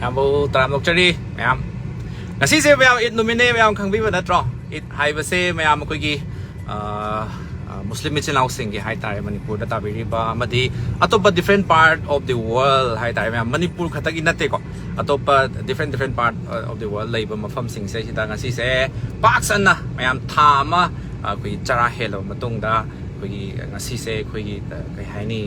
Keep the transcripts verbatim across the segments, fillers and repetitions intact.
ꯃꯌꯥꯝꯕꯨ ꯇꯔꯥꯝꯅ ꯑꯣꯛꯆꯔꯤ ꯃꯌꯥꯝ꯫ ꯉꯁꯤꯁꯦ ꯃꯌꯥꯝ ꯏꯠ ꯅꯨꯃꯤꯠꯅꯦ, ꯃꯌꯥꯝ ꯈꯪꯕꯤꯕ ꯅꯠꯇ꯭ꯔꯣ? ꯏꯠ ꯍꯥꯏꯕꯁꯦ ꯃꯌꯥꯝ ꯑꯩꯈꯣꯏꯒꯤ, ꯑ, ꯑ, ꯃꯨꯁꯂꯤꯝ ꯏꯆꯤꯜ ꯏꯅꯥꯎꯁꯤꯡꯒꯤ ꯍꯥꯏ ꯇꯥꯔꯦ, ꯃꯅꯤꯄꯨꯔꯗ ꯇꯥꯕꯤꯔꯤꯕ ꯑꯃꯗꯤ ꯑꯇꯣꯞꯄ different part of the world ꯍꯥꯏ ꯇꯥꯔꯦ ꯃꯌꯥꯝ, ꯃꯅꯤꯄꯨꯔ ꯈꯛꯇꯒꯤ ꯅꯠꯇꯦꯀꯣ, ꯑꯇꯣꯞꯄ different different part of the world ꯂꯩꯕ ꯃꯐꯝꯁꯤꯡꯁꯦ ꯁꯤꯗ ꯉꯁꯤꯁꯦ ꯄꯥꯛ ꯁꯟꯅ ꯃꯌꯥꯝ ꯊꯥ ꯑꯃ, ꯑ, ꯑꯩꯈꯣꯏꯒꯤ ꯆꯔꯥ ꯍꯦꯜꯂꯕ ꯃꯇꯨꯡꯗ ꯑꯩꯈꯣꯏꯒꯤ ꯉꯁꯤꯁꯦ ꯑꯩꯈꯣꯏꯒꯤ, ꯑ, ꯀꯩ ꯍꯥꯏꯅꯤ,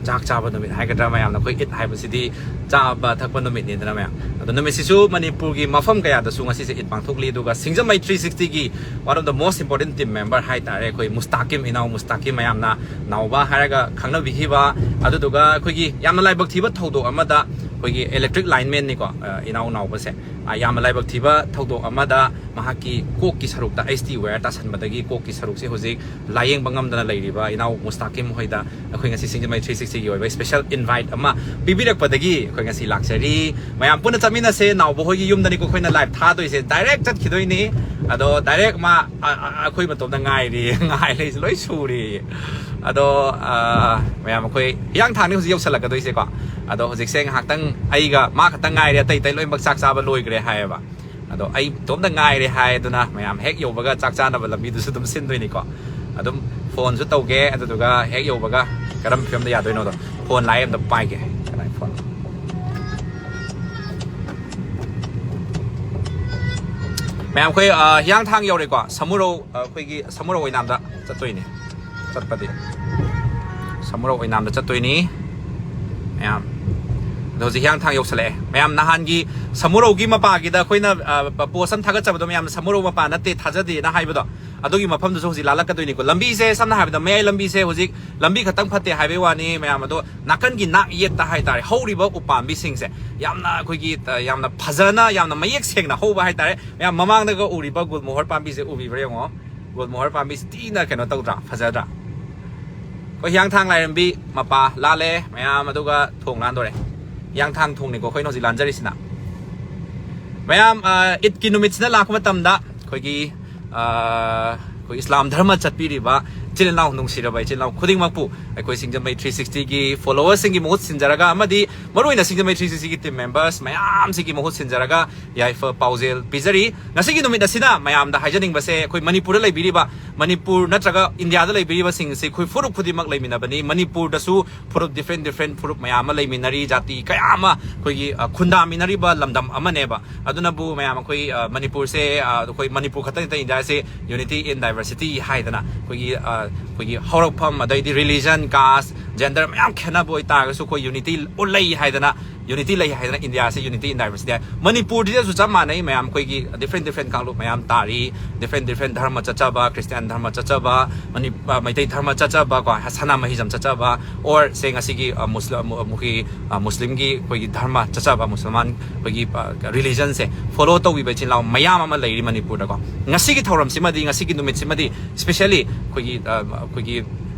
ꯆꯥꯛ ꯆꯥꯕ ꯅꯨꯃꯤꯠ ꯍꯥꯏꯒꯗ꯭ꯔꯥ, ꯃꯌꯥꯝꯅ ꯑꯩꯈꯣꯏ ꯏꯠ ꯍꯥꯏꯕꯁꯤꯗꯤ ꯆꯥꯕ ꯊꯛꯄ ꯅꯨꯃꯤꯠꯅꯤꯗꯅ ꯃꯌꯥꯝ꯫ ꯑꯗꯣ ꯅꯨꯃꯤꯠꯁꯤꯁꯨ ꯃꯅꯤꯄꯨꯔꯒꯤ ꯃꯐꯝ ꯀꯌꯥꯗꯁꯨ ꯉꯁꯤꯁꯦ ꯏꯠ ꯄꯥꯡꯊꯣꯛꯂꯤ꯫ ꯑꯗꯨꯒ ꯁꯤꯡꯖꯃꯩ three sixtyꯒꯤ one of the most important team member ꯍꯥꯏ ꯇꯥꯔꯦ, ꯑꯩꯈꯣꯏ ꯃꯨꯁꯇꯥꯀꯤꯝ, ꯏꯅꯥꯎ ꯃꯨꯁꯇꯥꯀꯤꯝ, ꯃꯌꯥꯝꯅ ꯅꯥꯎꯕ ꯍꯥꯏꯔꯒ ꯈꯪꯅꯕꯤꯈꯤꯕ, ꯑꯗꯨꯗꯨꯒ ꯑꯩꯈꯣꯏꯒꯤ ꯌꯥꯝꯅ ꯂꯥꯏꯕꯛ ꯊꯤꯕ ꯊꯧꯗꯣꯛ ꯑꯃꯗ ꯑꯩꯈꯣꯏꯒꯤ electric linemanꯅꯤꯀꯣ, ꯑ, ꯏꯅꯥꯎ ꯅꯥꯎꯕꯁꯦ, ꯑ, ꯌꯥꯝꯅ ꯂꯥꯏꯕꯛ ꯊꯤꯕ ꯊꯧꯗꯣꯛ ꯑꯃꯗ ꯃꯍꯥꯛꯀꯤ ꯀꯣꯛꯀꯤ ꯁꯔꯨꯛꯇ H T wire ꯇꯥꯁꯟꯕꯗꯒꯤ ꯀꯣꯛꯀꯤ ꯁꯔꯨꯛꯁꯦ ꯍꯧꯖꯤꯛ ꯂꯥꯌꯦꯡꯕ ꯉꯝꯗꯅ ꯂꯩꯔꯤꯕ ꯏꯅꯥꯎ ꯃꯨꯁꯇꯥꯀꯤꯝ ꯍꯣꯏꯗ ꯑꯩꯈꯣꯏ ꯉꯁꯤ ꯁꯤꯡꯖꯃꯩ three sixtyꯒꯤ ꯑꯣꯏꯕ special invite ꯑꯃ ꯄꯤꯕꯤꯔꯛꯄꯗꯒꯤ ꯑꯩꯈꯣꯏ ꯉꯁꯤ ꯂꯥꯛꯆꯔꯤ꯫ ꯃꯌꯥꯝ ꯄꯨꯟꯅ ꯆꯠꯃꯤꯟꯅꯁꯦ꯫ ꯅꯥꯎꯕ ꯍꯣꯏꯒꯤ ꯌꯨꯝꯗꯅꯤꯀꯣ ꯑꯩꯈꯣꯏꯅ live ꯊꯥꯗꯣꯏꯁꯦ, direct ꯆꯠꯈꯤꯗꯣꯏꯅꯤ꯫ ꯑꯗꯣ direct ꯃꯥ, ꯑ, ꯑ, ꯑꯩꯈꯣꯏ ꯃꯇꯣꯝꯗ ꯉꯥꯏꯔꯤ, ꯉꯥꯏ ꯂꯩꯁꯦ ꯂꯣꯏ ꯁꯨꯔꯤ꯫ ꯑꯗꯣ, ꯑ, ꯃꯌꯥꯝ ꯑꯩꯈꯣꯏ ꯍꯤꯌꯥꯡꯊꯥꯡꯅꯤ ꯍꯧꯖꯤꯛ ꯌꯧꯁꯜꯂꯛꯀꯗꯣꯏꯁꯦꯀꯣ꯫ ꯑꯗꯣ ꯍꯧꯖꯤꯛꯁꯦ ꯉꯥꯏꯍꯥꯛꯇꯪ ꯑꯩꯒ ꯃꯥ ꯈꯛꯇꯪ ꯉꯥꯏꯔꯦ, ꯑꯇꯩ ꯑꯇꯩ ꯂꯣꯏꯅꯃꯛ ꯆꯥꯛ ꯆꯥꯕ ꯂꯣꯏꯈ꯭ꯔꯦ ꯍꯥꯏꯌꯦꯕ꯫ ꯑꯗꯣ ꯑꯩ ꯏꯇꯣꯝꯇ ꯉꯥꯏꯔꯦ ꯍꯥꯏ, ꯑꯗꯨꯅ ꯃꯌꯥꯝ ꯍꯦꯛ ꯌꯧꯕꯒ ꯆꯥꯛ ꯆꯥꯅꯕ ꯂꯝꯕꯤꯗꯨꯁꯨ ꯑꯗꯨꯝ ꯁꯤꯟꯗꯣꯏꯅꯤꯀꯣ꯫ ꯑꯗꯨꯝ phoneꯁꯨ ꯇꯧꯒꯦ, ꯑꯗꯨꯗꯨꯒ ꯍꯦꯛ ꯌꯧꯕꯒ ꯀꯔꯝꯕ ꯐꯤꯕꯝꯗ ꯌꯥꯗꯣꯏꯅꯣꯗꯣ꯫ Phone line ꯑꯝꯇ ꯄꯥꯏꯒꯦ꯫ ꯀꯅꯥꯏ phone? ꯃꯌꯥꯝ ꯑꯩꯈꯣꯏ, ꯑ, ꯍꯤꯌꯥꯡꯊꯥꯡ ꯌꯧꯔꯦꯀꯣ꯫ ꯁꯃꯨꯔꯧ, ꯑ, ꯑꯩꯈꯣꯏꯒꯤ ꯁꯃꯨꯔꯧ ꯑꯣꯏꯅꯥꯝꯗ ꯆꯠꯇꯣꯏꯅꯦ꯫ ꯆꯠꯄꯗꯤ ꯁꯃꯨꯔꯧ ꯑꯣꯏꯅꯥꯝꯗ ꯆꯠꯇꯣꯏꯅꯤ ꯃꯌꯥꯝ꯫ ꯑꯗꯣ ꯍꯧꯖꯤꯛ ꯍꯤꯌꯥꯡꯊꯥꯡ ꯌꯧꯁꯜꯂꯛꯑꯦ꯫ ꯃꯌꯥꯝ ꯅꯍꯥꯟꯒꯤ ꯁꯃꯨꯔꯧꯒꯤ ꯃꯄꯥꯒꯤꯗ ꯑꯩꯈꯣꯏꯅ, ꯑ, post ꯑꯃ ꯊꯥꯒꯠꯆꯕꯗꯣ, ꯃꯌꯥꯝꯅ "ꯁꯃꯨꯔꯧ ꯃꯄꯥ ꯅꯠꯇꯦ, ꯊꯥꯖꯗꯦꯅ" ꯍꯥꯏꯕꯗꯣ, ꯑꯗꯨꯒꯤ ꯃꯐꯝꯗꯨꯁꯨ ꯍꯧꯖꯤꯛ ꯂꯥꯜꯂꯛꯀꯗꯣꯏꯅꯤꯀꯣ꯫ ꯂꯝꯕꯤꯁꯦ ꯁꯝꯅ ꯍꯥꯏꯔꯕꯗ ꯃꯌꯥꯏ ꯂꯝꯕꯤꯁꯦ ꯍꯧꯖꯤꯛ ꯂꯝꯕꯤ ꯈꯛꯇꯪ ꯐꯠꯇꯦ ꯍꯥꯏꯕꯩ ꯋꯥꯅꯤ ꯃꯌꯥꯝ, ꯑꯗꯣ ꯅꯥꯀꯟꯒꯤ ꯅꯥꯛ ꯌꯦꯠꯇ ꯍꯥꯏꯇꯥꯔꯦ ꯍꯧꯔꯤꯕ ꯎꯄꯥꯝꯕꯤꯁꯤꯡꯁꯦ ꯌꯥꯝꯅ ꯑꯩꯈꯣꯏꯒꯤ, ꯑ, ꯌꯥꯝꯅ ꯐꯖꯅ, ꯌꯥꯝꯅ ꯃꯌꯦꯛ ꯁꯦꯡꯅ ꯍꯧꯕ ꯍꯥꯏꯇꯥꯔꯦ꯫ ꯃꯌꯥꯝ ꯃꯃꯥꯡꯗꯒ ꯎꯔꯤꯕ ꯒꯨꯜ ꯃꯣꯍꯣꯔ ꯄꯥꯝꯕꯤꯁꯦ ꯎꯕꯤꯕ꯭ꯔꯥ ꯌꯦꯡꯉꯣ꯫ ꯒꯨꯜ ꯃꯣꯍꯣꯔ ꯄꯥꯝꯕꯤꯁꯤ ꯊꯤꯅ ꯀꯩꯅꯣ ꯇꯧꯗ꯭ꯔꯥ, ꯐꯖꯗ꯭ꯔꯥ? ꯑꯩꯈꯣꯏ ꯍꯤꯌꯥꯡꯊꯥꯡ ꯂꯥꯏꯔꯦꯝꯕꯤ ꯃꯄꯥ ꯂꯥꯜꯂꯦ ꯃꯌꯥꯝ, ꯑꯗꯨꯒ ꯊꯣꯡ ꯂꯥꯟꯗꯣꯔꯦ꯫ ꯍꯤꯌꯥꯡꯊꯥꯡ ꯊꯣꯡꯅꯤꯀꯣ ꯑꯩꯈꯣꯏꯅ ꯍꯧꯖꯤꯛ ꯂꯥꯟꯖꯔꯤꯁꯤꯅ꯫ ꯃꯌꯥꯝ, ꯑ, ꯏꯠꯀꯤ ꯅꯨꯃꯤꯠꯁꯤꯅ ꯂꯥꯛꯄ ꯃꯇꯝꯗ ꯑꯩꯈꯣꯏꯒꯤ, ꯑ, ꯑꯩꯈꯣꯏ ꯏꯁꯂꯥꯝ ꯙꯔꯃ ꯆꯠꯄꯤꯔꯤꯕ ꯏꯆꯤꯜ ꯏꯅꯥꯎ, ꯅꯨꯡꯁꯤꯔꯕ ꯏꯆꯤꯜ ꯏꯅꯥꯎ ꯈꯨꯗꯤꯡꯃꯛꯄꯨ ꯑꯩꯈꯣꯏ ꯁꯤꯡꯖꯃꯩ ꯊ꯭ꯔꯤ ꯁꯤꯛꯁꯇꯤꯒꯤ ꯐꯣꯂꯣꯋꯔꯁꯤꯡꯒꯤ ꯃꯍꯨꯠ ꯁꯤꯟꯖꯔꯒ, ꯑꯃꯗꯤ ꯃꯔꯨꯑꯣꯏꯅ ꯁꯤꯡꯖꯃꯩ ꯊ꯭ꯔꯤ ꯁꯤꯛꯁꯇꯤꯒꯤ ꯇꯤꯝ ꯃꯦꯝꯕꯔꯁ ꯃꯌꯥꯝꯁꯤꯒꯤ ꯃꯍꯨꯠ ꯁꯤꯟꯖꯔꯒ, ꯌꯥꯏꯐ ꯄꯥꯎꯖꯦꯜ ꯄꯤꯖꯔꯤ꯫ ꯉꯁꯤꯒꯤ ꯅꯨꯃꯤꯠ ꯑꯁꯤꯗ ꯃꯌꯥꯝꯗ ꯍꯥꯏꯖꯅꯤꯡꯕꯁꯦ, ꯑꯩꯈꯣꯏ ꯃꯅꯤꯄꯨꯔꯗ ꯂꯩꯕꯤꯔꯤꯕ, ꯃꯅꯤꯄꯨꯔ ꯅꯠꯇ꯭ꯔꯒ ꯏꯟꯗꯤꯌꯥꯗ ꯂꯩꯕꯤꯔꯤꯕꯁꯤꯡ ꯑꯁꯤ ꯑꯩꯈꯣꯏ ꯐꯨꯔꯨꯞ ꯈꯨꯗꯤꯡꯃꯛ ꯂꯩꯃꯤꯟꯅꯕꯅꯤ꯫ ꯃꯅꯤꯄꯨꯔꯗꯁꯨ ꯐꯨꯔꯨꯞ, ꯗꯤꯐ꯭ꯔꯦꯟ ꯗꯤꯐ꯭ꯔꯦꯟ ꯐꯨꯔꯨꯞ ꯃꯌꯥꯝ ꯑꯃ ꯂꯩꯃꯤꯟꯅꯔꯤ, ꯖꯥꯇꯤ ꯀꯌꯥ ꯑꯃ ꯑꯩꯈꯣꯏꯒꯤ, ꯑ, ꯈꯨꯟꯗꯥꯃꯤꯟꯅꯔꯤꯕ ꯂꯝꯗꯝ ꯑꯃꯅꯦꯕ꯫ ꯑꯗꯨꯅꯕꯨ ꯃꯌꯥꯝ ꯑꯩꯈꯣꯏ, ꯑ, ꯃꯅꯤꯄꯨꯔꯁꯦ, ꯑ, ꯑꯩꯈꯣꯏ ꯃꯅꯤꯄꯨꯔ ꯈꯛꯇ ꯅꯠꯇꯦ, ꯏꯟꯗꯤꯌꯥꯁꯦ unity in diversity ꯍꯥꯏꯗꯅ ꯑꯩꯈꯣꯏꯒꯤ, ꯑ, ꯑꯩꯈꯣꯏꯒꯤ ꯍꯧꯔꯛꯐꯝ, ꯑꯗꯩꯗꯤ religion, caste, gender ꯃꯌꯥꯝ ꯈꯦꯠꯅꯕ ꯑꯣꯏꯇꯥꯔꯒꯁꯨ ꯑꯩꯈꯣꯏ unity ꯂꯩ ꯍꯥꯏꯗꯅ, unity ꯂꯩ ꯍꯥꯏꯗꯅ ꯏꯟꯗꯤꯌꯥꯁꯦ unity in diversity ꯍꯥꯏ꯫ ꯃꯅꯤꯄꯨꯔꯗꯁꯨ ꯆꯞ ꯃꯥꯟꯅꯩ ꯃꯌꯥꯝ, ꯑꯩꯈꯣꯏꯒꯤ ꯗꯤꯐ꯭ꯔꯦꯟ ꯗꯤꯐ꯭ꯔꯦꯟ ꯀꯥꯡꯂꯨꯞ ꯃꯌꯥꯝ ꯇꯥꯔꯤ, ꯗꯤꯐ꯭ꯔꯦꯟ ꯗꯤꯐ꯭ꯔꯦꯟ ꯙꯔꯃ ꯆꯠꯆꯕ, ꯈ꯭ꯔꯤꯁꯇꯤꯌꯥꯟ ꯙꯔꯃ ꯆꯠꯆꯕ, ꯃꯅꯤ-, ꯑ, ꯃꯩꯇꯩ ꯙꯔꯃ ꯆꯠꯆꯕ ꯀꯣ, ꯁꯅꯥꯃꯍꯤꯖꯝ ꯆꯠꯆꯕ, or ꯁꯦ ꯉꯁꯤꯒꯤ, ꯑ, ꯃꯨꯁꯂ-, ꯑ, ꯑꯩꯈꯣꯏꯒꯤ, ꯑ, ꯃꯨꯁꯂꯤꯝꯒꯤ ꯑꯩꯈꯣꯏꯒꯤ ꯙꯔꯃ ꯆꯠꯆꯕ, ꯃꯨꯁꯜꯃꯥꯟ ꯑꯩꯈꯣꯏꯒꯤ, ꯑ, religion ꯁꯦ follow ꯇꯧꯕꯤꯕ ꯏꯆꯤꯜ ꯏꯅꯥꯎ ꯃꯌꯥꯝ ꯑꯃ ꯂꯩꯔꯤ ꯃꯅꯤꯄꯨꯔꯗꯀꯣ꯫ ꯉꯁꯤꯒꯤ ꯊꯧꯔꯝꯁꯤꯃꯗꯤ, ꯉꯁꯤꯒꯤ ꯅꯨꯃꯤꯠꯁꯤꯃꯗꯤ specially ꯑꯩꯈꯣꯏꯒꯤ, ꯑ, ꯑꯩꯈꯣꯏꯒꯤ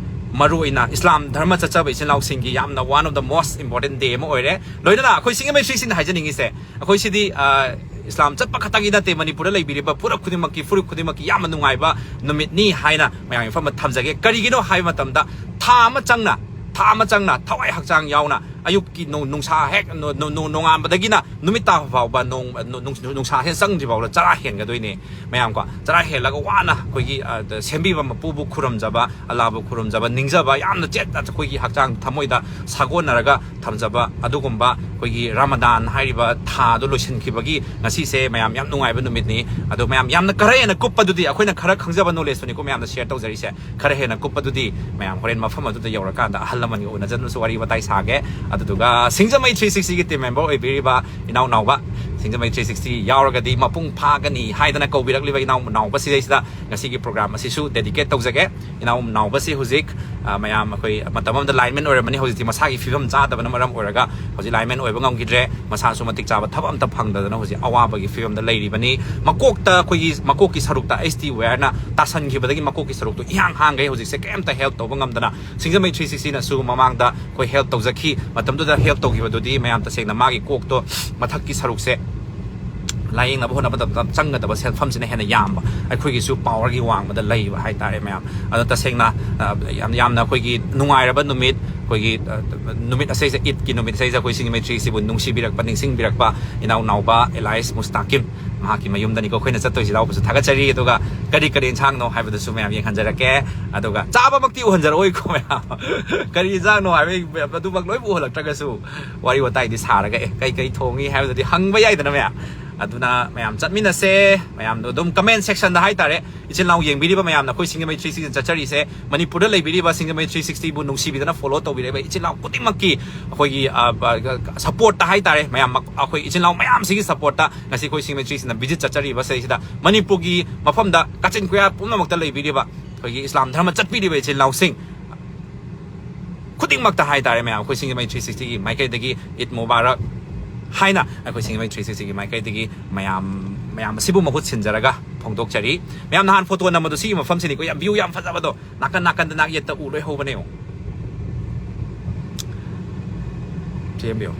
ꯃꯔꯨꯑꯣꯏꯅ ꯏꯁꯂꯥꯝ ꯙꯔꯃ ꯆꯠꯆꯕ ꯏꯆꯤꯜ ꯏꯅꯥꯎꯁꯤꯡꯒꯤ ꯌꯥꯝꯅ one of the most important day ꯑꯃ ꯑꯣꯏꯔꯦ꯫ ꯂꯣꯏꯅꯅ ꯑꯩꯈꯣꯏ ꯁꯤꯡꯖꯃꯩ ꯊ꯭ꯔꯤ ꯁꯤꯛꯁꯇꯤꯅ ꯍꯥꯏꯖꯅꯤꯡꯉꯤꯁꯦ, ꯑꯩꯈꯣꯏ ꯁꯤꯗꯤ, ꯑ, ꯏꯁꯂꯥꯝ ꯆꯠꯄ ꯈꯛꯇꯒꯤ ꯅꯠꯇꯦ, ꯃꯅꯤꯄꯨꯔꯗ ꯂꯩꯕꯤꯔꯤꯕ ꯐꯨꯔꯨꯞ ꯈꯨꯗꯤꯡꯃꯛꯀꯤ, ꯐꯨꯔꯨꯞ ꯈꯨꯗꯤꯡꯃꯛꯀꯤ ꯌꯥꯝꯅ ꯅꯨꯡꯉꯥꯏꯕ ꯅꯨꯃꯤꯠꯅꯤ ꯍꯥꯏꯅ ꯃꯌꯥꯝꯒꯤ ꯃꯐꯝꯗ ꯊꯝꯖꯒꯦ꯫ ꯀꯔꯤꯒꯤꯅꯣ ꯍꯥꯏꯕ ꯃꯇꯝꯗ, ꯊꯥ ꯑꯃ ꯆꯪꯅ, ꯊꯥ ꯑꯃ ꯆꯪꯅ ꯊꯋꯥꯏ ꯍꯛꯆꯥꯡ ꯌꯥꯎꯅ ꯑꯌꯨꯛꯀꯤ ꯅꯣꯡ-, ꯅꯨꯡꯁꯥ ꯍꯦꯛ ꯅꯣ-, ꯅꯣ-, ꯅꯣ-, ꯅꯣꯡꯉꯥꯟꯕꯗꯒꯤꯅ ꯅꯨꯃꯤꯠ ꯇꯥꯕ ꯐꯥꯎꯕ ꯅꯣꯡ-, ꯅꯣ-, ꯅꯨꯡ-, ꯅꯨꯡꯁꯥ ꯍꯦꯛ ꯆꯪꯗ꯭ꯔꯤ ꯐꯥꯎꯕ ꯆꯔꯥ ꯍꯦꯟꯒꯗꯣꯏꯅꯦ ꯃꯌꯥꯝ ꯀꯣ꯫ ꯆꯔꯥ ꯍꯦꯜꯂꯒ ꯋꯥꯅ ꯑꯩꯈꯣꯏꯒꯤ, ꯑ, ꯁꯦꯝꯕꯤꯕ ꯃꯄꯨꯕꯨ ꯈꯨꯔꯨꯝꯖꯕ, ꯑꯜꯂꯥꯕꯨ ꯈꯨꯔꯨꯝꯖꯕ, ꯅꯤꯡꯖꯕ, ꯌꯥꯝꯅ ꯆꯦꯠꯅ ꯑꯩꯈꯣꯏꯒꯤ ꯍꯛꯆꯥꯡ ꯊꯃꯣꯏꯗ ꯁꯥꯒꯣꯟꯅꯔꯒ ꯊꯝꯖꯕ ꯑꯗꯨꯒꯨꯝꯕ ꯑꯩꯈꯣꯏꯒꯤ ꯔꯃꯗꯥꯟ ꯍꯥꯏꯔꯤꯕ ꯊꯥ ꯑꯗꯨ ꯂꯣꯏꯁꯤꯟꯈꯤꯕꯒꯤ ꯉꯁꯤꯁꯦ ꯃꯌꯥꯝ ꯌꯥꯝ ꯅꯨꯡꯉꯥꯏꯕ ꯅꯨꯃꯤꯠꯅꯤ꯫ ꯑꯗꯣ ꯃꯌꯥꯝ ꯌꯥꯝꯅ ꯈꯔ ꯍꯦꯟꯅ ꯀꯨꯞꯄꯗꯨꯗꯤ ꯑꯩꯈꯣꯏꯅ ꯈꯔ ꯈꯪꯖꯕ knowledge ꯇꯨꯅꯤꯀꯣ ꯃꯌꯥꯝꯗ share ꯇꯧꯖꯔꯤꯁꯦ꯫ ꯈꯔ ꯍꯦꯟꯅ ꯀꯨꯞꯄꯗꯨꯗꯤ ꯃꯌꯥꯝ ꯍꯣꯔꯦꯟ ꯃꯐꯝ ꯑꯗꯨꯗ ꯌꯧꯔꯀꯥꯟꯗ ꯑꯍꯜ ꯂꯃꯟꯒ ꯎꯅꯖꯗꯨꯅꯁꯨ ꯋꯥꯔꯤ ꯋꯥꯇꯥꯏ ꯁꯥꯒꯦ꯫ ꯑꯗꯨꯗꯨꯒ ꯁꯤꯡꯖꯃꯩ ꯊ꯭ꯔꯤ ꯁꯤꯛꯁꯇꯤꯒꯤ team member ꯑꯣꯏꯕꯤꯔꯤꯕ ꯏꯅꯥꯎ ꯅꯥꯎꯕ, ꯁꯤꯡꯖꯃꯩ ꯊ꯭ꯔꯤ ꯁꯤꯛꯁꯇꯤ ꯌꯥꯎꯔꯒꯗꯤ ꯃꯄꯨꯡ ꯐꯥꯒꯅꯤ ꯍꯥꯏꯗꯅ ꯀꯧꯕꯤꯔꯛꯂꯤꯕ ꯏꯅꯥꯎ ꯅꯥꯎꯕ ꯁꯤꯗꯩꯁꯤꯗ ꯉꯁꯤꯒꯤ program ꯑꯁꯤꯁꯨ dedicate ꯇꯧꯖꯒꯦ꯫ ꯏꯅꯥꯎ ꯅꯥꯎꯕꯁꯤ ꯍꯧꯖꯤꯛ, ꯑ, ꯃꯌꯥꯝ ꯑꯩꯈꯣꯏ ꯃꯇꯝ ꯑꯃꯗ lineman ꯑꯣꯏꯔꯝꯕꯅꯤ, ꯍꯧꯖꯤꯛꯇꯤ ꯃꯁꯥꯒꯤ ꯐꯤꯕꯝ ꯆꯥꯗꯕꯅ ꯃꯔꯝ ꯑꯣꯏꯔꯒ ꯍꯧꯖꯤꯛ lineman ꯑꯣꯏꯕ ꯉꯝꯈꯤꯗ꯭ꯔꯦ꯫ ꯃꯁꯥꯁꯨ ꯃꯇꯤꯛ ꯆꯥꯕ ꯊꯕꯛ ꯑꯝꯇ ꯐꯪꯗꯗꯅ ꯍꯧꯖꯤꯛ ꯑꯋꯥꯕꯒꯤ ꯐꯤꯕꯝꯗ ꯂꯩꯔꯤꯕꯅꯤ꯫ ꯃꯀꯣꯛꯇ ꯑꯩꯈꯣꯏꯒꯤ ꯃꯀꯣꯛꯀꯤ ꯁꯔꯨꯛꯇ H T wireꯅ ꯇꯥꯁꯟꯈꯤꯕꯗꯒꯤ ꯃꯀꯣꯛꯀꯤ ꯁꯔꯨꯛꯇꯨ ꯏꯍꯥꯡ ꯍꯥꯡꯈꯩ꯫ ꯍꯧꯖꯤꯛꯁꯦ ꯀꯩꯝꯇ help ꯇꯧꯕ ꯉꯝꯗꯅ ꯁꯤꯡꯖꯃꯩ ꯊ꯭ꯔꯤ ꯁꯤꯛꯁꯇꯤꯅꯁꯨ ꯃꯃꯥꯡꯗ ꯑꯩꯈꯣꯏ help ꯇꯧꯖꯈꯤ꯫ ꯃꯇꯝꯗꯨꯗ help ꯇꯧꯈꯤꯕꯗꯨꯗꯤ ꯃꯌꯥꯝ ꯇꯁꯦꯡꯅ ꯃꯥꯒꯤ ꯀꯣꯛꯇꯣ ꯃꯊꯛꯀꯤ ꯁꯔꯨꯛꯁꯦ ꯂꯥꯌꯦꯡꯅꯕ ꯍꯣꯠꯅꯕꯗ ꯆꯪꯒꯗꯕ ꯁꯦꯟꯐꯝꯁꯤꯅ ꯍꯦꯟꯅ ꯌꯥꯝꯕ, ꯑꯩꯈꯣꯏꯒꯤꯁꯨ ꯄꯥꯋꯔꯒꯤ ꯋꯥꯡꯃꯗ ꯂꯩꯕ ꯍꯥꯏꯇꯥꯔꯦ ꯃꯌꯥꯝ꯫ ꯑꯗꯣ ꯇꯁꯦꯡꯅ, ꯑ, ꯌꯥꯝ, ꯌꯥꯝꯅ ꯑꯩꯈꯣꯏꯒꯤ ꯅꯨꯡꯉꯥꯏꯔꯕ ꯅꯨꯃꯤꯠ, ꯑꯩꯈꯣꯏꯒꯤ, ꯑ, ꯅꯨꯃꯤꯠ ꯑꯁꯤꯁꯦ, ꯏꯗꯀꯤ ꯅꯨꯃꯤꯠ ꯑꯁꯤꯁꯦ ꯑꯩꯈꯣꯏ ꯁꯤꯡꯖꯃꯩ ꯊ꯭ꯔꯤ ꯁꯤꯛꯁꯇꯤꯕꯨ ꯅꯨꯡꯁꯤꯕꯤꯔꯛꯄ, ꯅꯤꯡꯁꯤꯡꯕꯤꯔꯛꯄ ꯏꯅꯥꯎ ꯅꯥꯎꯕ ꯑꯦꯂꯥꯏꯁ ꯃꯨꯁꯇꯥꯀꯤꯝ, ꯃꯍꯥꯛꯀꯤ ꯃꯌꯨꯝꯗꯅꯤꯀꯣ ꯑꯩꯈꯣꯏꯅ ꯆꯠꯇꯣꯏꯁꯤ꯫ ꯏꯅꯥꯎꯕꯁꯨ ꯊꯥꯒꯠꯆꯔꯤ꯫ ꯑꯗꯨꯒ ꯀꯔꯤ ꯀꯔꯤ ꯏꯟꯁꯥꯡꯅꯣ ꯍꯥꯏꯕꯗꯨꯁꯨ ꯃꯌꯥꯝ ꯌꯦꯡꯍꯟꯖꯔꯛꯀꯦ꯫ ꯑꯗꯨꯒ ꯆꯥꯕꯃꯛꯇꯤ ꯎꯍꯟꯖꯔꯛꯑꯣꯏꯀꯣ ꯃꯌꯥꯝ꯫ ꯀꯔꯤ ꯏꯟꯁꯥꯡꯅꯣ ꯍꯥꯏꯕ ꯑꯗꯨꯃꯛ ꯂꯣꯏꯕꯨ ꯎꯍꯜꯂꯛꯇ꯭ꯔꯒꯁꯨ, ꯋꯥꯔꯤ ꯋꯥꯇꯥꯏꯗꯤ ꯁꯥꯔꯒ, "ꯑꯦ, ꯀꯩ ꯀꯩ ꯊꯣꯡꯉꯤ?" ꯍꯥꯏꯕꯗꯨꯗꯤ ꯍꯪꯕ ꯌꯥꯏꯗꯅ ꯃꯌꯥꯝ꯫ ꯑꯗꯨꯅ ꯃꯌꯥꯝ ꯆꯠꯃꯤꯟꯅꯁꯦ꯫ ꯃꯌꯥꯝꯗꯣ ꯑꯗꯨꯝ ꯀꯃꯦꯟ ꯁꯦꯛꯁꯟꯗ ꯍꯥꯏꯇꯥꯔꯦ, ꯏꯆꯤꯜ ꯏꯅꯥꯎ ꯌꯦꯡꯕꯤꯔꯤꯕ ꯃꯌꯥꯝꯅ, ꯑꯩꯈꯣꯏ ꯁꯤꯡꯖꯃꯩ ꯊ꯭ꯔꯤ ꯁꯤꯛꯁꯇꯤ ꯆꯠꯆꯔꯤꯁꯦ, ꯃꯅꯤꯄꯨꯔꯗ ꯂꯩꯕꯤꯔꯤꯕ ꯁꯤꯡꯖꯃꯩ ꯊ꯭ꯔꯤ ꯁꯤꯛꯁꯇꯤꯕꯨ ꯅꯨꯡꯁꯤꯕꯤꯗꯅ ꯐꯣꯂꯣ ꯇꯧꯕꯤꯔꯤꯕ ꯏꯆꯤꯜ ꯏꯅꯥꯎ ꯈꯨꯗꯤꯡꯃꯛꯀꯤ ꯑꯩꯈꯣꯏꯒꯤ, ꯑ, ꯑ, ꯁꯞꯄꯣꯔꯠꯇ ꯍꯥꯏꯇꯥꯔꯦ, ꯃꯌꯥꯝ, ꯑꯩꯈꯣꯏ ꯏꯆꯤꯜ ꯏꯅꯥꯎ ꯃꯌꯥꯝꯁꯤꯒꯤ ꯁꯞꯄꯣꯔꯠꯇ ꯉꯁꯤ ꯑꯩꯈꯣꯏ ꯁꯤꯡꯖꯃꯩ ꯊ꯭ꯔꯤ ꯁꯤꯛꯁꯇꯤꯅ ꯚꯤꯖꯤꯠ ꯆꯠꯆꯔꯤꯕ ꯁꯤꯗꯩꯁꯤꯗ ꯃꯅꯤꯄꯨꯔꯒꯤ ꯃꯐꯝꯗ ꯀꯥꯆꯤꯟ ꯀꯣꯌꯥ ꯄꯨꯝꯅꯃꯛꯇ ꯂꯩꯕꯤꯔꯤꯕ ꯑꯩꯈꯣꯏꯒꯤ ꯏꯁꯂꯥꯝ ꯙꯔꯃ ꯆꯠꯄꯤꯔꯤꯕ ꯏꯆꯤꯜ ꯏꯅꯥꯎꯁꯤꯡ ꯈꯨꯗꯤꯡꯃꯛꯇ ꯍꯥꯏꯇꯥꯔꯦ ꯃꯌꯥꯝ, ꯑꯩꯈꯣꯏ ꯁꯤꯡꯖꯃꯩ ꯊ꯭ꯔꯤ ꯁꯤꯛꯁꯇꯤꯒꯤ ꯃꯥꯏꯀꯩꯗꯒꯤ ꯏꯗ ꯃꯨꯕꯥꯔꯛ ꯍꯥꯏꯅ ꯑꯩꯈꯣꯏ ꯁꯤꯡꯖꯃꯩ ꯊ꯭ꯔꯤ ꯁꯤꯛꯁꯇꯤꯒꯤ ꯃꯥꯏꯀꯩꯗꯒꯤ ꯃꯌꯥꯝ, ꯃꯌꯥꯝ ꯑꯁꯤꯕꯨ ꯃꯍꯨꯠ ꯁꯤꯟꯖꯔꯒ ꯐꯣꯡꯗꯣꯛꯆꯔꯤ꯫ ꯃꯌꯥꯝ ꯅꯍꯥꯟ ꯐꯣꯇꯣ ꯅꯝꯕꯗꯣ ꯁꯤꯒꯤ ꯃꯐꯝꯁꯤꯅꯤꯀꯣ, ꯌꯥꯝ ꯚ꯭ꯌꯨ ꯌꯥꯝ ꯐꯖꯕꯗꯣ, ꯅꯥꯀꯟ ꯅꯥꯀꯟꯗ ꯅꯥꯛ ꯌꯦꯠꯇ ꯎ ꯂꯣꯏ ꯍꯧꯕꯅꯦ ꯌꯦꯡꯉꯣ꯫ ꯁꯤ ꯌꯦꯡꯕꯤꯌꯨ꯫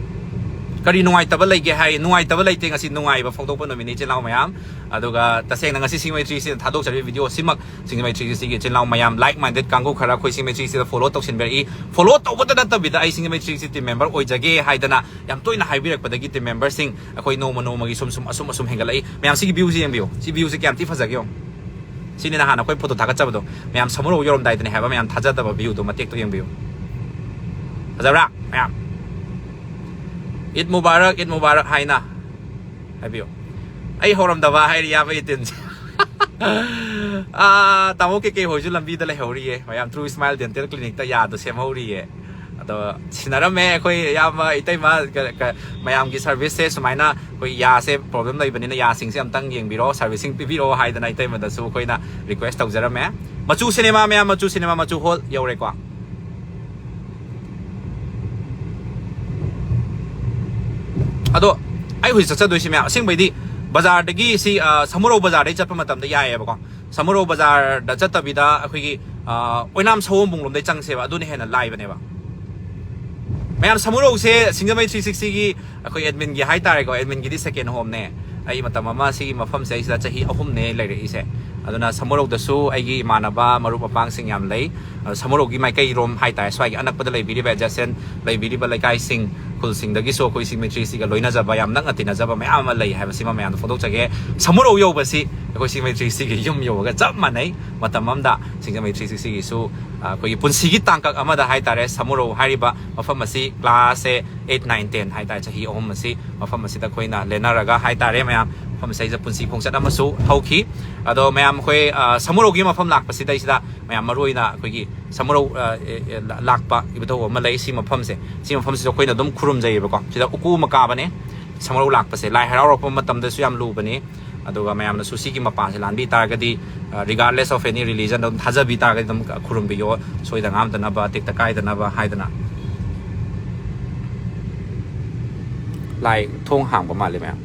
ꯀꯔꯤ ꯅꯨꯡꯉꯥꯏꯇꯕ ꯂꯩꯒꯦ ꯍꯥꯏ? ꯅꯨꯡꯉꯥꯏꯇꯕ ꯂꯩꯇꯦ, ꯉꯁꯤ ꯅꯨꯡꯉꯥꯏꯕ ꯐꯣꯡꯗꯣꯛꯄ ꯅꯨꯃꯤꯠꯅꯤ ꯏꯆꯤꯜ ꯏꯅꯥꯎ ꯃꯌꯥꯝ꯫ ꯑꯗꯨꯒ ꯇꯁꯦꯡꯅ ꯉꯁꯤ ꯁꯤꯡꯖꯃꯩ ꯊ꯭ꯔꯤ ꯁꯤꯛꯁꯇꯤꯅ ꯊꯥꯗꯣꯛꯆꯔꯤꯕ ꯚꯤꯗꯤꯑꯣ ꯑꯁꯤꯃꯛ ꯁꯤꯡꯖꯃꯩ ꯊ꯭ꯔꯤ ꯁꯤꯛꯁꯇꯤꯒꯤ ꯏꯆꯤꯜ ꯏꯅꯥꯎ ꯃꯌꯥꯝ, like minded ꯀꯥꯡꯕꯨ ꯈꯔ ꯑꯩꯈꯣꯏ ꯁꯤꯡꯖꯃꯩ ꯊ꯭ꯔꯤ ꯁꯤꯛꯁꯇꯤꯗ ꯐꯣꯂꯣ ꯇꯧꯁꯤꯟꯕꯤꯔꯛꯏ꯫ ꯐꯣꯂꯣ ꯇꯧꯕꯇ ꯅꯠꯇꯕꯤꯗ ꯑꯩ ꯁꯤꯡꯖꯃꯩ ꯊ꯭ꯔꯤ ꯁꯤꯛꯁꯇꯤ ꯇꯤꯝ ꯃꯦꯝꯕꯔ ꯑꯣꯏꯖꯒꯦ ꯍꯥꯏꯗꯅ ꯌꯥꯝ ꯇꯣꯏꯅ ꯍꯥꯏꯕꯤꯔꯛꯄꯗꯒꯤ ꯇꯤꯝ ꯃꯦꯝꯕꯔꯁꯤꯡ ꯑꯩꯈꯣꯏ ꯅꯣꯡꯃ ꯅꯣꯡꯃꯒꯤ ꯁꯨꯝ ꯁꯨꯝ ꯑꯁꯨꯝ ꯑꯁꯨꯝ ꯍꯦꯟꯒꯠꯂꯛꯏ꯫ ꯃꯌꯥꯝ ꯁꯤꯒꯤ ꯚ꯭ꯌꯨꯁꯤ ꯌꯦꯡꯕꯤꯌꯨ꯫ ꯁꯤ ꯚ꯭ꯌꯨꯁꯤ ꯀꯌꯥꯝ ꯊꯤ ꯐꯖꯒꯦ ꯌꯦꯡꯉꯨ꯫ ꯁꯤꯅꯤ ꯅꯍꯥꯟ ꯑꯩꯈꯣꯏ ꯐꯣꯇꯣ ꯊꯥꯒꯠꯆꯕꯗꯣ꯫ ꯃꯌꯥꯝ ꯁꯃꯨꯔꯧ ꯌꯧꯔꯝꯗꯥꯏꯗꯅꯦ ꯍꯥꯏꯕ ꯃꯌꯥꯝ ꯊꯥꯖꯗꯕ ꯚ꯭ꯌꯨꯗꯣ ꯃꯇꯦꯛꯇꯣ ꯌꯦꯡꯕꯤꯌꯨ꯫ ꯐꯖꯕ꯭ꯔꯥ ꯃꯌꯥꯝ? ꯏꯗ ꯃꯨꯕꯥꯔꯛ, ꯏꯗ ꯃꯨꯕꯥꯔꯛ ꯍꯥꯏꯅ ꯍꯥꯏꯕꯤꯌꯨ꯫ ꯑꯩ ꯍꯧꯔꯝꯗꯕ ꯍꯥꯏꯔꯤ ꯏꯌꯥꯝꯕ ꯏꯇꯤꯟꯁꯦ꯫ ꯑꯥ, ꯇꯥꯃꯣ ꯀꯦ ꯀꯦ ꯍꯣꯏꯁꯨ ꯂꯝꯕꯤꯗ ꯂꯩꯍꯧꯔꯤꯌꯦ꯫ ꯃꯌꯥꯝ True Smile Dental Clinicꯇ ꯌꯥꯗꯣ ꯁꯦꯝꯍꯧꯔꯤꯌꯦ꯫ ꯑꯗꯣ ꯁꯤꯟꯅꯔꯝꯃꯦ ꯑꯩꯈꯣꯏ ꯏꯌꯥꯝꯕ ꯏꯇꯩꯃ, ꯀ-, ꯀ-, ꯃꯌꯥꯝꯒꯤ ꯁꯔꯚꯤꯁꯁꯦ ꯁꯨꯃꯥꯏꯅ ꯑꯩꯈꯣꯏ ꯌꯥꯁꯦ ꯄ꯭ꯔꯣꯕ꯭ꯂꯦꯝ ꯂꯩꯕꯅꯤꯅ ꯌꯥꯁꯤꯡꯁꯦ ꯑꯝꯇꯪ ꯌꯦꯡꯕꯤꯔꯣ, ꯁꯔꯚꯤꯁꯤꯡ ꯄꯤꯕꯤꯔꯛꯑꯣ ꯍꯥꯏꯗꯅ ꯏꯇꯩꯃꯗꯁꯨ ꯑꯩꯈꯣꯏꯅ ꯔꯤꯀ꯭ꯋꯦꯁ ꯇꯧꯖꯔꯝꯃꯦ꯫ ꯃꯆꯨ ꯁꯤꯅꯦꯃꯥ ꯃꯌꯥꯝ, ꯃꯆꯨ ꯁꯤꯅꯦꯃꯥ, ꯃꯆꯨ ꯍꯣꯜ ꯌꯧꯔꯦꯀꯣ꯫ ꯑꯗꯣ ꯑꯩ ꯍꯧꯖꯤꯛ ꯆꯠꯆꯗꯣꯏꯁꯤ ꯃꯌꯥꯝ, ꯑꯁꯦꯡꯕꯩꯗꯤ ꯕꯖꯥꯔꯗꯒꯤ ꯁꯤ, ꯑ, ꯁꯃꯨꯔꯧ ꯕꯖꯥꯔꯗꯒꯤ ꯆꯠꯄ ꯃꯇꯝꯗ ꯌꯥꯏꯌꯦꯕꯀꯣ꯫ ꯁꯃꯨꯔꯧ ꯕꯖꯥꯔꯗ ꯆꯠꯇꯕꯤꯗ ꯑꯩꯈꯣꯏꯒꯤ, ꯑ, ꯑꯣꯏꯅꯥꯝ ꯁꯑꯣꯝꯕꯨꯡ ꯂꯣꯝꯗꯩ ꯆꯪꯁꯦꯕ, ꯑꯗꯨꯅ ꯍꯦꯟꯅ ꯂꯥꯏꯕꯅꯦꯕ꯫ ꯃꯌꯥꯝ, ꯁꯃꯨꯔꯧꯁꯦ ꯁꯤꯡꯖꯃꯩ ꯊ꯭ꯔꯤ ꯁꯤꯛꯁꯇꯤꯒꯤ ꯑꯩꯈꯣꯏ ꯑꯦꯗꯃꯤꯟꯒꯤ ꯍꯥꯏꯇꯥꯔꯦꯀꯣ, ꯑꯦꯗꯃꯤꯟꯒꯤꯗꯤ ꯁꯦꯀꯦꯟ ꯍꯣꯝꯅꯦ꯫ ꯑꯩ ꯃꯇꯝ ꯑꯃ ꯁꯤꯒꯤ ꯃꯐꯝꯁꯦ ꯑꯩꯁꯤꯗ ꯆꯍꯤ ꯑꯍꯨꯝꯅꯦ ꯂꯩꯔꯛꯏꯁꯦ꯫ ꯑꯗꯨꯅ ꯁꯃꯨꯔꯧꯗꯁꯨ ꯑꯩꯒꯤ ꯏꯃꯥꯟꯅꯕ ꯃꯔꯨꯞ ꯃꯄꯥꯡꯁꯤꯡ ꯌꯥꯝ ꯂꯩ꯫ ꯑ, ꯁꯃꯨꯔꯧꯒꯤ ꯃꯥꯏꯀꯩꯔꯣꯝ ꯍꯥꯏꯇꯥꯔꯦ, ꯁ꯭ꯋꯥꯏꯒꯤ ꯑꯅꯛꯄꯗ ꯂꯩꯕꯤꯔꯤꯕ, adjacent ꯂꯩꯕꯤꯔꯤꯕ ꯂꯩꯀꯥꯏꯁꯤꯡ, ꯈꯨꯜꯁꯤꯡꯗꯒꯤꯁꯨ ꯑꯩꯈꯣꯏ ꯁꯤꯡꯖꯃꯩ ꯊ꯭ꯔꯤ ꯁꯤꯛꯁꯇꯤꯒ ꯂꯣꯏꯅꯖꯕ ꯌꯥꯝ ꯅꯛꯅ ꯇꯤꯟꯅꯖꯕ ꯃꯌꯥꯝ ꯑꯃ ꯂꯩ ꯍꯥꯏꯕꯁꯤꯃ ꯃꯌꯥꯝꯗ ꯐꯣꯡꯗꯣꯛꯆꯒꯦ꯫ ꯁꯃꯨꯔꯧ ꯌꯧꯕꯁꯤ ꯑꯩꯈꯣꯏ ꯁꯤꯡꯖꯃꯩ ꯊ꯭ꯔꯤ ꯁꯤꯛꯁꯇꯤꯒꯤ ꯌꯨꯝ ꯌꯧꯕꯒ ꯆꯞ ꯃꯥꯟꯅꯩ꯫ ꯃꯇꯝ ꯑꯃꯗ ꯁꯤꯡꯖꯃꯩ ꯊ꯭ꯔꯤ ꯁꯤꯛꯁꯇꯤꯒꯤꯁꯨ, ꯑ, ꯑꯩꯈꯣꯏꯒꯤ ꯄꯨꯟꯁꯤꯒꯤ ꯇꯥꯡꯀꯛ ꯑꯃꯗ ꯍꯥꯏꯇꯥꯔꯦ, ꯁꯃꯨꯔꯧ ꯍꯥꯏꯔꯤꯕ ꯃꯐꯝ ꯑꯁꯤ class eight, nine, ten ꯍꯥꯏꯇꯥꯔꯦ, ꯆꯍꯤ ꯑꯍꯨꯝ ꯑꯁꯤ ꯃꯐꯝ ꯑꯁꯤꯗ ꯑꯩꯈꯣꯏꯅ ꯂꯦꯟꯅꯔꯒ ꯍꯥꯏꯇꯥꯔꯦ ꯃꯌꯥꯝ, ꯃꯐꯝ ꯑꯁꯤꯗ ꯄꯨꯟꯁꯤ ꯈꯣꯡꯆꯠ ꯑꯃꯁꯨ ꯍꯧꯈꯤ꯫ ꯑꯗꯣ ꯃꯌꯥꯝ ꯑꯩꯈꯣꯏ, ꯑ, ꯁꯃꯨꯔꯧꯒꯤ ꯃꯐꯝ ꯂꯥꯛꯄꯁꯤꯗꯩꯁꯤꯗ ꯃꯌꯥꯝ ꯃꯔꯨ ꯑꯣꯏꯅ ꯑꯩꯈꯣꯏꯒꯤ ꯁꯃꯨꯔꯧ, ꯑ, ꯑꯦ, ꯑꯦ, ꯂꯥ-, ꯂꯥꯛꯄ ꯏꯕꯨꯙꯧ ꯑꯃ ꯂꯩ꯫ ꯁꯤ ꯃꯐꯝꯁꯦ, ꯁꯤ ꯃꯐꯝꯁꯤꯗ ꯑꯩꯈꯣꯏꯅ ꯑꯗꯨꯝ ꯈꯨꯔꯨꯝꯖꯩꯌꯦꯕꯀꯣ꯫ ꯁꯤꯗ ꯎꯀꯨ ꯑꯃ ꯀꯥꯕꯅꯦ꯫ ꯁꯃꯨꯔꯧ ꯂꯥꯛꯄꯁꯦ ꯂꯥꯏ ꯍꯔꯥꯎꯔꯛꯄ ꯃꯇꯝꯗꯁꯨ ꯌꯥꯝ ꯂꯨꯕꯅꯤ꯫ ꯑꯗꯨꯒ ꯃꯌꯥꯝꯅꯁꯨ ꯁꯤꯒꯤ ꯃꯄꯥꯁꯦ ꯂꯥꯟꯕꯤ ꯇꯥꯔꯒꯗꯤ, ꯑ, regardless of any religion, ꯑꯗꯨꯝ ꯊꯥꯖꯕꯤ ꯇꯥꯔꯒꯗꯤ ꯑꯗꯨꯝ ꯈꯨꯔꯨꯝꯕꯤꯌꯣ, ꯁꯣꯏꯗ ꯉꯥꯝꯗꯅꯕ, ꯇꯦꯛꯇ ꯀꯥꯏꯗꯅꯕ ꯍꯥꯏꯗꯅ꯫ ꯂꯥꯏ ꯊꯣꯡ ꯍꯥꯡꯕ ꯃꯥꯜꯂꯦ ꯃꯌꯥꯝ꯫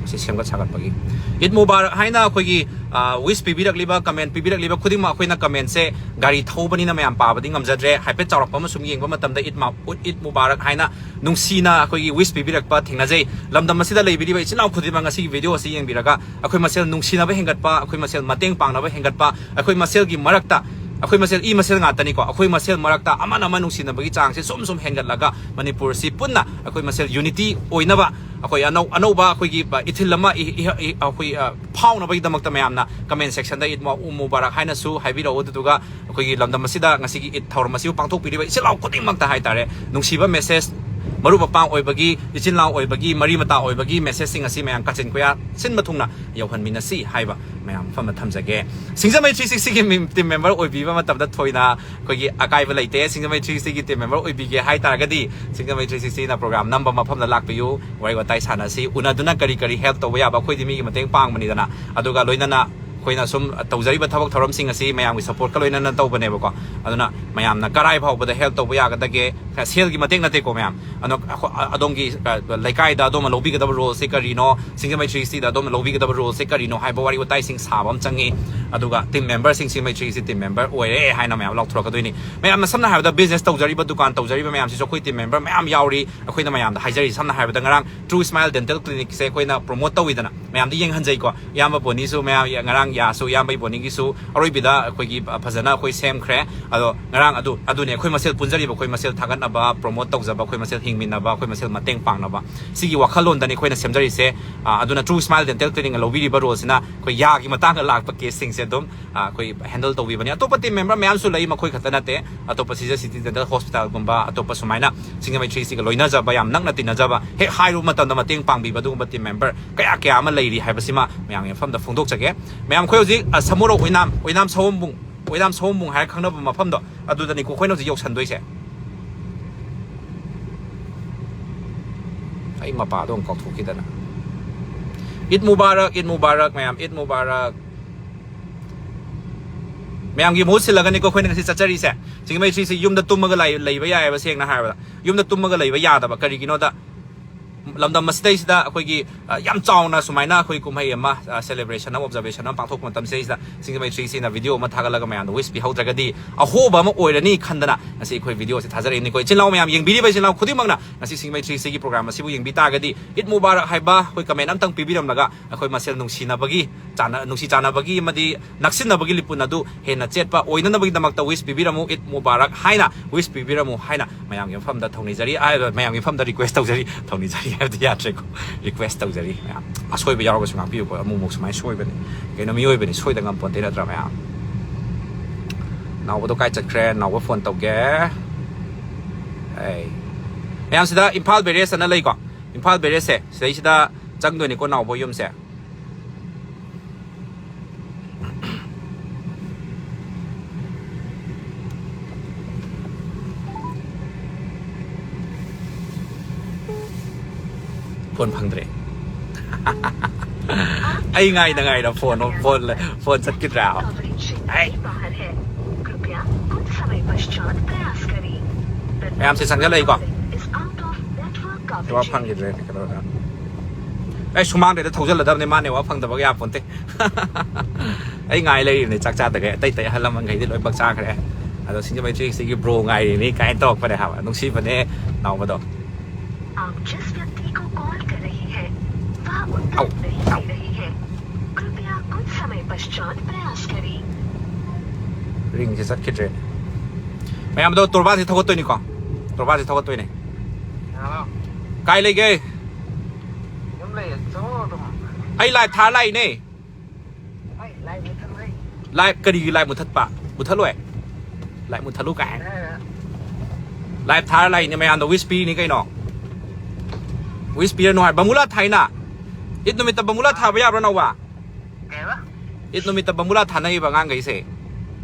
ꯁꯤ ꯁꯦꯝꯒꯠ ꯁꯥꯒꯠꯄꯒꯤ꯫ ꯏꯗ ꯃꯨꯕꯥꯔꯛ ꯍꯥꯏꯅ ꯑꯩꯈꯣꯏꯒꯤ, ꯑ, wish ꯄꯤꯕꯤꯔꯛꯂꯤꯕ, comment ꯄꯤꯕꯤꯔꯛꯂꯤꯕ ꯈꯨꯗꯤꯡꯃꯛ ꯑꯩꯈꯣꯏꯅ commentꯁꯦ ꯒꯥꯔꯤ ꯊꯧꯕꯅꯤꯅ ꯃꯌꯥꯝ ꯄꯥꯕꯗꯤ ꯉꯝꯖꯗ꯭ꯔꯦ꯫ ꯍꯥꯏꯐꯦꯠ ꯆꯥꯎꯔꯛꯄ ꯑꯃ ꯁꯨꯝ ꯌꯦꯡꯕ ꯃꯇꯝꯗ ꯏꯗ ꯃꯥ-, ꯏꯗ ꯃꯨꯕꯥꯔꯛ ꯍꯥꯏꯅ ꯅꯨꯡꯁꯤꯅ ꯑꯩꯈꯣꯏꯒꯤ wish ꯄꯤꯕꯤꯔꯛꯄ ꯊꯦꯡꯅꯖꯩ꯫ ꯂꯝꯗꯝ ꯑꯁꯤꯗ ꯂꯩꯕꯤꯔꯤꯕ ꯏꯆꯤꯜ ꯏꯅꯥꯎ ꯈꯨꯗꯤꯡꯃꯛ ꯉꯁꯤꯒꯤ video ꯑꯁꯤ ꯌꯦꯡꯕꯤꯔꯒ ꯑꯩꯈꯣꯏ ꯃꯁꯦꯜ ꯅꯨꯡꯁꯤꯅꯕ ꯍꯦꯟꯒꯠꯄ, ꯑꯩꯈꯣꯏ ꯃꯁꯦꯜ ꯃꯇꯦꯡ ꯄꯥꯡꯅꯕ ꯍꯦꯟꯒꯠꯄ, ꯑꯩꯈꯣꯏ ꯃꯁꯦꯜꯒꯤ ꯃꯔꯛꯇ, ꯑꯩꯈꯣꯏ ꯃꯁꯦꯜ ꯏ ꯃꯁꯦꯜ ꯉꯥꯛꯇꯅꯤꯀꯣ, ꯑꯩꯈꯣꯏ ꯃꯁꯦꯜ ꯃꯔꯛꯇ ꯑꯃꯅ ꯑꯃ ꯅꯨꯡꯁꯤꯅꯕꯒꯤ ꯆꯥꯡꯁꯦ ꯁꯨꯝ ꯁꯨꯝ ꯍꯦꯟꯒꯠꯂꯒ ꯃꯅꯤꯄꯨꯔꯁꯤ ꯄꯨꯟꯅ ꯑꯩꯈꯣꯏ ꯃꯁꯦꯜ unity ꯑꯣꯏꯅꯕ, ꯑꯩꯈꯣꯏ ꯑꯅꯧ-, ꯑꯅꯧꯕ ꯑꯩꯈꯣꯏꯒꯤ, ꯑ, ꯏꯊꯤꯜ ꯑꯃ ꯏ-, ꯏ-, ꯏ-, ꯑꯩꯈꯣꯏ, ꯑ, ꯐꯥꯎꯅꯕꯒꯤꯗꯃꯛꯇ ꯃꯌꯥꯝꯅ comment sectionꯗ ꯏꯗ ꯃꯨ-, ꯃꯨꯕꯥꯔꯛ ꯍꯥꯏꯅꯁꯨ ꯍꯥꯏꯕꯤꯔꯛꯎ꯫ ꯑꯗꯨꯗꯨꯒ ꯑꯩꯈꯣꯏꯒꯤ ꯂꯝꯗꯝ ꯑꯁꯤꯗ ꯉꯁꯤꯒꯤ ꯏꯗ ꯊꯧꯔꯝ ꯑꯁꯤꯕꯨ ꯄꯥꯡꯊꯣꯛꯄꯤꯔꯤꯕ ꯏꯆꯤꯜ ꯏꯅꯥꯎ ꯈꯨꯗꯤꯡꯃꯛꯇ ꯍꯥꯏꯇꯥꯔꯦ, ꯅꯨꯡꯁꯤꯕ message, ꯃꯔꯨꯞ ꯃꯄꯥꯡ ꯑꯣꯏꯕꯒꯤ, ꯏꯆꯤꯜ ꯏꯅꯥꯎ ꯑꯣꯏꯕꯒꯤ, ꯃꯔꯤ ꯃꯇꯥ ꯑꯣꯏꯕꯒꯤ messageꯁꯤꯡ ꯑꯁꯤ ꯃꯌꯥꯝ ꯀꯥꯆꯤꯟ ꯀꯣꯏꯌꯥ ꯁꯤꯟꯕ ꯊꯨꯡꯅ ꯌꯧꯍꯟꯃꯤꯟꯅꯁꯤ ꯍꯥꯏꯕ ꯃꯌꯥꯝ ꯃꯐꯝꯗ ꯊꯝꯖꯒꯦ꯫ ꯁꯤꯡꯖꯃꯩ ꯊ꯭ꯔꯤ ꯁꯤꯛꯁꯇꯤꯒꯤ ꯃꯤ-, team member ꯑꯣꯏꯕꯤꯕ ꯃꯇꯝꯗ ꯊꯣꯏꯅ ꯑꯩꯈꯣꯏꯒꯤ ꯑꯀꯥꯏꯕ ꯂꯩꯇꯦ꯫ ꯁꯤꯡꯖꯃꯩ ꯊ꯭ꯔꯤ ꯁꯤꯛꯁꯇꯤꯒꯤ team member ꯑꯣꯏꯕꯤꯒꯦ ꯍꯥꯏ ꯇꯥꯔꯒꯗꯤ ꯁꯤꯡꯖꯃꯩ ꯊ꯭ꯔꯤ ꯁꯤꯛꯁꯇꯤꯅ program ꯅꯝꯕ ꯃꯐꯝꯗ ꯂꯥꯛꯄꯤꯌꯨ, ꯋꯥꯔꯤ ꯋꯥꯇꯥꯏ ꯁꯥꯟꯅꯁꯤ, ꯎꯅꯗꯨꯅ ꯀꯔꯤ ꯀꯔꯤ help ꯇꯧꯕ ꯌꯥꯕ, ꯑꯩꯈꯣꯏꯗꯤ ꯃꯤꯒꯤ ꯃꯇꯦꯡ ꯄꯥꯡꯕꯅꯤꯗꯅ꯫ ꯑꯗꯨꯒ ꯂꯣꯏꯅꯅ ꯑꯩꯈꯣꯏꯅ ꯁꯨꯝ ꯇꯧꯖꯔꯤꯕ ꯊꯕꯛ ꯊꯧꯔꯝꯁꯤꯡ ꯑꯁꯤ ꯃꯌꯥꯝꯒꯤ supportꯀ ꯂꯣꯏꯅꯅ ꯇꯧꯕꯅꯦꯕꯀꯣ꯫ ꯑꯗꯨꯅ ꯃꯌꯥꯝꯅ ꯀꯔꯥꯏ ꯐꯥꯎꯕꯗ help ꯇꯧꯕ ꯌꯥꯒꯗꯒꯦ, ꯁꯦꯜꯒꯤ ꯃꯇꯦꯡ ꯅꯠꯇꯦꯀꯣ ꯃꯌꯥꯝ, ꯑꯗꯣ ꯑꯩꯈꯣꯏ, ꯑ-, ꯑꯗꯣꯝꯒꯤ, ꯑ, ꯂꯩꯀꯥꯏꯗ ꯑꯗꯣꯝꯅ ꯂꯧꯕꯤꯒꯗꯕ roleꯁꯦ ꯀꯔꯤꯅꯣ, ꯁꯤꯡꯖꯃꯩ ꯊ꯭ꯔꯤ ꯁꯤꯛꯁꯇꯤꯗ ꯑꯗꯣꯝꯅ ꯂꯧꯕꯤꯒꯗꯕ roleꯁꯦ ꯀꯔꯤꯅꯣ ꯍꯥꯏꯕ ꯋꯥꯔꯤ ꯋꯥꯇꯥꯏꯁꯤꯡ ꯁꯥꯕ ꯑꯃ ꯆꯪꯉꯤ꯫ ꯑꯗꯨꯒ team memberꯁꯤꯡ ꯁꯤꯡꯖꯃꯩ ꯊ꯭ꯔꯤꯁꯤ team member ꯑꯣꯏꯔꯦ ꯍꯥꯏꯅ ꯃꯌꯥꯝ ꯂꯥꯎꯊꯣꯔꯛꯀꯗꯣꯏꯅꯤ꯫ ꯃꯌꯥꯝꯅ ꯁꯝꯅ ꯍꯥꯏꯔꯕꯗ business ꯇꯧꯖꯔꯤꯕ, ꯗꯨꯀꯥꯟ ꯇꯧꯖꯔꯤꯕ ꯃꯌꯥꯝꯁꯤꯁꯨ ꯑꯩꯈꯣꯏ team member ꯃꯌꯥꯝ ꯌꯥꯎꯔꯤ꯫ ꯑꯩꯈꯣꯏꯅ ꯃꯌꯥꯝꯗ ꯍꯥꯏꯖꯔꯤ, ꯁꯝꯅ ꯍꯥꯏꯔꯕꯗ ꯉꯔꯥꯡ True Smile Dental Clinicꯁꯦ ꯑꯩꯈꯣꯏꯅ promote ꯇꯧꯋꯤꯗꯅ, ꯃꯌꯥꯝꯗ ꯌꯦꯡꯍꯟꯖꯩꯀꯣ꯫ ꯏꯌꯥꯝꯕ ꯕꯣꯅꯤꯁꯨ, ꯃꯌꯥꯝ, ꯉꯔꯥꯡ ꯌꯥꯁꯨ, ꯏꯌꯥꯝꯕ ꯕꯣꯅꯤꯒꯤꯁꯨ ꯑꯔꯣꯏꯕꯤꯗ ꯑꯩꯈꯣꯏꯒꯤ ꯐꯖꯅ ꯑꯩꯈꯣꯏ ꯁꯦꯝꯈ꯭ꯔꯦ꯫ ꯑꯗꯣ ꯉꯔꯥꯡ ꯑꯗꯨ, ꯑꯗꯨꯅꯦ ꯑꯩꯈꯣꯏ ꯃꯁꯦꯜ ꯄꯨꯟꯖꯔꯤꯕ, ꯑꯩꯈꯣꯏ ꯃꯁꯦꯜ ꯊꯥꯒꯠꯅꯕ, promote ꯇꯧꯖꯕ, ꯑꯩꯈꯣꯏ ꯃꯁꯦꯜ ꯍꯤꯡꯃꯤꯟꯅꯕ, ꯑꯩꯈꯣꯏ ꯃꯁꯦꯜ ꯃꯇꯦꯡ ꯄꯥꯡꯅꯕ, ꯁꯤꯒꯤ ꯋꯥꯈꯜꯂꯣꯟꯗꯅꯤ ꯑꯩꯈꯣꯏꯅ ꯁꯦꯝꯖꯔꯤꯁꯦ꯫ ꯑ, ꯑꯗꯨꯅ True Smile Dental Clinicꯅ ꯂꯧꯕꯤꯔꯤꯕ roleꯁꯤꯅ ꯑꯩꯈꯣꯏ ꯌꯥꯒꯤ ꯃꯇꯥꯡꯗ ꯂꯥꯛꯄ caseꯁꯤꯡꯁꯦ ꯑꯗꯨꯝ, ꯑ, ꯑꯩꯈꯣꯏ handle ꯇꯧꯕꯤꯕꯅꯤ꯫ ꯑꯇꯣꯞꯄ team member ꯃꯌꯥꯝꯁꯨ ꯂꯩ, ꯃꯈꯣꯏ ꯈꯛꯇ ꯅꯠꯇꯦ꯫ ꯑꯇꯣꯞꯄ Sister City Dental Hospitalꯒꯨꯝꯕ, ꯑꯇꯣꯞꯄ ꯁꯨꯃꯥꯏꯅ ꯁꯤꯡꯖꯃꯩ ꯊ꯭ꯔꯤꯁꯤꯒ ꯂꯣꯏꯅꯖꯕ, ꯌꯥꯝ ꯅꯛꯅ ꯇꯤꯟꯅꯖꯕ, ꯍꯦꯛ ꯍꯥꯏꯔꯨꯕ ꯃꯇꯝꯗ ꯃꯇꯦꯡ ꯄꯥꯡꯕꯤꯕ ꯑꯗꯨꯒꯨꯝꯕ team member ꯀꯌꯥ ꯀꯌꯥ ꯑꯃ ꯂꯩꯔꯤ ꯍꯥꯏꯕꯁꯤꯃ ꯃꯌꯥꯝꯒꯤ ꯃꯐꯝꯗ ꯐꯣꯡꯗꯣꯛꯆꯒꯦ꯫ ꯃꯌꯥꯝ, ꯑꯩꯈꯣꯏ ꯍꯧꯖꯤꯛ, ꯑ, ꯁꯃꯨꯔꯣꯛ ꯑꯣꯏꯅꯥꯝ, ꯑꯣꯏꯅꯥꯝ ꯁꯑꯣꯝꯕꯨꯡ, ꯑꯣꯏꯅꯥꯝ ꯁꯑꯣꯝꯕꯨꯡ ꯍꯥꯏꯔ ꯈꯪꯅꯕ ꯃꯐꯝꯗꯣ, ꯑꯗꯨꯗꯅꯤꯀꯣ ꯑꯩꯈꯣꯏꯅ ꯍꯧꯖꯤꯛ ꯌꯧꯁꯟꯗꯣꯏꯁꯦ꯫ ꯑꯩ ꯃꯄꯥꯗꯣ ꯑꯃꯨꯛ ꯀꯥꯎꯊꯣꯛꯈꯤꯗꯅ꯫ ꯏꯗ ꯃꯨꯕꯥꯔꯛ, ꯏꯗ ꯃꯨꯕꯥꯔꯛ ꯃꯌꯥꯝ, ꯏꯗ ꯃꯨꯕꯥꯔꯛ꯫ ꯃꯌꯥꯝꯒꯤ ꯃꯍꯨꯠ ꯁꯤꯜꯂꯒꯅꯤꯀꯣ ꯑꯩꯈꯣꯏꯅ ꯉꯁꯤ ꯆꯠꯆꯔꯤꯁꯦ꯫ ꯁꯤꯡꯖꯃꯩ ꯊ꯭ꯔꯤꯁꯤ ꯌꯨꯝꯗ ꯇꯨꯝꯃꯒ ꯂꯩ-, ꯂꯩꯕ ꯌꯥꯏꯑꯕ, ꯁꯦꯡꯅ ꯍꯥꯏꯔꯕꯗ꯫ ꯌꯨꯝꯗ ꯇꯨꯝꯃꯒ ꯂꯩꯕ ꯌꯥꯗꯕ꯫ ꯀꯔꯤꯒꯤꯅꯣꯗ, ꯂꯝꯗꯝ ꯑꯁꯤꯗꯩꯁꯤꯗ ꯑꯩꯈꯣꯏꯒꯤ, ꯑ, ꯌꯥꯝ ꯆꯥꯎꯅ ꯁꯨꯃꯥꯏꯅ ꯑꯩꯈꯣꯏ ꯀꯨꯝꯍꯩ ꯑꯃ, ꯑ, celebration ꯑꯃ, observation ꯑꯃ ꯄꯥꯡꯊꯣꯛꯄ ꯃꯇꯝꯁꯤꯗꯩꯁꯤꯗ ꯁꯤꯡꯖꯃꯩ ꯊ꯭ꯔꯤꯁꯤꯅ video ꯑꯃ ꯊꯥꯒꯠꯂꯒ ꯃꯌꯥꯝꯗ wish ꯄꯤꯍꯧꯗ꯭ꯔꯒꯗꯤ ꯑꯍꯣꯕ ꯑꯃ ꯑꯣꯏꯔꯅꯤ ꯈꯟꯗꯅ ꯉꯁꯤ ꯑꯩꯈꯣꯏ videoꯁꯦ ꯊꯥꯖꯔꯛꯏꯅꯤꯀꯣ꯫ ꯏꯆꯤꯜ ꯏꯅꯥꯎ ꯃꯌꯥꯝ, ꯌꯦꯡꯕꯤꯔꯤꯕ ꯏꯆꯤꯜ ꯏꯅꯥꯎ ꯈꯨꯗꯤꯡꯃꯛꯅ ꯉꯁꯤ ꯁꯤꯡꯖꯃꯩ ꯊ꯭ꯔꯤꯁꯤꯒꯤ program ꯑꯁꯤꯕꯨ ꯌꯦꯡꯕꯤ ꯇꯥꯔꯒꯗꯤ ꯏꯗ ꯃꯨꯕꯥꯔꯛ ꯍꯥꯏꯕ ꯑꯩꯈꯣꯏ comment ꯑꯝꯇꯪ ꯄꯤꯕꯤꯔꯝꯂꯒ ꯑꯩꯈꯣꯏ ꯃꯁꯦꯜ ꯅꯨꯡꯁꯤꯅꯕꯒꯤ, ꯆꯥꯟꯅ-, ꯅꯨꯡꯁꯤ ꯆꯥꯟꯅꯕꯒꯤ ꯑꯃꯗꯤ ꯅꯛꯁꯤꯟꯅꯕꯒꯤ ꯂꯤꯄꯨꯟ ꯑꯗꯨ ꯍꯦꯟꯅ ꯆꯦꯠꯄ ꯑꯣꯏꯅꯅꯕꯒꯤꯗꯃꯛꯇ wish ꯄꯤꯕꯤꯔꯝꯃꯨ, ꯏꯗ ꯃꯨꯕꯥꯔꯛ ꯍꯥꯏꯅ wish ꯄꯤꯕꯤꯔꯝꯃꯨ ꯍꯥꯏꯅ ꯃꯌꯥꯝꯒꯤ ꯃꯐꯝꯗ ꯊꯧꯅꯤꯖꯔꯤ, ꯑ, ꯃꯌꯥꯝꯒꯤ ꯃꯐꯝꯗ request ꯇꯧꯖꯔꯤ, ꯊꯧꯅꯤꯖꯔꯤ ꯍꯥꯏꯕꯗꯤ ꯌꯥꯗ꯭ꯔꯦꯀꯣ, request ꯇꯧꯖꯔꯤ ꯃꯌꯥꯝ꯫ ꯑꯁꯣꯏꯕ ꯌꯥꯎꯔꯒꯁꯨ ꯉꯥꯛꯄꯤꯌꯨꯀꯣ, ꯑꯃꯨꯛꯃꯨꯛ ꯁꯨꯃꯥꯏꯅ ꯁꯣꯏꯕꯅꯤ꯫ ꯀꯩꯅꯣ, ꯃꯤꯑꯣꯏꯕꯅꯤ, ꯁꯣꯏꯗ ꯉꯝꯄꯣꯟꯇꯦ ꯅꯠꯇ꯭ꯔꯥ ꯃꯌꯥꯝ? ꯅꯥꯎꯕꯗꯣ ꯀꯥꯏ ꯆꯠꯈ꯭ꯔꯦ? ꯅꯥꯎꯕ phone ꯇꯧꯒꯦ꯫ ꯑꯩ ꯃꯌꯥꯝ, ꯁꯤꯗ ꯏꯝꯐꯥꯜ barrage ꯑꯅ ꯂꯩꯀꯣ, ꯏꯝꯐꯥꯜ barrageꯁꯦ ꯁꯤꯗꯩꯁꯤꯗ ꯆꯪꯗꯣꯏꯅꯤꯀꯣ ꯅꯥꯎꯕ ꯌꯨꯝꯁꯦ꯫ Phone ꯐꯪꯗ꯭ꯔꯦ꯫ ꯑꯩ ꯉꯥꯏꯅ ꯉꯥꯏꯅ phone, phone, phone ꯆꯠꯈꯤꯗ꯭ꯔꯥ? ꯑꯩ ꯃꯌꯥꯝꯁꯦ ꯆꯪꯁꯤꯜꯂꯛꯏꯀꯣ꯫ Network ꯐꯪꯈꯤꯗ꯭ꯔꯦ, ꯀꯩꯅꯣꯗ꯫ ꯑꯩ ꯁꯨꯃꯥꯡꯗꯩꯗ ꯊꯧꯖꯤꯜꯂꯗꯕꯅꯤ, ꯃꯥ network ꯐꯪꯗꯕꯒ ꯌꯥꯄꯣꯟꯇꯦ꯫ ꯑꯩ ꯉꯥꯏ ꯂꯩꯔꯤꯕꯅꯦ ꯆꯥꯛ ꯆꯥꯗꯒꯩ꯫ ꯑꯇꯩ ꯑꯇꯩ ꯑꯍꯜ ꯂꯃꯟꯈꯩꯗꯤ ꯂꯣꯏꯅꯃꯛ ꯆꯥꯈ꯭ꯔꯦ꯫ ꯑꯗꯣ ꯁꯤꯡꯖꯃꯩ ꯊ꯭ꯔꯤ ꯁꯤꯛꯁꯇꯤꯒꯤ ꯕ꯭ꯔꯣ ꯉꯥꯏꯔꯤꯅꯤ ꯀꯥꯏꯅ ꯇꯧꯔꯛꯄꯅꯦ ꯍꯥꯏꯕ꯫ ꯅꯨꯡꯁꯤꯕꯅꯦ ꯅꯥꯎꯕꯗꯣ꯫ आप जिस व्यक्ति को कॉल कर रही है, वह उत्तर नहीं दे रही है। कृपया कुछ समय पश्चात प्रयास करें। ꯔꯤꯡꯁꯦ ꯆꯠꯈꯤꯗ꯭ꯔꯦ꯫ ꯃꯌꯥꯝꯗꯣ ꯇꯣꯔꯕꯥꯟꯁꯦ ꯊꯧꯒꯠꯇꯣꯏꯅꯤꯀꯣ꯫ ꯇꯣꯔꯕꯥꯟꯁꯦ ꯊꯧꯒꯠꯇꯣꯏꯅꯦ꯫ ꯀꯥꯏ ꯂꯩꯒꯦ? ꯑꯩ ꯂꯥꯏꯚ ꯊꯥꯔ ꯂꯥꯛꯏꯅꯦ꯫ ꯂꯥꯏꯚ ꯀꯔꯤꯒꯤ ꯂꯥꯏꯚ ꯃꯨꯊꯠꯄ? ꯃꯨꯊꯠꯂꯣꯏ꯫ ꯂꯥꯏꯚ ꯃꯨꯊꯠꯂꯨ ꯀꯥꯏ꯫ ꯂꯥꯏꯚ ꯊꯥꯔ ꯂꯥꯛꯏꯅꯦ ꯃꯌꯥꯝꯗ wish ꯄꯤꯔꯤꯅꯤ ꯀꯩꯅꯣ꯫ Wish ꯄꯤꯔꯅꯨ ꯍꯥꯏ꯫ ꯕꯝꯕꯨꯂꯥ ꯊꯥꯏꯅ꯫ ꯏꯠ ꯅꯨꯃꯤꯠꯇ ꯕꯝꯕꯨꯂꯥ ꯊꯥꯕ ꯌꯥꯕ꯭ꯔꯣ ꯅꯥꯎꯕ? ꯀꯩꯕ? ꯏꯠ ꯅꯨꯃꯤꯠꯇ ꯕꯝꯕꯨꯂꯥ ꯊꯥꯅꯩꯕ ꯑꯉꯥꯡꯈꯩꯁꯦ꯫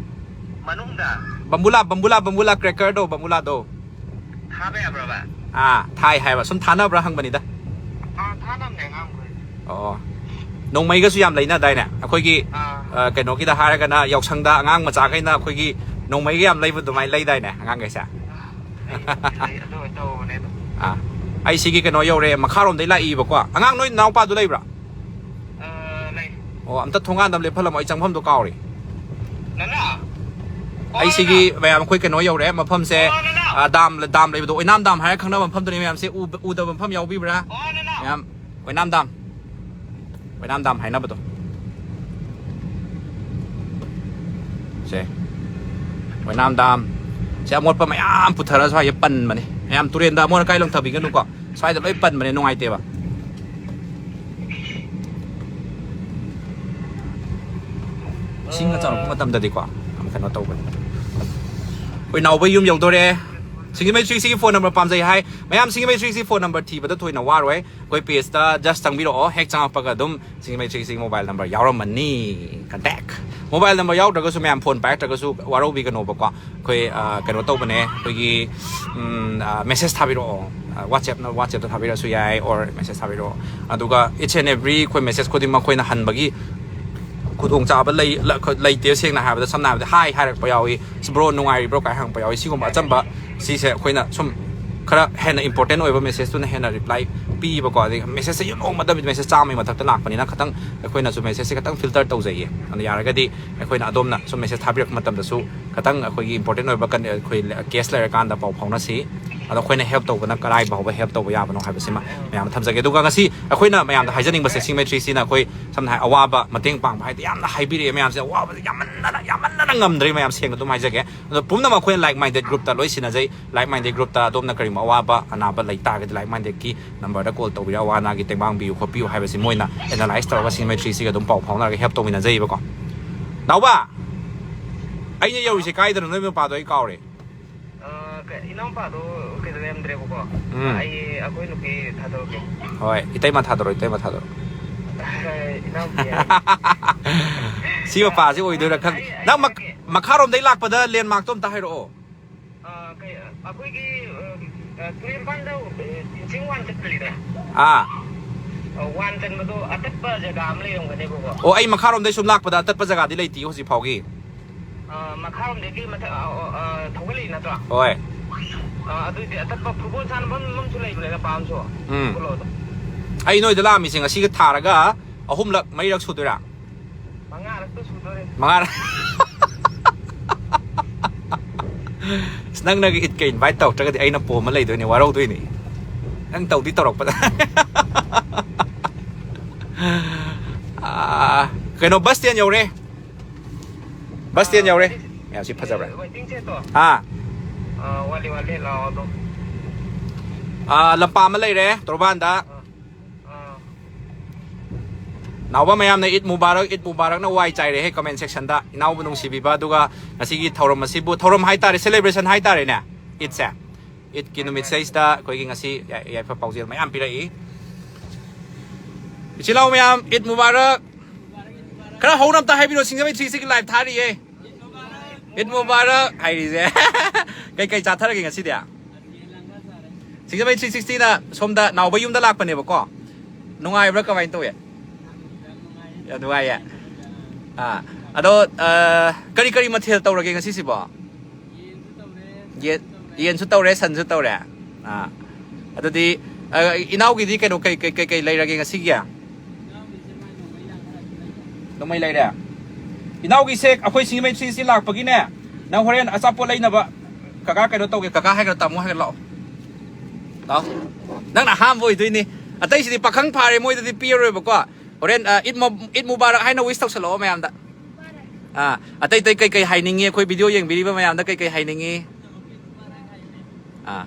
ꯃꯅꯨꯡꯗ? ꯕꯝꯕꯨꯂꯥ, ꯕꯝꯕꯨꯂꯥ, ꯕꯝꯕꯨꯂꯥ crackerꯗꯣ, ꯕꯝꯕꯨꯂꯥꯗꯣ꯫ ꯊꯥꯕ ꯌꯥꯕ꯭ꯔꯕ? ꯑꯥ, ꯊꯥꯏ ꯍꯥꯏꯕ꯫ ꯁꯨꯝ ꯊꯥꯅꯕ꯭ꯔꯥ ꯍꯪꯕꯅꯤꯗ꯫ ꯑꯥ, ꯊꯥꯅꯕꯅꯦ ꯑꯉꯥꯡꯈꯣꯏ꯫ ꯑꯣ꯫ ꯅꯣꯡꯃꯩꯒꯁꯨ ꯌꯥꯝ ꯂꯩꯅꯗꯥꯏꯅꯦ? ꯑꯩꯈꯣꯏꯒꯤ, ꯑꯥ꯫ ꯑ, ꯀꯩꯅꯣꯒꯤꯗ ꯍꯥꯏꯔꯒꯅ ꯌꯥꯎꯁꯪꯗ ꯑꯉꯥꯡ ꯃꯆꯥꯈꯩꯅ ꯑꯩꯈꯣꯏꯒꯤ ꯅꯣꯡꯃꯩꯒ ꯌꯥꯝ ꯂꯩꯕ ꯑꯗꯨꯃꯥꯏꯅ ꯂꯩꯗꯥꯏꯅꯦ ꯑꯉꯥꯡꯈꯩꯁꯦ? ꯂꯩ, ꯂꯩ, ꯑꯗꯨꯃꯥꯏꯅ ꯇꯧꯕꯅꯦ ꯑꯗꯨꯝ꯫ ꯑꯥ꯫ ꯑꯩ ꯁꯤꯒꯤ ꯀꯩꯅꯣ ꯌꯧꯔꯦ, ꯃꯈꯥꯔꯣꯝꯗꯩ ꯂꯥꯛꯏꯕꯀꯣ꯫ ꯑꯉꯥꯡ ꯅꯣꯏ ꯅꯅꯥꯎꯄꯥꯗꯨ ꯂꯩꯕ꯭ꯔꯥ? ꯑ, ꯂꯩ꯫ ꯑꯣ, ꯑꯝꯇ ꯊꯣꯡꯒꯥꯟꯗ ꯑꯃ ꯂꯦꯞꯍꯜꯂꯝꯃꯣ, ꯑꯩ ꯆꯪꯐꯝꯗꯣ ꯀꯥꯎꯔꯦ꯫ ꯅꯅꯥ? ꯑꯣ, ꯑꯩ ꯁꯤꯒꯤ ꯅꯅꯥ꯫ ꯃꯌꯥꯝ ꯑꯩꯈꯣꯏ ꯀꯩꯅꯣ ꯌꯧꯔꯦ, ꯃꯐꯝꯁꯦ, ꯑꯣ, ꯅꯅꯥ꯫ ꯑ, ꯗꯥꯝ, ꯗꯥꯝ ꯂꯩꯕꯗꯣ, ꯑꯣꯏꯅꯥꯝ ꯗꯥꯝ ꯍꯥꯏꯔ ꯈꯪꯅꯕ ꯃꯐꯝꯗꯨꯅꯤ ꯃꯌꯥꯝꯁꯦ꯫ ꯎꯕ-, ꯎꯗꯕ ꯃꯐꯝ ꯌꯥꯎꯕꯤꯕ꯭ꯔꯥ? ꯑꯣ, ꯅꯅꯥ꯫ ꯃꯌꯥꯝ, ꯑꯣꯏꯅꯥꯝ ꯗꯥꯝ꯫ ꯑꯣꯏꯅꯥꯝ ꯗꯥꯝ ꯍꯥꯏꯅꯕꯗꯣ꯫ ꯁꯦ꯫ ꯑꯣꯏꯅꯥꯝ ꯗꯥꯝ꯫ ꯁꯦ ꯑꯃꯣꯠꯄ ꯃꯌꯥꯝ ꯄꯨꯊꯔ ꯁ꯭ꯋꯥꯏꯁꯦ ꯄꯟꯕꯅꯦ꯫ ꯃꯌꯥꯝ ꯇꯨꯔꯦꯟꯗ ꯑꯃꯣꯠ ꯑꯀꯥꯏ ꯂꯪꯊꯕꯤꯒꯅꯨꯀꯣ꯫ ꯁ꯭ꯋꯥꯏꯗ ꯂꯣꯏ ꯄꯟꯕꯅꯦ, ꯅꯨꯡꯉꯥꯏꯇꯦꯕ꯫ ꯏꯁꯤꯡꯒ ꯆꯥꯎꯔꯛꯄ ꯃꯇꯝꯗꯗꯤꯀꯣ, ꯌꯥꯝ ꯀꯩꯅꯣ ꯇꯧꯕꯅꯦ꯫ ꯑꯩꯈꯣꯏ ꯅꯥꯎꯕ ꯌꯨꯝ ꯌꯧꯗꯣꯔꯦ꯫ ꯁꯤꯡꯖꯃꯩ ꯊ꯭ꯔꯤ ꯁꯤꯒꯤ ꯐꯣꯟ ꯅꯝꯕꯔ ꯄꯥꯝꯖꯩ ꯍꯥꯏ꯫ ꯃꯌꯥꯝ ꯁꯤꯡꯖꯃꯩ ꯊ꯭ꯔꯤ ꯁꯤ ꯐꯣꯟ ꯅꯝꯕꯔ ꯊꯤꯕꯗ ꯊꯣꯏꯅ ꯋꯥꯔꯣꯏ꯫ ꯑꯩꯈꯣꯏ ꯄꯦꯖꯇ just ꯆꯪꯕꯤꯔꯛꯑꯣ꯫ ꯍꯦꯛ ꯆꯪꯉꯛꯄꯒ ꯑꯗꯨꯝ ꯁꯤꯡꯖꯃꯩ ꯊ꯭ꯔꯤ ꯁꯤꯒꯤ ꯃꯣꯕꯥꯏꯜ ꯅꯝꯕꯔ ꯌꯥꯎꯔꯝꯃꯅꯤ꯫ ꯀꯟꯇꯦꯛ꯫ ꯃꯣꯕꯥꯏꯜ ꯅꯝꯕꯔ ꯌꯥꯎꯗ꯭ꯔꯒꯁꯨ ꯃꯌꯥꯝ ꯐꯣꯟ ꯄꯥꯏꯔꯛꯇ꯭ꯔꯒꯁꯨ ꯋꯥꯔꯧꯕꯤꯒꯅꯣꯕꯀꯣ꯫ ꯑꯩꯈꯣꯏ, ꯑ, ꯀꯩꯅꯣ ꯇꯧꯕꯅꯦ, ꯑꯩꯈꯣꯏꯒꯤ, ꯎꯝ, ꯑ, ꯃꯦꯁꯦꯖ ꯊꯥꯕꯤꯔꯛꯑꯣ꯫ ꯑ, WhatsApp-ꯅ, WhatsApp-ꯇ ꯊꯥꯕꯤꯔꯛꯑꯁꯨ ꯌꯥꯏ, or ꯃꯦꯁꯦꯖ ꯊꯥꯕꯤꯔꯛꯑꯣ꯫ ꯑꯗꯨꯒ each and every ꯑꯩꯈꯣꯏ ꯃꯦꯁꯦꯖ ꯈꯨꯗꯤꯡꯃꯛ ꯑꯩꯈꯣꯏꯅ ꯍꯟꯕꯒꯤ ꯈꯨꯗꯣꯡꯆꯥꯕ ꯂꯩ-, ꯂ-, ꯂꯩꯇꯦ꯫ ꯁꯦꯡꯅ ꯍꯥꯏꯔꯕꯗ, ꯁꯝꯅ ꯍꯥꯏꯔꯕꯗ, "ꯍꯥꯏ" ꯍꯥꯏꯔꯛꯄ ꯌꯥꯎꯏ, "ꯕ꯭ꯔꯣ ꯅꯨꯡꯉꯥꯏꯔꯤꯕ꯭ꯔꯣ?" ꯀꯥꯏ ꯍꯪꯉꯛꯄ ꯌꯥꯎꯏ꯫ ꯁꯤꯒꯨꯝꯕ ꯑꯆꯝꯕ ꯁꯤꯁꯦ ꯑꯩꯈꯣꯏꯅ ꯁꯨꯝ ꯈꯔ ꯍꯦꯟꯅ ꯏꯝꯄꯣꯔꯇꯦꯟ ꯑꯣꯏꯕ ꯃꯦꯁꯦꯖꯇꯨꯅ ꯍꯦꯟꯅ ꯔꯤꯄ꯭ꯂꯥꯏ ꯄꯤꯕꯀꯣ꯫ ꯑꯗꯩ ꯃꯦꯁꯦꯖꯁꯦ ꯌꯨꯝ ꯃꯇꯝꯗ ꯃꯦꯁꯦꯖ ꯆꯥꯝꯃꯒꯤ ꯃꯊꯛꯇ ꯂꯥꯛꯄꯅꯤꯅ ꯈꯤꯇꯪ ꯑꯩꯈꯣꯏꯅꯁꯨ ꯃꯦꯁꯦꯖꯁꯦ ꯈꯤꯇꯪ ꯐꯤꯜꯇꯔ ꯇꯧꯖꯩꯌꯦ꯫ ꯑꯗꯨꯅ ꯌꯥꯔꯒꯗꯤ ꯑꯩꯈꯣꯏꯅ ꯑꯗꯣꯝꯅ ꯁꯨꯝ ꯃꯦꯁꯦꯖ ꯊꯥꯕꯤꯔꯛꯄ ꯃꯇꯝꯗꯁꯨ ꯈꯤꯇꯪ ꯑꯩꯈꯣꯏꯒꯤ ꯏꯝꯄꯣꯔꯇꯦꯟ ꯑꯣꯏꯕ ꯀꯟ-, ꯑꯩꯈꯣꯏ ꯀꯦꯁ ꯂꯩꯔꯀꯥꯟꯗ ꯄꯥꯎ ꯐꯥꯎꯅꯁꯤ꯫ ꯑꯗꯣ ꯑꯩꯈꯣꯏꯅ ꯍꯦꯜꯞ ꯇꯧꯕꯅ ꯀꯔꯥꯏ ꯐꯥꯎꯕ ꯍꯦꯜꯞ ꯇꯧꯕ ꯌꯥꯕꯅꯣ ꯍꯥꯏꯕꯁꯤꯃ ꯃꯌꯥꯝꯗ ꯊꯝꯖꯒꯦ꯫ ꯑꯗꯨꯒ ꯉꯁꯤ ꯑꯩꯈꯣꯏꯅ ꯃꯌꯥꯝꯗ ꯍꯥꯏꯖꯅꯤꯡꯕꯁꯦ, ꯁꯤꯡꯃꯩ ꯊ꯭ꯔꯤ ꯁꯤꯅ ꯑꯩꯈꯣꯏ ꯁꯝꯅ ꯍꯥꯏ ꯑꯋꯥꯕ ꯃꯇꯦꯡ ꯄꯥꯡꯕ ꯍꯥꯏꯗꯤ ꯌꯥꯝꯅ ꯍꯥꯏꯕꯤꯔꯛꯑꯦ ꯃꯌꯥꯝꯁꯦ꯫ ꯑꯋꯥꯕꯁꯦ ꯌꯥꯝꯃꯟꯗꯅ, ꯌꯥꯝꯃꯟꯗꯅ ꯉꯝꯗ꯭ꯔꯦ ꯃꯌꯥꯝ, ꯁꯦꯡꯅ ꯑꯗꯨꯝ ꯍꯥꯏꯖꯒꯦ꯫ ꯑꯗꯣ ꯄꯨꯝꯅꯃꯛ ꯑꯩꯈꯣꯏꯅ ꯂꯥꯏꯛ ꯃꯥꯏꯟꯗꯦꯠ ꯒ꯭ꯔꯨꯞꯇ ꯂꯣꯏ ꯁꯤꯟꯅꯖꯩ꯫ ꯂꯥꯏꯛ ꯃꯥꯏꯟꯗꯦꯠ ꯒ꯭ꯔꯨꯞꯇ ꯑꯗꯣꯝꯅ ꯀꯔꯤꯒꯨꯝꯕ ꯑꯋꯥꯕ ꯑꯅꯥꯕ ꯂꯩ ꯇꯥꯔꯒꯗꯤ ꯂꯥꯏꯛ ꯃꯥꯏꯟꯗꯦꯠꯀꯤ ꯅꯝꯕꯔꯗ ꯀꯣꯜ ꯇꯧꯕꯤꯔꯒ ꯑꯋꯥ ꯑꯅꯥꯒꯤ ꯇꯦꯡꯕꯥꯡꯕꯤꯌꯨ ꯈꯣꯠꯄꯤꯌꯨ ꯍꯥꯏꯕꯁꯤ ꯃꯣꯏꯅ ꯑꯦꯅꯥꯂꯥꯏꯁ ꯇꯧꯔꯒ ꯁꯤꯡꯃꯩ ꯊ꯭ꯔꯤ ꯁꯤꯒ ꯑꯗꯨꯝ ꯄꯥꯎ ꯐꯥꯎꯅꯔꯒ ꯍꯦꯜꯞ ꯇꯧꯃꯤꯟꯅꯖꯩꯕꯀꯣ꯫ ꯅꯥꯎꯕ, ꯑꯩꯅ ꯌꯧꯔꯤꯁꯦ ꯀꯥꯏꯗꯅꯣ? ꯅꯣꯏ ꯃꯄꯥꯗꯣ ꯑꯩ ꯀꯥꯎꯔꯦ꯫ ꯑ, ꯀ-, ꯏꯅꯥꯎꯄꯥꯗꯣ ꯀꯩꯗ ꯂꯩꯔꯝꯗ꯭ꯔꯦꯕꯀꯣ꯫ ꯎꯝ꯫ ꯑꯩ, ꯑꯩꯈꯣꯏ ꯅꯨꯄꯤ ꯊꯥꯗꯣꯔꯛꯀꯦ꯫ ꯍꯣꯏ, ꯏꯇꯩꯃ ꯊꯥꯗꯣꯔꯛꯑꯣ, ꯏꯇꯩꯃ ꯊꯥꯗꯣꯔꯛꯑꯣ꯫ ꯏꯅꯥꯎꯄꯤ꯫ ꯁꯤ ꯃꯄꯥꯁꯤ ꯑꯣꯏꯗꯣꯏꯔꯥ ꯈꯪꯗꯦ꯫ ꯅꯪ ꯃꯛ-, ꯃꯈꯥꯔꯣꯝꯗꯩ ꯂꯥꯛꯄꯗ ꯂꯦꯟꯃꯥꯔꯛꯇꯣ ꯑꯝꯇ ꯍꯥꯏꯔꯛꯑꯣ꯫ ꯑ, ꯀꯩ, ꯑꯩꯈꯣꯏꯒꯤ, ꯑ, ꯇꯨꯔꯦꯟ ꯃꯄꯥꯟꯗ, ꯑ, ꯆꯤꯡ ꯋꯥꯟ ꯆꯠꯄ ꯂꯩꯗꯅ? ꯑꯥ꯫ ꯑ, ꯋꯥꯟ ꯆꯟꯕꯗꯣ ꯑꯇꯠꯄ ꯖꯒꯥ ꯑꯃ ꯂꯩꯔꯝꯒꯅꯦꯕꯀꯣ꯫ ꯑꯣ, ꯑꯩ ꯃꯈꯥꯔꯣꯝꯗꯩ ꯁꯨꯝ ꯂꯥꯛꯄꯗ ꯑꯇꯠꯄ ꯖꯒꯥꯗꯤ ꯂꯩꯇꯦ ꯍꯧꯖꯤꯛ ꯐꯥꯎꯒꯤ꯫ ꯑ, ꯃꯈꯥꯔꯣꯝꯗꯒꯤ ꯃꯊꯛ, ꯑ, ꯑ, ꯊꯧꯒꯠꯂꯛꯏ ꯅꯠꯇ꯭ꯔꯣ? ꯍꯣꯏ꯫ ꯑ, ꯑꯗꯨꯏꯗꯤ ꯑꯇꯠꯄ ꯐꯨꯠꯕꯣꯜ ꯁꯥꯟꯅꯐꯝ ꯑꯃꯁꯨ ꯂꯩꯕꯅꯦ, ꯂꯝꯄꯥꯛ ꯑꯃꯁꯨ꯫ ꯎꯝ꯫ ꯐꯨꯠꯕꯣꯜꯗꯣ꯫ ꯑꯩ ꯅꯣꯏꯗ ꯂꯥꯛꯑꯝꯃꯤꯁꯦ ꯉꯁꯤꯒ ꯊꯥꯔꯒ ꯑꯍꯨꯝꯂꯛ ꯃꯔꯤꯔꯛ ꯁꯨꯗꯣꯏꯔꯥ? ꯃꯉꯥꯔꯛꯇ ꯁꯨꯗꯣꯔꯦ꯫ ꯃꯉꯥꯔꯛ꯫ ꯑꯁ, ꯅꯪꯅꯒ ꯏꯠꯀ ꯏꯟꯚꯥꯏꯠ ꯇꯧꯔꯛꯇ꯭ꯔꯒꯗꯤ ꯑꯩꯅ ꯄꯣꯝꯃ ꯂꯩꯗꯣꯏꯅꯦ, ꯋꯥꯔꯧꯗꯣꯏꯅꯦ꯫ ꯅꯪ ꯇꯧꯗꯤ ꯇꯧꯔꯛꯄꯗ꯫ ꯑꯥ, ꯀꯩꯅꯣ, ꯕꯁ ꯁ꯭ꯇꯦꯟ ꯌꯧꯔꯦ꯫ ꯕꯁ ꯁ꯭ꯇꯦꯟ ꯌꯧꯔꯦ꯫ ꯌꯥꯝ ꯁꯤ ꯐꯖꯕ꯭ꯔꯥ? ꯋꯦꯇꯤꯡ ꯁꯦꯠꯇꯣ꯫ ꯑꯥ꯫ ꯑ, ꯋꯥꯠꯂꯤ, ꯋꯥꯠꯂꯤ, ꯂꯥꯛꯑꯣ ꯑꯗꯣ꯫ ꯑꯥ, ꯂꯝꯄꯥꯛ ꯑꯃ ꯂꯩꯔꯦ ꯇꯣꯔꯕꯥꯟꯗ꯫ ꯑ, ꯑ꯫ ꯅꯥꯎꯕ ꯃꯌꯥꯝꯅ ꯏꯠ ꯃꯨꯕꯥꯔꯛ, ꯏꯠ ꯃꯨꯕꯥꯔꯛꯅ ꯋꯥꯏ ꯆꯥꯏꯔꯦꯍꯦ ꯀꯃꯦꯟ ꯁꯦꯛꯁꯟꯗ꯫ ꯏꯅꯥꯎꯕꯨ ꯅꯨꯡꯁꯤꯕꯤꯕ, ꯑꯗꯨꯒ ꯉꯁꯤꯒꯤ ꯊꯧꯔꯝ ꯑꯁꯤꯕꯨ, ꯊꯧꯔꯝ ꯍꯥꯏꯇꯥꯔꯦ, ꯁꯦꯂꯦꯕ꯭ꯔꯦꯁꯟ ꯍꯥꯏꯇꯥꯔꯦꯅꯦ, ꯏꯠꯁꯦ꯫ ꯏꯠꯀꯤ ꯅꯨꯃꯤꯠꯁꯤꯗꯩꯁꯤꯗ ꯑꯩꯈꯣꯏꯒꯤ ꯉꯁꯤ ꯌꯥ-, ꯌꯥꯏꯐ ꯄꯥꯎꯖꯦꯜ ꯃꯌꯥꯝ ꯄꯤꯔꯛꯏ꯫ ꯏꯆꯤꯜ ꯏꯅꯥꯎ ꯃꯌꯥꯝ, ꯏꯠ ꯃꯨꯕꯥꯔꯛ꯫ ꯈꯔ ꯍꯧꯅ ꯑꯝꯇ ꯍꯥꯏꯕꯤꯔꯣ, ꯁꯤꯡꯖꯃꯩ ꯊ꯭ꯔꯤ ꯁꯤꯛꯁꯇꯤ ꯂꯥꯏꯚ ꯊꯥꯔꯤꯌꯦ꯫ ꯏꯠ ꯃꯨꯕꯥꯔꯛ ꯍꯥꯏꯔꯤꯁꯦ꯫ ꯀꯩꯀꯩ ꯆꯥꯊꯔꯒꯦ ꯉꯁꯤꯗꯤ? ꯁꯤꯡꯖꯃꯩ ꯊ꯭ꯔꯤ ꯁꯤꯛꯁꯇꯤꯅ ꯁꯣꯝꯗ ꯅꯥꯎꯕ ꯌꯨꯝꯗ ꯂꯥꯛꯄꯅꯦꯕꯀꯣ꯫ ꯅꯨꯡꯉꯥꯏꯕ꯭ꯔꯥ, ꯀꯃꯥꯏꯅ ꯇꯧꯏ? ꯌꯥꯝ ꯅꯨꯡꯉꯥꯏꯌꯦ꯫ ꯑꯥ, ꯑꯗꯣ, ꯑ, ꯀꯔꯤ ꯀꯔꯤ ꯃꯊꯦꯜ ꯇꯧꯔꯒꯦ ꯉꯁꯤꯁꯤꯕꯣ? ꯌꯦꯟ, ꯌꯦꯟꯁꯨ ꯇꯧꯔꯦ, ꯁꯟꯁꯨ ꯇꯧꯔꯦ꯫ ꯑꯥ, ꯑꯗꯨꯗꯤ, ꯑ, ꯏꯅꯥꯎꯒꯤꯗꯤ ꯀꯩꯅꯣ, ꯀꯩ, ꯀꯩ, ꯀꯩ, ꯀꯩ ꯂꯩꯔꯒꯦ ꯉꯁꯤꯒꯤ? ꯅꯣꯡꯃꯩ ꯂꯩꯔꯦ꯫ ꯏꯅꯥꯎꯒꯤꯁꯦ ꯑꯩꯈꯣꯏ ꯁꯤꯡꯖꯃꯩ ꯊ꯭ꯔꯤ ꯁꯤꯛꯁꯇꯤ ꯂꯥꯛꯄꯒꯤꯅꯦ, ꯅꯪ ꯍꯣꯔꯦꯟ ꯑꯆꯥꯄꯣꯠ ꯂꯩꯅꯕ ꯀꯀꯥ ꯀꯩꯅꯣ ꯇꯧꯒꯦ, ꯀꯀꯥ ꯍꯥꯏꯒ꯭ꯔꯥ, ꯇꯥꯃꯣ ꯍꯥꯏꯒ꯭ꯔꯥ, ꯂꯥꯛꯑꯣ꯫ ꯂꯥꯛꯑꯣ꯫ ꯅꯪꯅ ꯑꯍꯥꯟꯕ ꯑꯣꯏꯗꯣꯏꯅꯤ꯫ ꯑꯇꯩꯁꯤꯗꯤ ꯄꯥꯈꯪ ꯐꯥꯔꯦ, ꯃꯣꯏꯗꯗꯤ ꯄꯤꯔꯔꯣꯏꯕꯀꯣ꯫ ꯍꯣꯔꯦꯟ, ꯑ, ꯏꯗ ꯃꯨ-, ꯏꯗ ꯃꯨꯕꯥꯔꯛ ꯍꯥꯏꯅ wish ꯇꯧꯁꯜꯂꯛꯑꯣ ꯃꯌꯥꯝꯗ꯫ ꯑꯥ, ꯑꯇꯩ ꯑꯇꯩ ꯀꯩ ꯀꯩ ꯍꯥꯏꯅꯤꯡꯉꯤ? ꯑꯩꯈꯣꯏ video ꯌꯦꯡꯕꯤꯔꯤꯕ ꯃꯌꯥꯝꯗ ꯀꯩ ꯀꯩ ꯍꯥꯏꯅꯤꯡꯉꯤ? ꯑꯥ꯫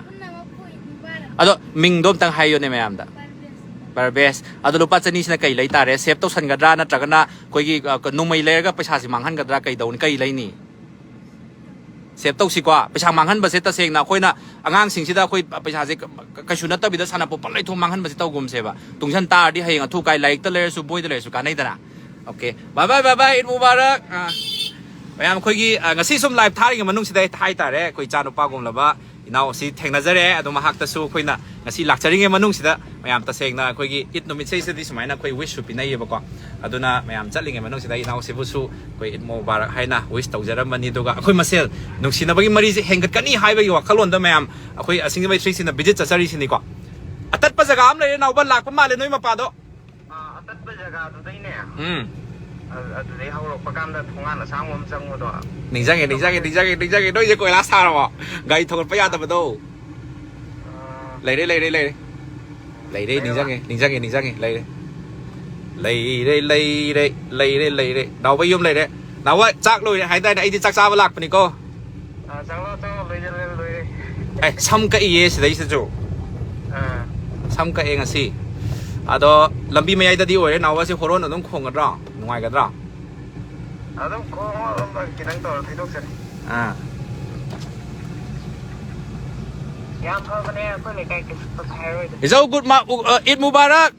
ꯑꯗꯣ ꯃꯤꯡꯗꯣ ꯑꯝꯇꯪ ꯍꯥꯏꯌꯣꯅꯦ ꯃꯌꯥꯝꯗ꯫ ꯄꯔꯕꯦꯁ꯫ ꯑꯗꯣ ꯂꯨꯄꯥ ꯆꯅꯤꯁꯤꯅ ꯀꯩ ꯂꯩ ꯇꯥꯔꯦ? Save ꯇꯧꯁꯟꯒꯗ꯭ꯔꯥ, ꯅꯠꯇ꯭ꯔꯒꯅ ꯑꯩꯈꯣꯏꯒꯤ, ꯑ, ꯀ-, ꯅꯣꯡꯃꯩ ꯂꯩꯔꯒ ꯄꯩꯁꯥꯁꯤ ꯃꯥꯡꯍꯟꯒꯗ꯭ꯔꯥ? ꯀꯩꯗꯧꯅꯤ? ꯀꯩ ꯂꯩꯅꯤ? Save ꯇꯧꯁꯤꯀꯣ꯫ ꯄꯩꯁꯥ ꯃꯥꯡꯍꯟꯕꯁꯦ ꯇꯁꯦꯡꯅ ꯑꯩꯈꯣꯏꯅ ꯑꯉꯥꯡꯁꯤꯡꯁꯤꯗ ꯑꯩꯈꯣꯏ ꯄꯩꯁꯥꯁꯦ ꯀ-, ꯀ-, ꯀꯩꯁꯨ ꯅꯠꯇꯕꯤꯗ ꯁꯥꯟꯅꯄꯣꯠ ꯄꯪꯂꯩ ꯊꯣꯛ ꯃꯥꯡꯍꯟꯕꯁꯦ ꯇꯧꯒꯨꯝꯁꯦꯕ꯫ ꯇꯨꯡꯁꯟ ꯇꯥꯔꯗꯤ ꯍꯌꯦꯡ ꯑꯊꯨ ꯀꯥꯏ ꯂꯥꯏꯔꯤꯛꯇ ꯂꯩꯔꯁꯨ ꯕꯣꯏꯗ ꯂꯩꯔꯁꯨ ꯀꯥꯟꯅꯩꯗꯅ꯫ Okay, bye bye, bye bye, ꯏꯗ ꯃꯨꯕꯥꯔꯛ꯫ ꯑꯥ, ꯃꯌꯥꯝ ꯑꯩꯈꯣꯏꯒꯤ, ꯑ, ꯉꯁꯤ ꯁꯨꯝ live ꯊꯥꯔꯤꯉꯩ ꯃꯅꯨꯡꯁꯤꯗ ꯍꯥꯏꯇꯥꯔꯦ, ꯑꯩꯈꯣꯏ ꯏꯆꯥꯅꯨꯄꯥꯒꯨꯝꯂꯕ ꯏꯅꯥꯎ ꯑꯁꯤ ꯊꯦꯡꯅꯖꯔꯦ꯫ ꯑꯗꯣ ꯃꯍꯥꯛꯇꯁꯨ ꯑꯩꯈꯣꯏꯅ ꯉꯁꯤ ꯂꯥꯛꯆꯔꯤꯉꯩ ꯃꯅꯨꯡꯁꯤꯗ ꯃꯌꯥꯝ ꯇꯁꯦꯡꯅ ꯑꯩꯈꯣꯏꯒꯤ ꯏꯗ ꯅꯨꯃꯤꯠꯁꯤꯗꯩꯁꯤꯗꯗꯤ ꯁꯨꯃꯥꯏꯅ ꯑꯩꯈꯣꯏ wishꯁꯨ ꯄꯤꯅꯩꯌꯦꯕꯀꯣ꯫ ꯑꯗꯨꯅ ꯃꯌꯥꯝ ꯆꯠꯂꯤꯉꯩ ꯃꯅꯨꯡꯁꯤꯗ ꯏꯅꯥꯎꯁꯤꯕꯨꯁꯨ ꯑꯩꯈꯣꯏ ꯏꯗ ꯃꯨꯕꯥꯔꯛ ꯍꯥꯏꯅ wish ꯇꯧꯖꯔꯝꯕꯅꯤ꯫ ꯑꯗꯨꯒ ꯑꯩꯈꯣꯏ ꯃꯁꯦꯜ ꯅꯨꯡꯁꯤꯅꯕꯒꯤ ꯃꯔꯤꯁꯦ ꯍꯦꯟꯒꯠꯀꯅꯤ ꯍꯥꯏꯕꯒꯤ ꯋꯥꯈꯜꯂꯣꯟꯗ ꯃꯌꯥꯝ ꯑꯩꯈꯣꯏ ꯑꯁꯤꯡꯖꯃꯩ ꯊ꯭ꯔꯤ ꯁꯤꯛꯁꯇꯤꯅ visit ꯆꯠꯆꯔꯤꯁꯤꯅꯤꯀꯣ꯫ ꯑꯇꯠꯄ ꯖꯒꯥ ꯑꯃ ꯂꯩꯔꯦ ꯅꯥꯎꯕ, ꯂꯥꯛꯄ ꯃꯥꯜꯂꯦ ꯅꯣꯏ ꯃꯄꯥꯗꯣ꯫ ꯑꯥ, ꯑꯇꯠꯄ ꯖꯒꯥꯗꯨꯗꯩꯅꯦ꯫ ꯎꯝ꯫ ꯑ-, ꯑꯗꯨꯗꯩ ꯍꯧꯔꯛꯄ ꯀꯥꯟꯗ ꯊꯣꯡꯒꯥꯟ ꯑꯁꯥꯡꯕ ꯑꯃ ꯆꯪꯕꯗꯣ꯫ ꯅꯤꯡꯁꯤꯡꯉꯦ, ꯅꯤꯡꯁꯤꯡꯉꯦ, ꯅꯤꯡꯁꯤꯡꯉꯦ, ꯅꯤꯡꯁꯤꯡꯉꯦ꯫ ꯅꯣꯏꯁꯦ ꯀꯣꯏꯂꯥꯁ ꯊꯥꯔꯕꯣ? ꯒꯥꯔꯤ ꯊꯧꯒꯠꯄ ꯌꯥꯗꯕꯗꯣ꯫ ꯑꯥ꯫ ꯂꯩꯔꯦ, ꯂꯩꯔꯦ, ꯂꯩꯔꯦ꯫ ꯂꯩꯔꯦ, ꯂꯩꯔꯕ? ꯅꯤꯡꯁꯤꯡꯉꯦ, ꯅꯤꯡꯁꯤꯡꯉꯦ, ꯅꯤꯡꯁꯤꯡꯉꯦ, ꯂꯩꯔꯦ꯫ ꯂꯩꯔꯦ, ꯂꯩꯔꯦ, ꯂꯩꯔꯦ, ꯂꯩꯔꯦ꯫ ꯅꯥꯎꯕ ꯌꯨꯝ ꯂꯩꯔꯦ꯫ ꯅꯥꯎꯕ ꯆꯥꯛ ꯂꯣꯏꯔꯦ ꯍꯥꯏꯗꯥꯏꯅꯦ? ꯑꯩꯗꯤ ꯆꯥꯛ ꯆꯥꯕ ꯂꯥꯛꯄꯅꯤꯀꯣ꯫ ꯑꯥ, ꯆꯥꯛꯂꯣ, ꯆꯥꯛꯂꯣ, ꯂꯣꯏꯖꯔꯦ, ꯂꯣꯏꯔꯦ꯫ ꯑꯦ, ꯁꯝ ꯀꯛꯏꯌꯦ ꯁꯤꯗꯩꯁꯤꯗꯁꯨ꯫ ꯑꯥ꯫ ꯁꯝ ꯀꯛꯑꯦ ꯉꯁꯤ꯫ ꯑꯗꯣ ꯂꯝꯕꯤ ꯃꯌꯥꯏꯗꯗꯤ ꯑꯣꯏꯔꯦ, ꯅꯥꯎꯕꯁꯦ ꯍꯣꯔꯣꯟ ꯑꯗꯨꯝ ꯈꯣꯡꯒꯗ꯭ꯔꯣ? ꯅꯨꯡꯉꯥꯏꯒꯗ꯭ꯔꯣ? ꯑꯗꯨꯝ ꯈꯣꯡꯉꯣ, ꯑꯗꯨꯝ ꯈꯤꯇꯪ ꯇꯧꯔ ꯊꯩꯗꯣꯛꯆꯅꯤ꯫ ꯑꯥ꯫ ꯌꯥꯝ ꯐꯕꯅꯦ, ꯑꯩꯈꯣꯏ ꯂꯩꯀꯥꯏ ꯀꯩꯁꯨ ꯇꯧꯈꯥꯏꯔꯣꯏꯗ꯫ ꯏꯖꯧ, good ma-, ꯎ-, ꯑ, ꯏꯗ ꯃꯨꯕꯥꯔꯛ!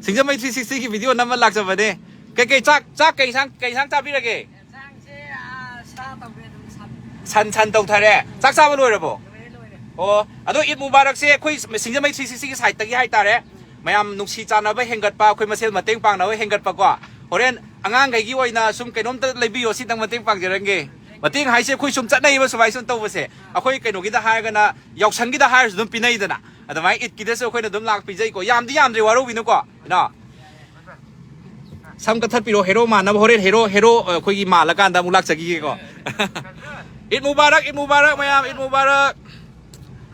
ꯁꯤꯡꯖꯃꯩ ꯊ꯭ꯔꯤ ꯁꯤꯛꯁꯇꯤꯒꯤ video ꯅꯝꯕ ꯂꯥꯛꯆꯕꯅꯦ꯫ ꯀꯩꯀꯩ ꯆꯥꯛ, ꯆꯥꯛ ꯀꯩ ꯏꯟꯁꯥꯡ, ꯀꯩ ꯏꯟꯁꯥꯡ ꯆꯥꯕꯤꯔꯒꯦ? ꯌꯦꯟꯁꯥꯡꯁꯦ, ꯑꯥ, ꯁꯥ ꯇꯧꯔꯦ ꯑꯗꯨꯝ, ꯁꯟ꯫ ꯁꯟ, ꯁꯟ ꯇꯧꯊꯔꯦ꯫ ꯆꯥꯛ ꯆꯥꯕ ꯂꯣꯏꯔꯕꯣ? ꯂꯣꯏꯔꯦ, ꯂꯣꯏꯔꯦ꯫ ꯑꯣ, ꯑꯗꯣ ꯏꯗ ꯃꯨꯕꯥꯔꯛꯁꯦ ꯑꯩꯈꯣꯏ ꯁꯤꯡꯖꯃꯩ ꯊ꯭ꯔꯤ ꯁꯤꯛꯁꯇꯤꯒꯤ sideꯇꯒꯤ ꯍꯥꯏꯇꯥꯔꯦ꯫ ꯃꯌꯥꯝ ꯅꯨꯡꯁꯤ ꯆꯥꯟꯅꯕ ꯍꯦꯟꯒꯠꯄ, ꯑꯩꯈꯣꯏ ꯃꯁꯦꯜ ꯃꯇꯦꯡ ꯄꯥꯡꯅꯕ ꯍꯦꯟꯒꯠꯄꯀꯣ꯫ ꯍꯣꯔꯦꯟ ꯑꯉꯥꯡꯈꯩꯒꯤ ꯑꯣꯏꯅ ꯁꯨꯝ ꯀꯩꯅꯣꯝꯇ ꯂꯩꯕꯤꯌꯣ, ꯁꯤꯇꯪ ꯃꯇꯦꯡ ꯄꯥꯡꯖꯔꯝꯒꯦ꯫ ꯃꯇꯦꯡ ꯍꯥꯏꯁꯦ ꯑꯩꯈꯣꯏ ꯁꯨꯝ ꯆꯠꯅꯩꯕ, ꯁꯨꯃꯥꯏꯅ ꯁꯨꯝ ꯇꯧꯕꯁꯦ꯫ ꯑꯩꯈꯣꯏ ꯀꯩꯅꯣꯒꯤꯗ ꯍꯥꯏꯔꯒꯅ, ꯌꯥꯎꯁꯪꯒꯤꯗ ꯍꯥꯏꯔꯁꯨ ꯑꯗꯨꯝ ꯄꯤꯅꯩꯗꯅ, ꯑꯗꯨꯃꯥꯏꯅ ꯏꯠꯀꯤꯗꯁꯨ ꯑꯩꯈꯣꯏꯅ ꯑꯗꯨꯝ ꯂꯥꯛ ꯄꯤꯖꯩꯀꯣ꯫ ꯌꯥꯝꯗꯤ ꯌꯥꯝꯗ꯭ꯔꯦ, ꯋꯥꯔꯧꯕꯤꯅꯨꯀꯣ, ꯏꯅꯥꯎ꯫ ꯁꯝ ꯀꯛꯊꯠꯄꯤꯔꯣ, ꯍꯦꯔꯣ ꯃꯥꯟꯅꯕ꯫ ꯍꯣꯔꯦꯟ ꯍꯦꯔꯣ, ꯍꯦꯔꯣ, ꯑ, ꯑꯩꯈꯣꯏꯒꯤ ꯃꯥꯜꯂꯀꯥꯟꯗ ꯑꯃꯨꯛ ꯂꯥꯛꯆꯈꯤꯒꯦꯀꯣ꯫ ꯏꯠ ꯃꯨꯕꯥꯔꯛ, ꯏꯠ ꯃꯨꯕꯥꯔꯛ ꯃꯌꯥꯝ, ꯏꯠ ꯃꯨꯕꯥꯔꯛ꯫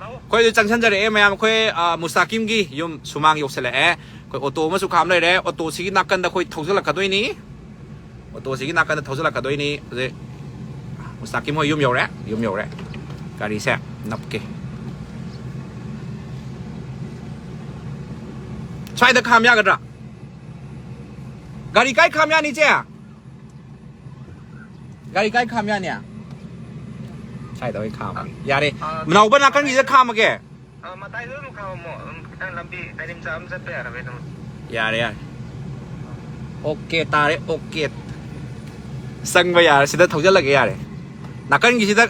ꯑꯩꯈꯣꯏꯁꯨ ꯆꯪꯁꯟꯖꯔꯛꯑꯦ ꯃꯌꯥꯝ꯫ ꯑꯩꯈꯣꯏ, ꯑ, ꯃꯨꯁꯇꯥꯀꯤꯝꯒꯤ ꯌꯨꯝ ꯁꯨꯃꯥꯡ ꯌꯧꯁꯜꯂꯛꯑꯦ꯫ ꯑꯩꯈꯣꯏ ꯑꯣꯇꯣ ꯑꯃꯁꯨ ꯈꯥꯝ ꯂꯩꯔꯦ꯫ ꯑꯣꯇꯣꯁꯤꯒꯤ ꯅꯥꯀꯟꯗ ꯑꯩꯈꯣꯏ ꯊꯧꯖꯤꯜꯂꯛꯀꯗꯣꯏꯅꯤ꯫ ꯑꯣꯇꯣꯁꯤꯒꯤ ꯅꯥꯀꯟꯗ ꯊꯧꯖꯤꯜꯂꯛꯀꯗꯣꯏꯅꯤ꯫ ꯍꯧꯖꯤꯛ ꯃꯨꯁꯇꯥꯀꯤꯝ ꯍꯣꯏ ꯌꯨꯝ ꯌꯧꯔꯦ, ꯌꯨꯝ ꯌꯧꯔꯦ꯫ ꯒꯥꯔꯤꯁꯦ ꯅꯞꯀꯦ꯫ ꯁ꯭ꯋꯥꯏꯗ ꯈꯥꯝ ꯌꯥꯒꯗ꯭ꯔꯥ? ꯒꯥꯔꯤ ꯀꯥꯏ ꯈꯥꯝ ꯌꯥꯅꯤ, ꯏꯆꯦ? ꯒꯥꯔꯤ ꯀꯥꯏ ꯈꯥꯝ ꯌꯥꯅꯤ? ꯁ꯭ꯋꯥꯏꯗ ꯑꯣꯏ ꯈꯥꯝꯃꯒꯦ꯫ ꯌꯥꯔꯦ꯫ ꯑꯥ, ꯅꯥꯎꯕ ꯅꯥꯀꯟꯒꯤꯁꯤꯗ ꯈꯥꯝꯃꯒꯦ꯫ ꯑꯥ, ꯃꯇꯥꯏꯗ ꯑꯗꯨꯝ ꯈꯥꯝꯃꯝꯃꯣ꯫ ꯑꯗꯨꯝ ꯈꯤꯇꯪ ꯂꯝꯕꯤ ꯇꯥꯏꯔꯤꯝꯆꯥ ꯑꯃ ꯆꯠꯄ ꯌꯥꯔꯕ ꯑꯗꯨꯝ꯫ ꯌꯥꯔꯦ, ꯌꯥꯔꯦ꯫ ꯑꯣꯀꯦ ꯇꯥꯔꯦ, ꯑꯣꯀꯦ꯫ ꯆꯪꯕ ꯌꯥꯔꯦ, ꯁꯤꯗ ꯊꯧꯖꯤꯜꯂꯒꯦ ꯌꯥꯔꯦ꯫ ꯅꯥꯀꯟꯒꯤꯁꯤꯗ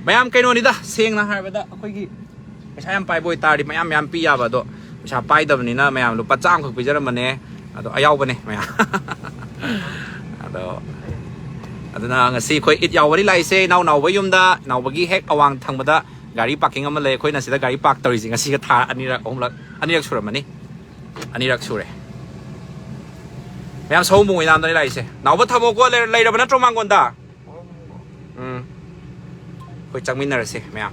ꯃꯌꯥꯝ ꯀꯩꯅꯣꯅꯤꯗ, ꯁꯦꯡꯅ ꯍꯥꯏꯔꯕꯗ ꯑꯩꯈꯣꯏꯒꯤ ꯄꯩꯁꯥ ꯌꯥꯝ ꯄꯥꯏꯕ ꯑꯣꯏꯇꯥꯔꯗꯤ ꯃꯌꯥꯝ ꯃꯌꯥꯝ ꯄꯤ ꯌꯥꯕ, ꯑꯗꯣ ꯄꯩꯁꯥ ꯄꯥꯏꯗꯕꯅꯤꯅ ꯃꯌꯥꯝ ꯂꯨꯄꯥ ꯆꯥꯝꯃꯈꯛ ꯄꯤꯖꯔꯝꯕꯅꯦ꯫ ꯑꯗꯣ ꯑꯌꯥꯎꯕꯅꯦ ꯃꯌꯥꯝ꯫ ꯑꯗꯣ ꯑꯗꯨꯅ ꯉꯁꯤ ꯑꯩꯈꯣꯏ ꯏꯠ ꯌꯥꯎꯕꯅꯤ ꯂꯥꯛꯏꯁꯦ ꯏꯅꯥꯎ ꯅꯥꯎꯕ ꯌꯨꯝꯗ꯫ ꯅꯥꯎꯕꯒꯤ ꯍꯦꯛ ꯑꯋꯥꯡ ꯊꯪꯕꯗ ꯒꯥꯔꯤ ꯄꯥꯔꯀꯤꯡ ꯑꯃ ꯂꯩ꯫ ꯑꯩꯈꯣꯏꯅ ꯁꯤꯗ ꯒꯥꯔꯤ ꯄꯥꯔꯛ ꯇꯧꯔꯤꯁꯦ ꯉꯁꯤꯒ ꯊꯥ ꯑꯅꯤꯔꯛ, ꯑꯍꯨꯝꯂꯛ, ꯑꯅꯤꯔꯛ ꯁꯨꯔꯝꯃꯅꯤ꯫ ꯑꯅꯤꯔꯛ ꯁꯨꯔꯦ꯫ ꯃꯌꯥꯝ ꯁꯑꯣꯝꯕꯨꯡ ꯑꯣꯏꯅꯥꯝꯗꯅꯤ ꯂꯥꯛꯏꯁꯦ꯫ ꯅꯥꯎꯕ ꯊꯝꯃꯣꯀꯣ, ꯂꯩꯔ-, ꯂꯩꯔꯕ ꯅꯠꯇ꯭ꯔꯣ ꯃꯥꯡꯒꯣꯟꯗ? ꯎꯝ꯫ ꯑꯩꯈꯣꯏ ꯆꯪꯃꯤꯟꯅꯔꯁꯦ ꯃꯌꯥꯝ꯫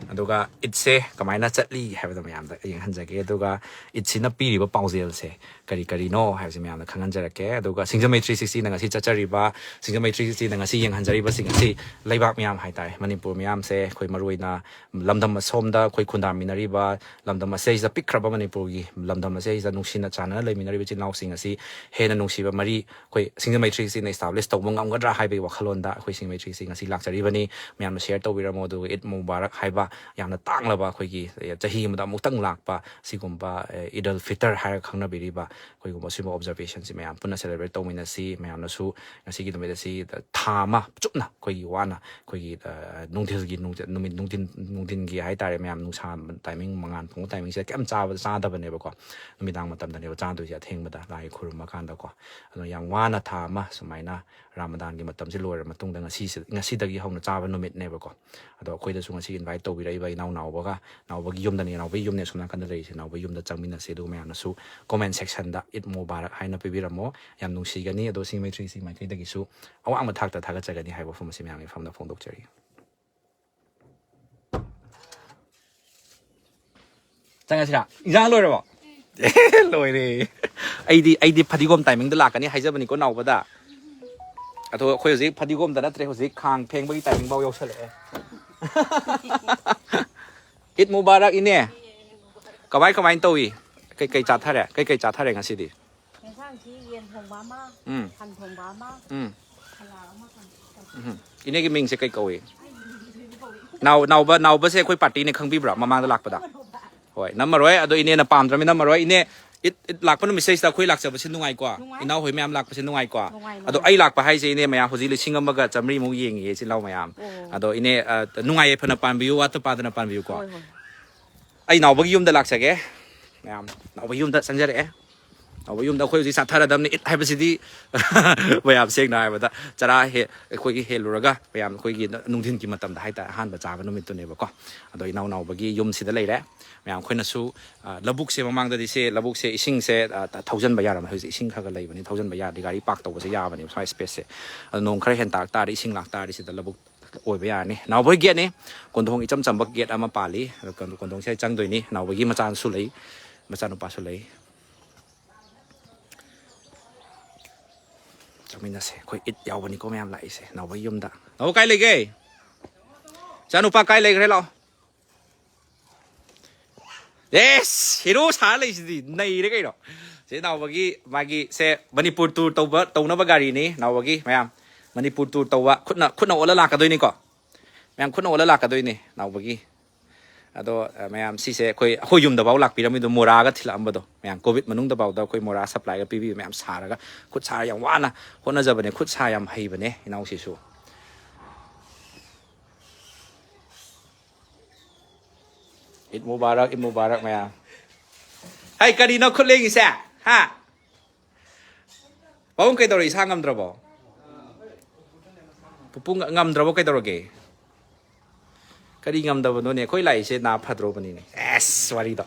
ꯑꯗꯨꯒ ꯏꯠꯁꯦ ꯀꯃꯥꯏꯅ ꯆꯠꯂꯤ ꯍꯥꯏꯕꯗꯣ ꯃꯌꯥꯝꯗ ꯌꯦꯡꯍꯟꯖꯒꯦ꯫ ꯑꯗꯨꯒ ꯏꯠꯁꯤꯅ ꯄꯤꯔꯤꯕ ꯄꯥꯎꯖꯦꯜꯁꯦ ꯀꯔꯤ ꯀꯔꯤꯅꯣ ꯍꯥꯏꯕꯁꯦ ꯃꯌꯥꯝꯗ ꯈꯪꯍꯟꯖꯔꯛꯀꯦ꯫ ꯑꯗꯨꯒ ꯁꯤꯡꯖꯃꯩ ꯊ꯭ꯔꯤ ꯁꯤꯛꯁꯇꯤꯅ ꯉꯁꯤ ꯆꯠꯆꯔꯤꯕ, ꯁꯤꯡꯖꯃꯩ ꯊ꯭ꯔꯤ ꯁꯤꯛꯁꯇꯤꯅ ꯉꯁꯤ ꯌꯦꯡꯍꯟꯖꯔꯤꯕꯁꯤꯡ ꯑꯁꯤ ꯂꯩꯕꯥꯛ ꯃꯌꯥꯝ ꯍꯥꯏꯇꯥꯔꯦ, ꯃꯅꯤꯄꯨꯔ ꯃꯌꯥꯝꯁꯦ, ꯑꯩꯈꯣꯏ ꯃꯔꯨꯑꯣꯏꯅ ꯂꯝꯗꯝ ꯑꯁꯣꯝꯗ ꯑꯩꯈꯣꯏ ꯈꯨꯟꯗꯥꯃꯤꯟꯅꯔꯤꯕ, ꯂꯝꯗꯝ ꯑꯁꯤꯗꯩꯁꯤꯗ ꯄꯤꯛꯈ꯭ꯔꯕ ꯃꯅꯤꯄꯨꯔꯒꯤ ꯂꯝꯗꯝ ꯑꯁꯤꯗꯩꯁꯤꯗ ꯅꯨꯡꯁꯤꯅ ꯆꯥꯟꯅꯅ ꯂꯩꯃꯤꯟꯅꯔꯤꯕ ꯏꯆꯤꯜ ꯏꯅꯥꯎꯁꯤꯡ ꯑꯁꯤ ꯍꯦꯟꯅ ꯅꯨꯡꯁꯤꯕ ꯃꯔꯤ ꯑꯩꯈꯣꯏ ꯁꯤꯡꯖꯃꯩ ꯊ꯭ꯔꯤ ꯁꯤꯛꯁꯇꯤꯅ establish ꯇꯧꯕ ꯉꯝꯒꯗ꯭ꯔꯥ ꯍꯥꯏꯕꯒꯤ ꯋꯥꯈꯜꯂꯣꯟꯗ ꯑꯩꯈꯣꯏ ꯁꯤꯡꯖꯃꯩ ꯊ꯭ꯔꯤ ꯁꯤꯛꯁꯇꯤ ꯉꯁꯤ ꯂꯥꯛꯆꯔꯤꯕꯅꯤ꯫ ꯃꯌꯥꯝꯅ share ꯇꯧꯕꯤꯔꯝꯃꯣ꯫ ꯑꯗꯨꯒ ꯏꯠ ꯃꯨꯕꯥꯔꯛ ꯍꯥꯏꯕ ꯌꯥꯝꯅ ꯇꯥꯡꯂꯕ ꯑꯩꯈꯣꯏꯒꯤ, ꯑꯦ, ꯆꯍꯤ ꯑꯃꯗ ꯑꯃꯨꯛꯇꯪ ꯂꯥꯛꯄ ꯁꯤꯒꯨꯝꯕ, ꯑꯦ, ꯏꯗꯜ ꯐꯤꯇꯔ ꯍꯥꯏꯔꯒ ꯈꯪꯅꯕꯤꯔꯤꯕ ꯑꯩꯈꯣꯏꯒꯨꯝꯕ ꯁꯤꯒꯨꯝꯕ ꯑꯣꯕꯖꯔꯕꯦꯁꯟꯁꯤ ꯃꯌꯥꯝ ꯄꯨꯟꯅ ꯁꯦꯂꯦꯕ꯭ꯔꯦꯠ ꯇꯧꯃꯤꯟꯅꯁꯤ꯫ ꯃꯌꯥꯝꯅꯁꯨ ꯉꯁꯤꯒꯤ ꯅꯨꯃꯤꯠ ꯑꯁꯤ ꯊꯥ ꯑꯃ ꯆꯨꯞꯅ ꯑꯩꯈꯣꯏꯒꯤ ꯋꯥꯅ ꯑꯩꯈꯣꯏꯒꯤ, ꯑ, ꯅꯨꯡꯊꯤꯜꯒꯤ ꯅꯨꯡꯊꯤꯜ, ꯅꯨꯃꯤꯠ ꯅꯨꯡꯊꯤꯟ, ꯅꯨꯡꯊꯤꯟꯒꯤ ꯍꯥꯏꯇꯥꯔꯦ, ꯃꯌꯥꯝ ꯅꯨꯡꯁꯥ ꯇꯥꯏꯃꯤꯡ, ꯃꯉꯥꯟ ꯐꯣꯡꯕ ꯇꯥꯏꯃꯤꯡꯁꯤꯗ ꯀꯩꯝ ꯆꯥꯕ ꯆꯥꯗꯕꯅꯦꯕꯀꯣ꯫ ꯅꯨꯃꯤꯗꯥꯡ ꯃꯇꯝꯗꯅꯦꯕ ꯆꯥꯗꯣꯏꯁꯦ, ꯑꯊꯦꯡꯕꯗ ꯂꯥꯏ ꯈꯨꯔꯨꯝꯕ ꯀꯥꯟꯗꯀꯣ꯫ ꯑꯗꯣ ꯌꯥꯝ ꯋꯥꯅ ꯊꯥ ꯑꯃ ꯁꯨꯃꯥꯏꯅ ꯔꯥꯃꯗꯥꯟꯒꯤ ꯃꯇꯝꯁꯤ ꯂꯣꯏꯔ ꯃꯇꯨꯡꯗ ꯉꯁꯤꯁꯤ, ꯉꯁꯤꯗꯒꯤ ꯍꯧꯅ ꯆꯥꯕ ꯅꯨꯃꯤꯠꯅꯦꯕꯀꯣ꯫ ꯑꯗꯣ ꯑꯩꯈꯣꯏꯗꯁꯨ ꯉꯁꯤ ꯏꯟꯚꯥꯏꯠ ꯇꯧꯕꯤꯔꯛꯏꯕ ꯏꯅꯥꯎ ꯅꯥꯎꯕꯒ, ꯅꯥꯎꯕꯒꯤ ꯌꯨꯝꯗꯅꯤ, ꯅꯥꯎꯕꯒꯤ ꯌꯨꯝꯅꯦ ꯑꯁꯣꯝ ꯅꯥꯀꯟꯗ ꯂꯩꯔꯤꯁꯦ, ꯅꯥꯎꯕꯒꯤ ꯌꯨꯝꯗ ꯆꯪꯃꯤꯟꯅꯁꯤ꯫ ꯑꯗꯨꯒ ꯃꯌꯥꯝꯅꯁꯨ ꯀꯣꯃꯦꯟ ꯁꯦꯛꯁꯟꯗ "ꯏꯗ ꯃꯨꯕꯥꯔꯛ" ꯍꯥꯏꯅ ꯄꯤꯕꯤꯔꯝꯃꯣ꯫ ꯌꯥꯝ ꯅꯨꯡꯁꯤꯒꯅꯤ꯫ ꯑꯗꯣ ꯁꯤꯡ ꯃꯩꯇ꯭ꯔꯤ ꯁꯤꯡ ꯃꯥꯏꯀꯩꯗꯒꯤꯁꯨ ꯑꯋꯥꯡꯕ ꯊꯥꯛꯇ ꯊꯥꯒꯠꯆꯒꯅꯤ ꯍꯥꯏꯕ ꯋꯥꯐꯝ ꯑꯁꯤ ꯃꯌꯥꯝꯒꯤ ꯃꯐꯝꯗ ꯐꯣꯡꯗꯣꯛꯆꯔꯤ꯫ ꯆꯪꯉꯁꯤꯔꯥ? ꯏꯟꯖꯥꯡ ꯂꯣꯏꯔꯕꯣ? ꯑꯦ, ꯂꯣꯏꯔꯦ꯫ ꯑꯩꯗꯤ, ꯑꯩꯗꯤ ꯐꯗꯤꯒꯣꯝ ꯇꯥꯏꯃꯤꯡꯗ ꯂꯥꯛꯀꯅꯤ ꯍꯥꯏꯖꯕꯅꯤꯀꯣ ꯅꯥꯎꯕꯗ꯫ ꯑꯗꯣ ꯑꯩꯈꯣꯏ ꯍꯧꯖꯤꯛ ꯐꯗꯤꯒꯣꯝꯗ ꯅꯠꯇ꯭ꯔꯦ, ꯍꯧꯖꯤꯛ ꯈꯥꯡ ꯐꯦꯡꯕꯒꯤ ꯇꯥꯏꯃꯤꯡ ꯐꯥꯎ ꯌꯧꯁꯜꯂꯛꯑꯦ꯫ ꯏꯗ ꯃꯨꯕꯥꯔꯛ ꯏꯅꯦ꯫ ꯀꯃꯥꯏ ꯀꯃꯥꯏꯅ ꯇꯧꯏ? ꯀꯩꯀꯩ ꯆꯥꯊꯔꯦ? ꯀꯩꯀꯩ ꯆꯥꯊꯔꯦ ꯉꯁꯤꯗꯤ? ꯌꯦꯟꯁꯥꯡꯁꯤ ꯌꯦꯟ ꯊꯣꯡꯕ ꯑꯃ, ꯎꯝ꯫ ꯁꯟ ꯊꯣꯡꯕ ꯑꯃ, ꯎꯝ꯫ ꯁꯂꯥꯗ ꯑꯃ ꯊꯝꯃꯦ꯫ ꯎꯝ꯫ ꯏꯅꯦꯒꯤ ꯃꯤꯡꯁꯦ ꯀꯩ ꯀꯧꯏ? ꯅꯥꯎ-, ꯅꯥꯎꯕ, ꯅꯥꯎꯕꯁꯦ ꯑꯩꯈꯣꯏ ꯄꯥꯔꯇꯤꯅꯦ, ꯈꯪꯕꯤꯕ꯭ꯔꯥ? ꯃꯃꯥꯡꯗ ꯂꯥꯛꯄꯗ꯫ ꯍꯣꯏ, ꯅꯝꯃꯔꯣꯏ꯫ ꯑꯗꯣ ꯏꯅꯦꯅ ꯄꯥꯝꯗ꯭ꯔꯕꯅꯤꯅ ꯅꯝꯃꯔꯣꯏ꯫ ꯏꯅꯦ, ꯏꯗ, ꯏꯗ ꯂꯥꯛꯄ ꯅꯨꯃꯤꯠꯁꯤꯗꯩꯁꯤꯗ ꯑꯩꯈꯣꯏ ꯂꯥꯛꯆꯕꯁꯦ ꯅꯨꯡꯉꯥꯏꯀꯣ? ꯅꯨꯡꯉꯥꯏ꯫ ꯏꯅꯥꯎ ꯍꯣꯏ ꯃꯌꯥꯝ ꯂꯥꯛꯄꯁꯦ ꯅꯨꯡꯉꯥꯏꯀꯣ? ꯅꯨꯡꯉꯥꯏ, ꯑꯗꯣ ꯅꯨꯡꯉꯥꯏ꯫ ꯑꯩ ꯂꯥꯛꯄ ꯍꯥꯏꯁꯦ ꯏꯅꯦ ꯃꯌꯥꯝ ꯍꯧꯖꯤꯛ ꯂꯤꯁꯤꯡ ꯑꯃꯒ ꯆꯥꯃꯔꯤꯃꯨꯛ ꯌꯦꯡꯉꯤꯌꯦ ꯏꯆꯤꯜ ꯏꯅꯥꯎ ꯃꯌꯥꯝ꯫ ꯑꯣ꯫ ꯑꯗꯣ ꯏꯅꯦ, ꯑ, ꯅꯨꯡꯉꯥꯏ ꯌꯥꯏꯐꯅ ꯄꯥꯟꯕꯤꯌꯨ, ꯋꯥꯠꯇ ꯄꯥꯗꯅ ꯄꯥꯟꯕꯤꯌꯨꯀꯣ꯫ ꯍꯣꯏ, ꯍꯣꯏ꯫ ꯑꯩ ꯅꯥꯎꯕꯒꯤ ꯌꯨꯝꯗ ꯂꯥꯛꯆꯒꯦ꯫ ꯃꯌꯥꯝ, ꯅꯥꯎꯕꯒꯤ ꯌꯨꯝꯗ ꯆꯪꯖꯔꯛꯑꯦ꯫ ꯅꯥꯎꯕꯒꯤ ꯌꯨꯝꯗ ꯑꯩꯈꯣꯏ ꯍꯧꯖꯤꯛ ꯆꯥꯊꯔꯗꯕꯅꯤ꯫ ꯏꯗ ꯍꯥꯏꯕꯁꯤꯗꯤ ꯃꯌꯥꯝ ꯁꯦꯡꯅ ꯍꯥꯏꯔꯕꯗ ꯆꯔꯥ ꯍꯦ-, ꯑꯩꯈꯣꯏꯒꯤ ꯍꯦꯜꯂꯨꯔꯒ ꯃꯌꯥꯝ ꯑꯩꯈꯣꯏꯒꯤ ꯅꯨꯡꯊꯤꯟꯒꯤ ꯃꯇꯝꯗ ꯍꯥꯏꯇꯥꯔꯦ, ꯑꯍꯥꯟꯕ ꯆꯥꯕ ꯅꯨꯃꯤꯠꯇꯨꯅꯦꯕꯀꯣ꯫ ꯑꯗꯣ ꯏꯅꯥꯎ ꯅꯥꯎꯕꯒꯤ ꯌꯨꯝꯁꯤꯗ ꯂꯩꯔꯦ꯫ ꯃꯌꯥꯝ ꯑꯩꯈꯣꯏꯅꯁꯨ, ꯑ, ꯂꯧꯕꯨꯛꯁꯦ ꯃꯃꯥꯡꯗꯗꯤ ꯁꯦ, ꯂꯧꯕꯨꯛꯁꯦ ꯏꯁꯤꯡꯁꯦ, ꯑ, ꯊꯧꯖꯤꯟꯕ ꯌꯥꯔꯝꯃꯦ꯫ ꯍꯧꯖꯤꯛ ꯏꯁꯤꯡ ꯈꯔ ꯈꯔ ꯂꯩꯕꯅꯤ, ꯊꯧꯖꯤꯟꯕ ꯌꯥꯔꯗꯤ ꯒꯥꯔꯤ ꯄꯥꯔꯛ ꯇꯧꯕꯁꯦ ꯌꯥꯕꯅꯦꯕ ꯁ꯭ꯋꯥꯏ ꯁ꯭ꯄꯦꯁꯁꯦ꯫ ꯑꯗꯣ ꯅꯣꯡ ꯈꯔ ꯍꯦꯟ ꯇꯥꯔꯛ ꯇꯥꯔꯗꯤ, ꯏꯁꯤꯡ ꯂꯥꯛ ꯇꯥꯔꯗꯤ ꯁꯤꯗ ꯂꯧꯕꯨꯛ ꯑꯣꯏꯕ ꯌꯥꯔꯅꯤ꯫ ꯅꯥꯎꯕꯣꯏ ꯒꯦꯠꯅꯤ꯫ ꯀꯣꯟꯊꯣꯡ ꯏꯆꯝ ꯆꯝꯕ ꯒꯦꯠ ꯑꯃ ꯄꯥꯜꯂꯤ꯫ ꯑꯗꯣ ꯀꯣꯟ-, ꯀꯣꯟꯊꯣꯡꯁꯤꯗ ꯆꯪꯗꯣꯏꯅꯤ꯫ ꯅꯥꯎꯕꯒꯤ ꯃꯆꯥꯅꯨꯄꯥꯁꯨ ꯂꯩ, ꯃꯆꯥꯅꯨꯄꯥꯁꯨ ꯂꯩ꯫ ꯆꯪꯃꯤꯟꯅꯁꯦ꯫ ꯑꯩꯈꯣꯏ ꯏꯗ ꯌꯥꯎꯕꯅꯤꯀꯣ ꯃꯌꯥꯝ ꯂꯥꯛꯏꯁꯦ ꯅꯥꯎꯕꯒꯤ ꯌꯨꯝꯗ꯫ ꯅꯥꯎꯕ ꯀꯥꯏ ꯂꯩꯒꯦ? ꯏꯆꯥꯅꯨꯄꯥ ꯀꯥꯏ ꯂꯩꯈ꯭ꯔꯦ? ꯂꯥꯛꯑꯣ꯫ ꯑꯦꯁ, ꯍꯤꯔꯣ ꯁꯥꯔ ꯂꯩꯁꯤꯗꯤ, ꯅꯩꯔꯦ ꯀꯩꯅꯣ꯫ ꯁꯤ ꯅꯥꯎꯕꯒꯤ, ꯃꯥꯒꯤ ꯁꯦ ꯃꯅꯤꯄꯨꯔ ꯇꯨꯔ ꯇꯧꯕ, ꯇꯧꯅꯕ ꯒꯥꯔꯤꯅꯤ ꯅꯥꯎꯕꯒꯤ꯫ ꯃꯌꯥꯝ ꯃꯅꯤꯄꯨꯔ ꯇꯨꯔ ꯇꯧꯕ, ꯈꯨꯠꯅ, ꯈꯨꯠꯅ ꯑꯣꯠꯂ ꯂꯥꯛꯀꯗꯣꯏꯅꯤꯀꯣ꯫ ꯃꯌꯥꯝ ꯈꯨꯠꯅ ꯑꯣꯠꯂ ꯂꯥꯛꯀꯗꯣꯏꯅꯤ ꯅꯥꯎꯕꯒꯤ꯫ ꯑꯗꯣ ꯑ, ꯃꯌꯥꯝ ꯁꯤꯁꯦ ꯑꯩꯈꯣꯏ ꯑꯩꯈꯣꯏ ꯌꯨꯝꯗꯐꯥꯎ ꯂꯥꯛꯄꯤꯔꯝꯃꯤꯗꯣ, ꯃꯣꯔꯥꯒ ꯊꯤꯜꯂꯛꯑꯝꯕꯗꯣ, ꯃꯌꯥꯝ ꯀꯣꯚꯤꯗ ꯃꯅꯨꯡꯗꯐꯥꯎꯗ ꯑꯩꯈꯣꯏ ꯃꯣꯔꯥ ꯁꯄ꯭ꯂꯥꯏꯒ ꯄꯤꯕꯤꯕ, ꯃꯌꯥꯝ ꯁꯥꯔꯒ ꯈꯨꯠ ꯁꯥ ꯌꯥꯝ ꯋꯥꯅ ꯍꯣꯠꯅꯖꯕꯅꯦ꯫ ꯈꯨꯠ ꯁꯥ ꯌꯥꯝ ꯍꯩꯕꯅꯦ ꯏꯅꯥꯎꯁꯤꯁꯨ꯫ ꯏꯗ ꯃꯨꯕꯥꯔꯛ, ꯏꯗ ꯃꯨꯕꯥꯔꯛ ꯃꯌꯥꯝ꯫ ꯍꯩ, ꯀꯔꯤꯅꯣ ꯈꯨꯠ ꯂꯦꯡꯉꯤꯁꯦ? ꯍꯥ? ꯄꯥꯕꯨꯡ, ꯀꯩꯗꯧꯔꯦ? ꯏꯁꯥ ꯉꯝꯗ꯭ꯔꯕꯣ? ꯄꯨꯄꯨ ꯉ- ꯉꯝꯗ꯭ꯔꯕꯣ? ꯀꯩꯗꯧꯔꯒꯦ? ꯀꯔꯤ ꯉꯝꯗꯕꯅꯣꯅꯦ? ꯑꯩꯈꯣꯏ ꯂꯥꯛꯏꯁꯦ ꯅꯥ ꯐꯗ꯭ꯔꯣꯕꯅꯤꯅꯦ꯫ ꯑꯦꯁ, ꯋꯥꯔꯤꯗꯣ꯫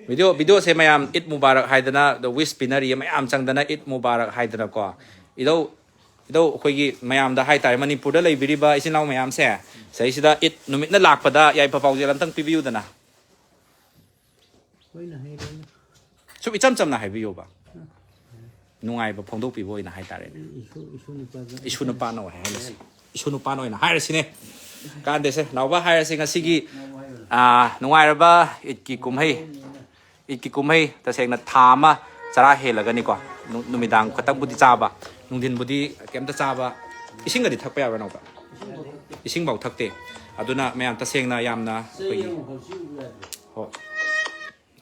ꯚꯤꯗꯤꯑꯣ, ꯚꯤꯗꯤꯑꯣꯁꯦ ꯃꯌꯥꯝ ꯏꯗ ꯃꯨꯕꯥꯔꯛ ꯍꯥꯏꯗꯅ, ꯋꯤꯁ ꯄꯤꯅꯔꯤ, ꯃꯌꯥꯝ ꯆꯪꯗꯅ ꯏꯗ ꯃꯨꯕꯥꯔꯛ ꯍꯥꯏꯗꯅꯀꯣ꯫ ꯏꯙꯧ, ꯏꯙꯧ ꯑꯩꯈꯣꯏꯒꯤ ꯃꯌꯥꯝꯗ ꯍꯥꯏꯇꯥꯔꯦ, ꯃꯅꯤꯄꯨꯔꯗ ꯂꯩꯕꯤꯔꯤꯕ ꯏꯆꯤꯟ ꯏꯅꯥꯎ ꯃꯌꯥꯝꯁꯦ, ꯁꯤꯗꯩꯁꯤꯗ ꯏꯗ ꯅꯨꯃꯤꯠꯅ ꯂꯥꯛꯄꯗ ꯌꯥꯏꯐ ꯄꯥꯎꯖꯦꯜ ꯑꯝꯇꯪ ꯄꯤꯕꯤꯌꯨꯗꯅ꯫ ꯂꯣꯏꯅ ꯍꯩꯔꯦꯅ꯫ ꯁꯨꯝ ꯏꯆꯝ ꯆꯝꯅ ꯍꯥꯏꯕꯤꯌꯣꯕ꯫ ꯅꯨꯡꯉꯥꯏꯕ ꯐꯣꯡꯗꯣꯛꯄꯤꯕ ꯑꯣꯏꯅ ꯍꯥꯏꯇꯥꯔꯦꯅꯦ꯫ ꯏꯁꯨ, ꯏꯁꯨ ꯅꯨꯄꯥꯗ ꯏꯁꯨ ꯅꯨꯄꯥꯅ ꯑꯣꯏ ꯍꯥꯏꯔꯁꯤ꯫ ꯏꯁꯨ ꯅꯨꯄꯥꯅ ꯑꯣꯏꯅ ꯍꯥꯏꯔꯁꯤꯅꯦ꯫ ꯀꯥꯟꯗꯦꯁꯦ, ꯅꯥꯎꯕ ꯍꯥꯏꯔꯁꯤ ꯉꯁꯤꯒꯤ, ꯑꯥ, ꯅꯨꯡꯉꯥꯏꯔꯕ ꯏꯗꯀꯤ ꯀꯨꯝꯍꯩ, ꯏꯗꯀꯤ ꯀꯨꯝꯍꯩ ꯇꯁꯦꯡꯅ ꯊꯥ ꯑꯃ ꯆꯔꯥ ꯍꯦꯜꯂꯒꯅꯤꯀꯣ, ꯅꯨ-, ꯅꯨꯃꯤꯗꯥꯡ ꯈꯛꯇꯪꯕꯨꯗꯤ ꯆꯥꯕ, ꯅꯨꯡꯊꯤꯟꯕꯨꯗꯤ ꯀꯩꯝꯇ ꯆꯥꯕ, ꯏꯁꯤꯡꯒꯗꯤ ꯊꯛꯄ ꯌꯥꯕ꯭ꯔꯥ ꯅꯥꯎꯕ? ꯏꯁꯤꯡꯐꯥꯎ ꯊꯛꯇꯦ꯫ ꯑꯗꯨꯅ ꯃꯌꯥꯝ ꯇꯁꯦꯡꯅ ꯌꯥꯝꯅ ꯑꯩꯈꯣꯏꯒꯤ, ꯍꯣꯏ꯫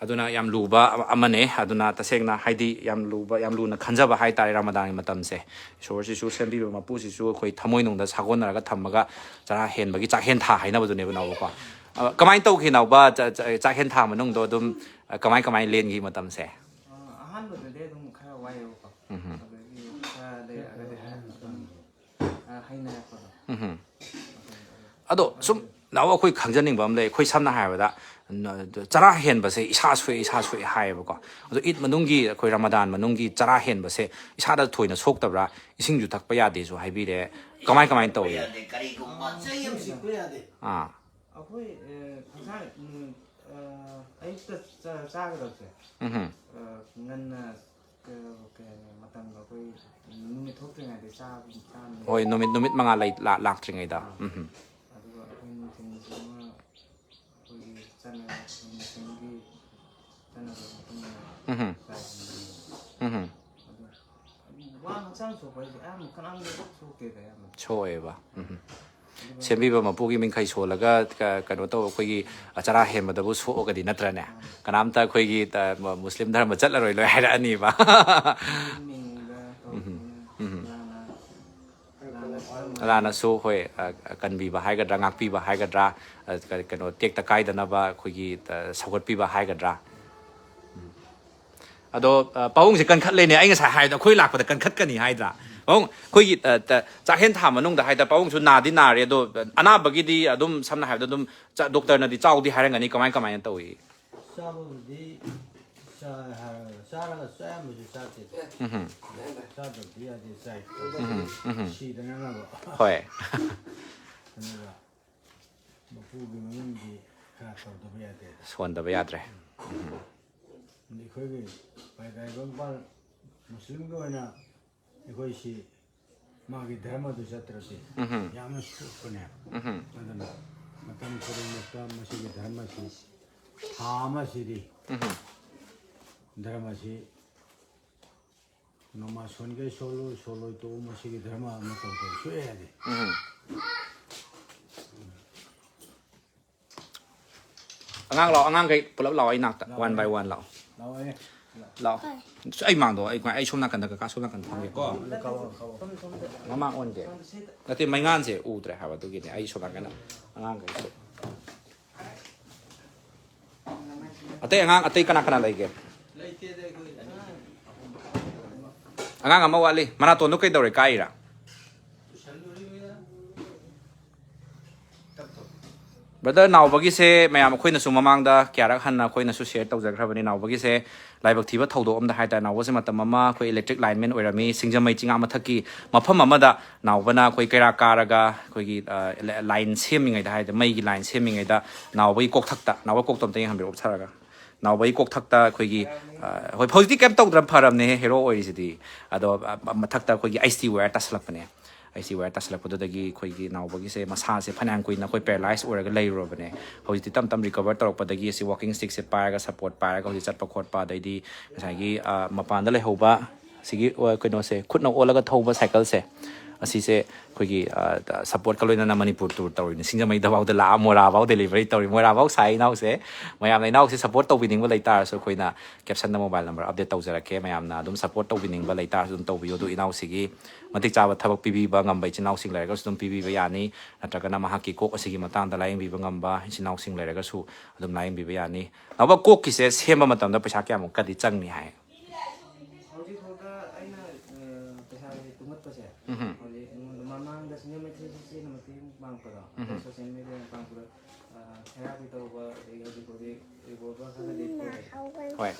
ꯑꯗꯨꯅ ꯌꯥꯝ ꯂꯨꯕ ꯑꯃꯅꯦ꯫ ꯑꯗꯨꯅ ꯇꯁꯦꯡꯅ ꯍꯥꯏꯗꯤ ꯌꯥꯝ ꯂꯨꯕ, ꯌꯥꯝ ꯂꯨꯅ ꯈꯟꯖꯕ ꯍꯥꯏꯇꯥꯔꯦ ꯔꯃꯗꯥꯟꯒꯤ ꯃꯇꯝꯁꯦ꯫ ꯏꯁꯣꯔꯁꯤꯁꯨ ꯁꯦꯝꯕꯤꯕ ꯃꯄꯨꯁꯤꯁꯨ ꯑꯩꯈꯣꯏ ꯊꯃꯣꯏꯅꯨꯡꯗ ꯁꯥꯒꯣꯟꯅꯔꯒ ꯊꯝꯃꯒ ꯆꯔꯥ ꯍꯦꯟꯕꯒꯤ ꯆꯥꯛꯍꯦꯟ ꯊꯥ ꯍꯥꯏꯅꯕꯗꯨꯅꯦꯕ ꯅꯥꯎꯕꯀꯣ꯫ ꯑ, ꯀꯃꯥꯏꯅ ꯇꯧꯈꯤ ꯅꯥꯎꯕ? ꯆ-, ꯆ-, ꯆꯥꯛꯍꯦꯟ ꯊꯥ ꯃꯅꯨꯡꯗꯣ ꯑꯗꯨꯝ, ꯑ, ꯀꯃꯥꯏ ꯀꯃꯥꯏ ꯂꯦꯟꯈꯤ ꯃꯇꯝꯁꯦ? ꯑ, ꯑꯍꯥꯟꯕꯗꯗꯤ ꯑꯗꯨꯝ ꯈꯔ ꯋꯥꯏꯑꯦꯕꯀꯣ꯫ ꯎꯝ꯫ ꯑꯗꯒꯤ ꯈꯔ ꯂꯩꯔꯛꯑꯒꯗꯤ ꯑꯗꯨꯝ, ꯑ, ꯍꯩꯅꯔꯛꯄꯗꯣ꯫ ꯎꯝ꯫ ꯑꯗꯣ ꯁꯨꯝ ꯅꯥꯎ ꯑꯩꯈꯣꯏ ꯈꯪꯖꯅꯤꯡꯕ ꯑꯃ ꯂꯩ꯫ ꯑꯩꯈꯣꯏ ꯁꯝꯅ ꯍꯥꯏꯔꯕꯗ, ꯅ-, ꯆꯔꯥ ꯍꯦꯟꯕꯁꯦ ꯏꯁꯥ ꯁꯣꯛꯑꯦ, ꯏꯁꯥ ꯁꯣꯛꯑꯦ ꯍꯥꯏꯌꯦꯕꯀꯣ꯫ ꯑꯗꯣ ꯏꯗ ꯃꯅꯨꯡꯒꯤ, ꯑꯩꯈꯣꯏ ꯔꯃꯗꯥꯟ ꯃꯅꯨꯡꯒꯤ ꯆꯔꯥ ꯍꯦꯟꯕꯁꯦ ꯏꯁꯥꯗ ꯊꯣꯏꯅ ꯁꯣꯛꯇꯕ꯭ꯔꯥ? ꯏꯁꯤꯡꯁꯨ ꯊꯛꯄ ꯌꯥꯗꯦꯁꯨ ꯍꯥꯏꯕꯤꯔꯦ꯫ ꯀꯃꯥꯏ, ꯀꯃꯥꯏꯅ ꯇꯧꯏ? ꯌꯥꯗꯦ, ꯀꯔꯤꯒꯨꯝꯕ ꯆꯩ ꯑꯃ ꯆꯤꯛꯄ ꯌꯥꯗꯦ꯫ ꯑꯥ꯫ ꯑꯩꯈꯣꯏ, ꯑ, ꯊꯥꯡꯁꯥꯡ, ꯎꯝ, ꯑ, ꯑꯌꯨꯛꯇ ꯆꯥ-, ꯆꯥꯒꯗꯕꯁꯦ, ꯎꯝꯍꯨꯝ꯫ ꯑ, ꯉꯟꯅ, ꯀ-, ꯀꯩ ꯍꯥꯏꯅꯤ, ꯃꯇꯝꯗꯣ ꯑꯩꯈꯣꯏ ꯅꯨꯃꯤꯠ ꯊꯣꯛꯇ꯭ꯔꯤꯉꯩꯗ ꯆꯥꯕ, ꯆꯥꯕꯅꯤ꯫ ꯍꯣꯏ, ꯅꯨꯃꯤꯠ, ꯅꯨꯃꯤꯠ ꯃꯉꯥꯜ ꯂꯩ-, ꯂꯥ-, ꯂꯥꯛꯇ꯭ꯔꯤꯉꯩꯗ꯫ ꯑꯥ꯫ ꯎꯝꯍꯨꯝ꯫ ꯑꯗꯨꯒ ꯑꯩꯈꯣꯏ ꯅꯨꯡꯊꯤꯜꯁꯤꯃ ꯑꯩꯈꯣꯏꯒꯤ ꯆꯠꯅ-, ꯅꯨꯃꯤꯠꯁꯤꯡꯒꯤ ꯆꯠꯅꯕ ꯃꯇꯨꯡ ꯏꯟꯅ ꯎꯝꯍꯨꯝ꯫ ꯆꯥꯏ꯫ ꯎꯝꯍꯨꯝ꯫ ꯑꯗꯨ ꯋꯥ ꯍꯛꯆꯥꯡ ꯁꯣꯛꯄ ꯍꯥꯏꯁꯦ ꯑꯌꯥꯝꯕ ꯀꯅꯥꯝꯇ ꯁꯣꯛꯇꯦꯗ ꯑꯌꯥꯝꯕ꯫ ꯁꯣꯛꯑꯦꯕ꯫ ꯎꯝꯍꯨꯝ꯫ ꯁꯦꯝꯕꯤꯕ ꯃꯄꯨꯒꯤ ꯃꯤꯡꯈꯩ ꯁꯣꯜꯂꯒ ꯀ- ꯀꯩꯅꯣ ꯇꯧ, ꯑꯩꯈꯣꯏꯒꯤ ꯆꯔꯥ ꯍꯦꯟꯕꯗꯕꯨ ꯁꯣꯛꯑꯒꯗꯤ ꯅꯠꯇ꯭ꯔꯅꯦ? ꯀꯅꯥꯝꯇ ꯑꯩꯈꯣꯏꯒꯤ ꯇ- ꯃ- ꯃꯨꯁꯂꯤꯝ ꯙꯔꯃ ꯆꯠꯂꯔꯣꯏ ꯂꯣꯏ ꯍꯥꯏꯔꯛꯑꯅꯤꯕ꯫ ꯎꯝ, ꯎꯝ꯫ ꯑꯂꯥꯅꯁꯨ, ꯍꯣꯏ, ꯑ, ꯀꯟꯕꯤꯕ ꯍꯥꯏꯒꯗ꯭ꯔꯥ, ꯉꯥꯛꯄꯤꯕ ꯍꯥꯏꯒꯗ꯭ꯔꯥ, ꯑ, ꯀ- ꯀꯩꯅꯣ, ꯇꯦꯛꯇ ꯀꯥꯏꯗꯅꯕ ꯑꯩꯈꯣꯏꯒꯤ, ꯑ, ꯁꯧꯒꯠꯄꯤꯕ ꯍꯥꯏꯒꯗ꯭ꯔꯥ? ꯎꯝ꯫ ꯑꯗꯣ, ꯑ, ꯄꯥꯕꯨꯡꯁꯦ ꯀꯟꯈꯠꯂꯦꯅꯦ꯫ ꯑꯩ ꯉꯁꯥꯏ ꯍꯥꯏꯕꯗꯣ, ꯑꯩꯈꯣꯏ ꯂꯥꯛꯄꯗ ꯀꯟꯈꯠꯀꯅꯤ ꯍꯥꯏꯗ꯭ꯔꯥ? ꯄꯥꯕꯨꯡ, ꯑꯩꯈꯣꯏꯒꯤ, ꯑ, ꯇ- ꯆꯥꯛꯍꯦꯟ ꯊꯥ ꯃꯅꯨꯡꯗ ꯍꯥꯏꯗ ꯄꯥꯕꯨꯡꯁꯨ ꯅꯥꯗꯤ ꯅꯥꯔꯦ, ꯑꯗꯣ, ꯑ, ꯑꯅꯥꯕꯒꯤꯗꯤ ꯑꯗꯨꯝ, ꯁꯝꯅ ꯍꯥꯏꯔꯕꯗ ꯑꯗꯨꯝ ꯆ- ꯗꯣꯛꯇꯔꯅꯗꯤ ꯆꯥꯎꯗꯤ ꯍꯥꯏꯔꯝꯒꯅꯤ꯫ ꯀꯃꯥꯏ ꯀꯃꯥꯏꯅ ꯇꯧꯏ? ꯆꯥꯕꯕꯨꯗꯤ ꯆꯥ-, ꯍꯥꯏꯔꯒ ꯆꯥꯔꯒ ꯆꯥ ꯌꯥꯝꯕꯁꯨ ꯆꯥꯗꯦ꯫ ꯎꯝꯍꯨꯝ꯫ ꯆꯥꯗꯕꯗꯤ ꯌꯥꯗꯦ, ꯆꯥꯏ꯫ ꯎꯝꯍꯨꯝ, ꯎꯝꯍꯨꯝ꯫ ꯁꯤꯗꯅꯅꯕ꯫ ꯍꯣꯏ꯫ ꯑꯗꯨꯒ ꯃꯄꯨꯒꯤ ꯃꯃꯤꯡꯗꯤ ꯈꯔ ꯇꯧꯗꯕ ꯌꯥꯗꯦ꯫ ꯁꯣꯟꯗꯕ ꯌꯥꯗ꯭ꯔꯦ꯫ ꯎꯝꯍꯨꯝ꯫ ꯑꯗ ꯑꯩꯈꯣꯏꯒꯤ ꯄꯥꯏꯒꯥꯏꯕ ꯃꯄꯥꯜ ꯃꯨꯁꯂꯤꯝꯒꯤ ꯑꯣꯏꯅ ꯑꯩꯈꯣꯏꯁꯤ ꯃꯥꯒꯤ ꯙꯔꯃꯗꯨ ꯆꯠꯇ꯭ꯔꯗꯤ ꯎꯝꯍꯨꯝ꯫ ꯌꯥꯝꯅ ꯁꯣꯛꯄꯅꯦ꯫ ꯎꯝꯍꯨꯝ꯫ ꯑꯗꯨꯅ ꯃꯇꯝ ꯈꯨꯗꯤꯡꯃꯛꯇ ꯃꯁꯤꯒꯤ ꯙꯔꯃꯁꯤ ꯊꯥ ꯑꯃꯁꯤꯗꯤ ꯎꯝꯍꯨꯝ꯫ ꯙꯔꯃꯁꯤ ꯅꯃꯥꯖ ꯁꯣꯟꯒꯦ ꯁꯣꯜꯂꯨ, ꯁꯣꯜꯂꯣꯏ ꯇꯣꯛꯎ, ꯃꯁꯤꯒꯤ ꯙꯔꯃ ꯑꯃ ꯇꯧꯗꯕ ꯁꯨꯛꯌꯥ ꯌꯥꯗꯦ꯫ ꯎꯝꯍꯨꯝ꯫ ꯑꯉꯥꯡ ꯂꯥꯛꯑꯣ, ꯑꯉꯥꯡꯈꯩ ꯄꯨꯂꯞ ꯂꯥꯛꯑꯣ, ꯑꯩ ꯅꯥꯛꯇ, one by one ꯂꯥꯛꯑꯣ꯫ ꯂꯥꯛꯑꯣ, ꯑꯦ꯫ ꯂꯥꯛꯑꯣ꯫ ꯑꯩ ꯃꯥꯡꯗꯣ, ꯑꯩ, ꯑꯩ ꯁꯣꯝ ꯅꯥꯀꯟꯗ, ꯀꯀꯥ ꯁꯣꯝ ꯅꯥꯀꯟꯗ ꯐꯝꯒꯦꯀꯣ꯫ ꯃꯃꯥꯡ ꯑꯣꯟꯒꯦ꯫ ꯅꯠꯇꯦ, ꯃꯩꯉꯥꯟꯁꯦ ꯎꯗ꯭ꯔꯦ ꯍꯥꯏꯕ, ꯑꯗꯨꯒꯤꯅꯦ꯫ ꯑꯩ ꯁꯣꯝ ꯅꯥꯀꯟꯗ ꯑꯉꯥꯡꯈꯩꯁꯦ꯫ ꯑꯇꯩ ꯑꯉꯥꯡ ꯑꯇꯩ ꯀꯅꯥ ꯀꯅꯥ ꯂꯩꯒꯦ? ꯑꯉꯥꯡ ꯑꯃ ꯋꯥꯠꯂꯤ꯫ ꯃꯅꯥꯇꯣꯟꯗꯣ ꯀꯩꯗꯧꯔꯦ, ꯀꯥꯏꯔꯤꯔꯥ? ꯕ꯭ꯔꯗꯔ, ꯅꯥꯎꯕꯒꯤꯁꯦ ꯃꯌꯥꯝ ꯑꯩꯈꯣꯏꯅꯁꯨ ꯃꯃꯥꯡꯗ ꯀꯌꯥꯔꯛ ꯍꯟꯅ ꯑꯩꯈꯣꯏꯅꯁꯨ ꯁꯤꯌꯔ ꯇꯧꯖꯈ꯭ꯔꯕꯅꯤ꯫ ꯅꯥꯎꯕꯒꯤꯁꯦ ꯂꯥꯏꯕꯛ ꯊꯤꯕ ꯊꯧꯗꯣꯛ ꯑꯃꯗ ꯍꯥꯏꯇꯥꯔꯦ, ꯅꯥꯎꯕꯁꯦ ꯃꯇꯝ ꯑꯃ ꯑꯩꯈꯣꯏ ꯏꯂꯦꯛꯇ꯭ꯔꯤꯛ ꯂꯥꯏꯟꯃꯦꯟ ꯑꯣꯏꯔꯝꯃꯤ꯫ ꯁꯤꯡꯖꯃꯩ ꯆꯤꯡꯉꯥ ꯃꯊꯛꯀꯤ ꯃꯐꯝ ꯑꯃꯗ ꯅꯥꯎꯕꯅ ꯑꯩꯈꯣꯏ ꯀꯩꯔꯥꯛ ꯀꯥꯔꯒ ꯑꯩꯈꯣꯏꯒꯤ, ꯑ, ꯂ-, ꯂꯥꯏꯟ ꯁꯦꯝꯃꯤꯉꯩꯗ ꯍꯥꯏꯇꯥꯔꯦ, ꯃꯩꯒꯤ ꯂꯥꯏꯟ ꯁꯦꯝꯃꯤꯉꯩꯗ ꯅꯥꯎꯕꯒꯤ ꯀꯣꯛꯊꯛꯇ, ꯅꯥꯎꯕ ꯀꯣꯛꯇꯣ ꯑꯝꯇ ꯌꯦꯡꯍꯟꯕꯤꯔꯛꯑꯣ ꯎꯞꯊꯔꯒ꯫ ꯅꯥꯎꯕꯒꯤ ꯀꯣꯛꯊꯛꯇ ꯑꯩꯈꯣꯏꯒꯤ, ꯑ, ꯍꯣꯏ, ꯍꯧꯖꯤꯛꯇꯤ ꯀꯩꯝ ꯇꯧꯗ꯭ꯔ ꯐꯔꯕꯅꯦꯍꯦ, ꯍꯦꯔꯣ ꯑꯣꯏꯔꯤꯁꯤꯗꯤ꯫ ꯑꯗꯣ, ꯑ, ꯃꯊꯛꯇ ꯑꯩꯈꯣꯏꯒꯤ ꯑꯩꯆ ꯗꯤ ꯋꯥꯌꯔ ꯇꯥꯁꯜꯂꯛꯄꯅꯦ꯫ ꯑꯩꯆ ꯗꯤ ꯋꯥꯌꯔ ꯇꯥꯁꯜꯂꯛꯄꯗꯨꯗꯒꯤ ꯑꯩꯈꯣꯏꯒꯤ ꯅꯥꯎꯕꯒꯤꯁꯦ ꯃꯁꯥꯁꯦ ꯐꯅꯌꯥꯝ ꯀꯨꯏꯅ ꯑꯩꯈꯣꯏ ꯄꯦꯔꯥꯂꯥꯏꯁ ꯑꯣꯏꯔꯒ ꯂꯩꯔꯨꯔꯕꯅꯦ꯫ ꯍꯧꯖꯤꯛꯇꯤ ꯇꯞ ꯇꯞ ꯔꯤꯀꯚꯔ ꯇꯧꯔꯛꯄꯗꯒꯤ ꯑꯁꯤ ꯋꯥꯀꯤꯡ ꯁ꯭ꯇꯤꯛꯁꯦ ꯄꯥꯏꯔꯒ, ꯁꯄꯣꯔꯠ ꯄꯥꯏꯔꯒ ꯍꯧꯖꯤꯛ ꯆꯠꯄ ꯈꯣꯠꯄ, ꯑꯗꯩꯗꯤ ꯉꯁꯥꯏꯒꯤ, ꯑ, ꯃꯄꯥꯟꯗ ꯂꯩꯍꯧꯕ ꯁꯤꯒꯤ, ꯑ, ꯀꯩꯅꯣꯁꯦ, ꯈꯨꯠꯅ ꯑꯣꯜꯂꯒ ꯊꯧꯕ ꯁꯥꯏꯀꯜꯁꯦ, ꯑꯁꯤꯁꯦ ꯑꯩꯈꯣꯏꯒꯤ ꯁꯞꯄꯣꯔꯠꯀ ꯂꯣꯏꯅꯅ ꯃꯅꯤꯄꯨꯔ ꯇꯨꯔ ꯇꯧꯔꯤꯅꯤ꯫ ꯁꯤꯡꯖꯃꯩꯗꯐꯥꯎꯗ ꯂꯥꯛꯑ ꯃꯣꯔꯥꯐꯥꯎ ꯗꯦꯂꯤꯚꯔꯤ ꯇꯧꯔꯤ꯫ ꯃꯣꯔꯥꯐꯥꯎ ꯁꯥꯏ ꯏꯅꯥꯎꯁꯦ꯫ ꯃꯌꯥꯝꯅ ꯏꯅꯥꯎꯁꯦ ꯁꯞꯄꯣꯔꯠ ꯇꯧꯕꯤꯅꯤꯡꯕ ꯂꯩꯇꯥꯔꯁꯨ ꯑꯩꯈꯣꯏꯅ ꯀꯦꯞꯁꯟꯗ ꯃꯣꯕꯥꯏꯜ ꯅꯝꯕꯔ ꯑꯞꯗꯦꯠ ꯇꯧꯖꯔꯛꯀꯦ꯫ ꯃꯌꯥꯝꯅ ꯑꯗꯨꯝ ꯁꯞꯄꯣꯔꯠ ꯇꯧꯕꯤꯅꯤꯡꯕ ꯂꯩꯇꯥꯔꯁꯨ ꯑꯗꯨꯝ ꯇꯧꯕꯤꯌꯨ꯫ ꯑꯗꯨ ꯏꯅꯥꯎꯁꯤꯒꯤ ꯃꯇꯤꯛ ꯆꯥꯕ ꯊꯕꯛ ꯄꯤꯕꯤꯕ ꯉꯝꯕ ꯏꯆꯤꯟ ꯏꯅꯥꯎꯁꯤꯡ ꯂꯩꯔꯒꯁꯨ ꯑꯗꯨꯝ ꯄꯤꯕꯤꯕ ꯌꯥꯅꯤ, ꯅꯠꯇ꯭ꯔꯒꯅ ꯃꯍꯥꯛꯀꯤ ꯀꯣꯛ ꯑꯁꯤꯒꯤ ꯃꯇꯥꯡꯗ ꯂꯥꯌꯦꯡꯕꯤꯕ ꯉꯝꯕ ꯏꯆꯤꯟ ꯏꯅꯥꯎꯁꯤꯡ ꯂꯩꯔꯒꯁꯨ ꯑꯗꯨꯝ ꯂꯥꯌꯦꯡꯕꯤꯕ ꯌꯥꯅꯤ꯫ ꯅꯥꯎꯕ, ꯀꯣꯛꯀꯤꯁꯦ ꯁꯦꯝꯕ ꯃꯇꯝꯗ ꯄꯩꯁꯥ ꯀꯌꯥꯃꯨꯛꯀꯗꯤ ꯆꯪꯅꯤ ꯍꯥꯏ? ꯍꯧꯖꯤꯛ ꯐꯥꯎꯗ ꯑꯩꯅ, ꯑ, ꯄꯩꯁꯥꯁꯦ ꯇꯨꯡꯍꯠꯄꯁꯦ, ꯎꯝꯍꯨꯝ꯫ ꯍꯧꯖꯤꯛ ꯑꯩꯉꯣꯟꯗ ꯃꯃꯥꯡꯗ ꯁꯤꯡꯖꯃꯩ ꯊ꯭ꯔꯤ ꯁꯤꯛꯁꯇꯤꯅ ꯃꯇꯦꯡ ꯄꯥꯡꯉꯛꯄꯗꯣ, ꯑꯩꯈꯣꯏ ꯎꯝꯍꯨꯝ꯫ ꯁꯣꯁꯤꯌꯦꯜ ꯃꯤꯗꯤꯌꯥꯅ ꯄꯥꯡꯉꯛꯄꯗ, ꯑ, ꯊꯦꯔꯥꯄꯤ ꯇꯧꯕ, ꯑꯗꯒꯤ ꯍꯧꯖꯤꯛ ꯍꯧꯖꯤꯛ ꯔꯤꯚꯣꯜꯚꯔ ꯈꯔ ꯈꯔꯗꯤ ꯊꯣꯛꯑꯦ꯫ ꯍꯣꯏ꯫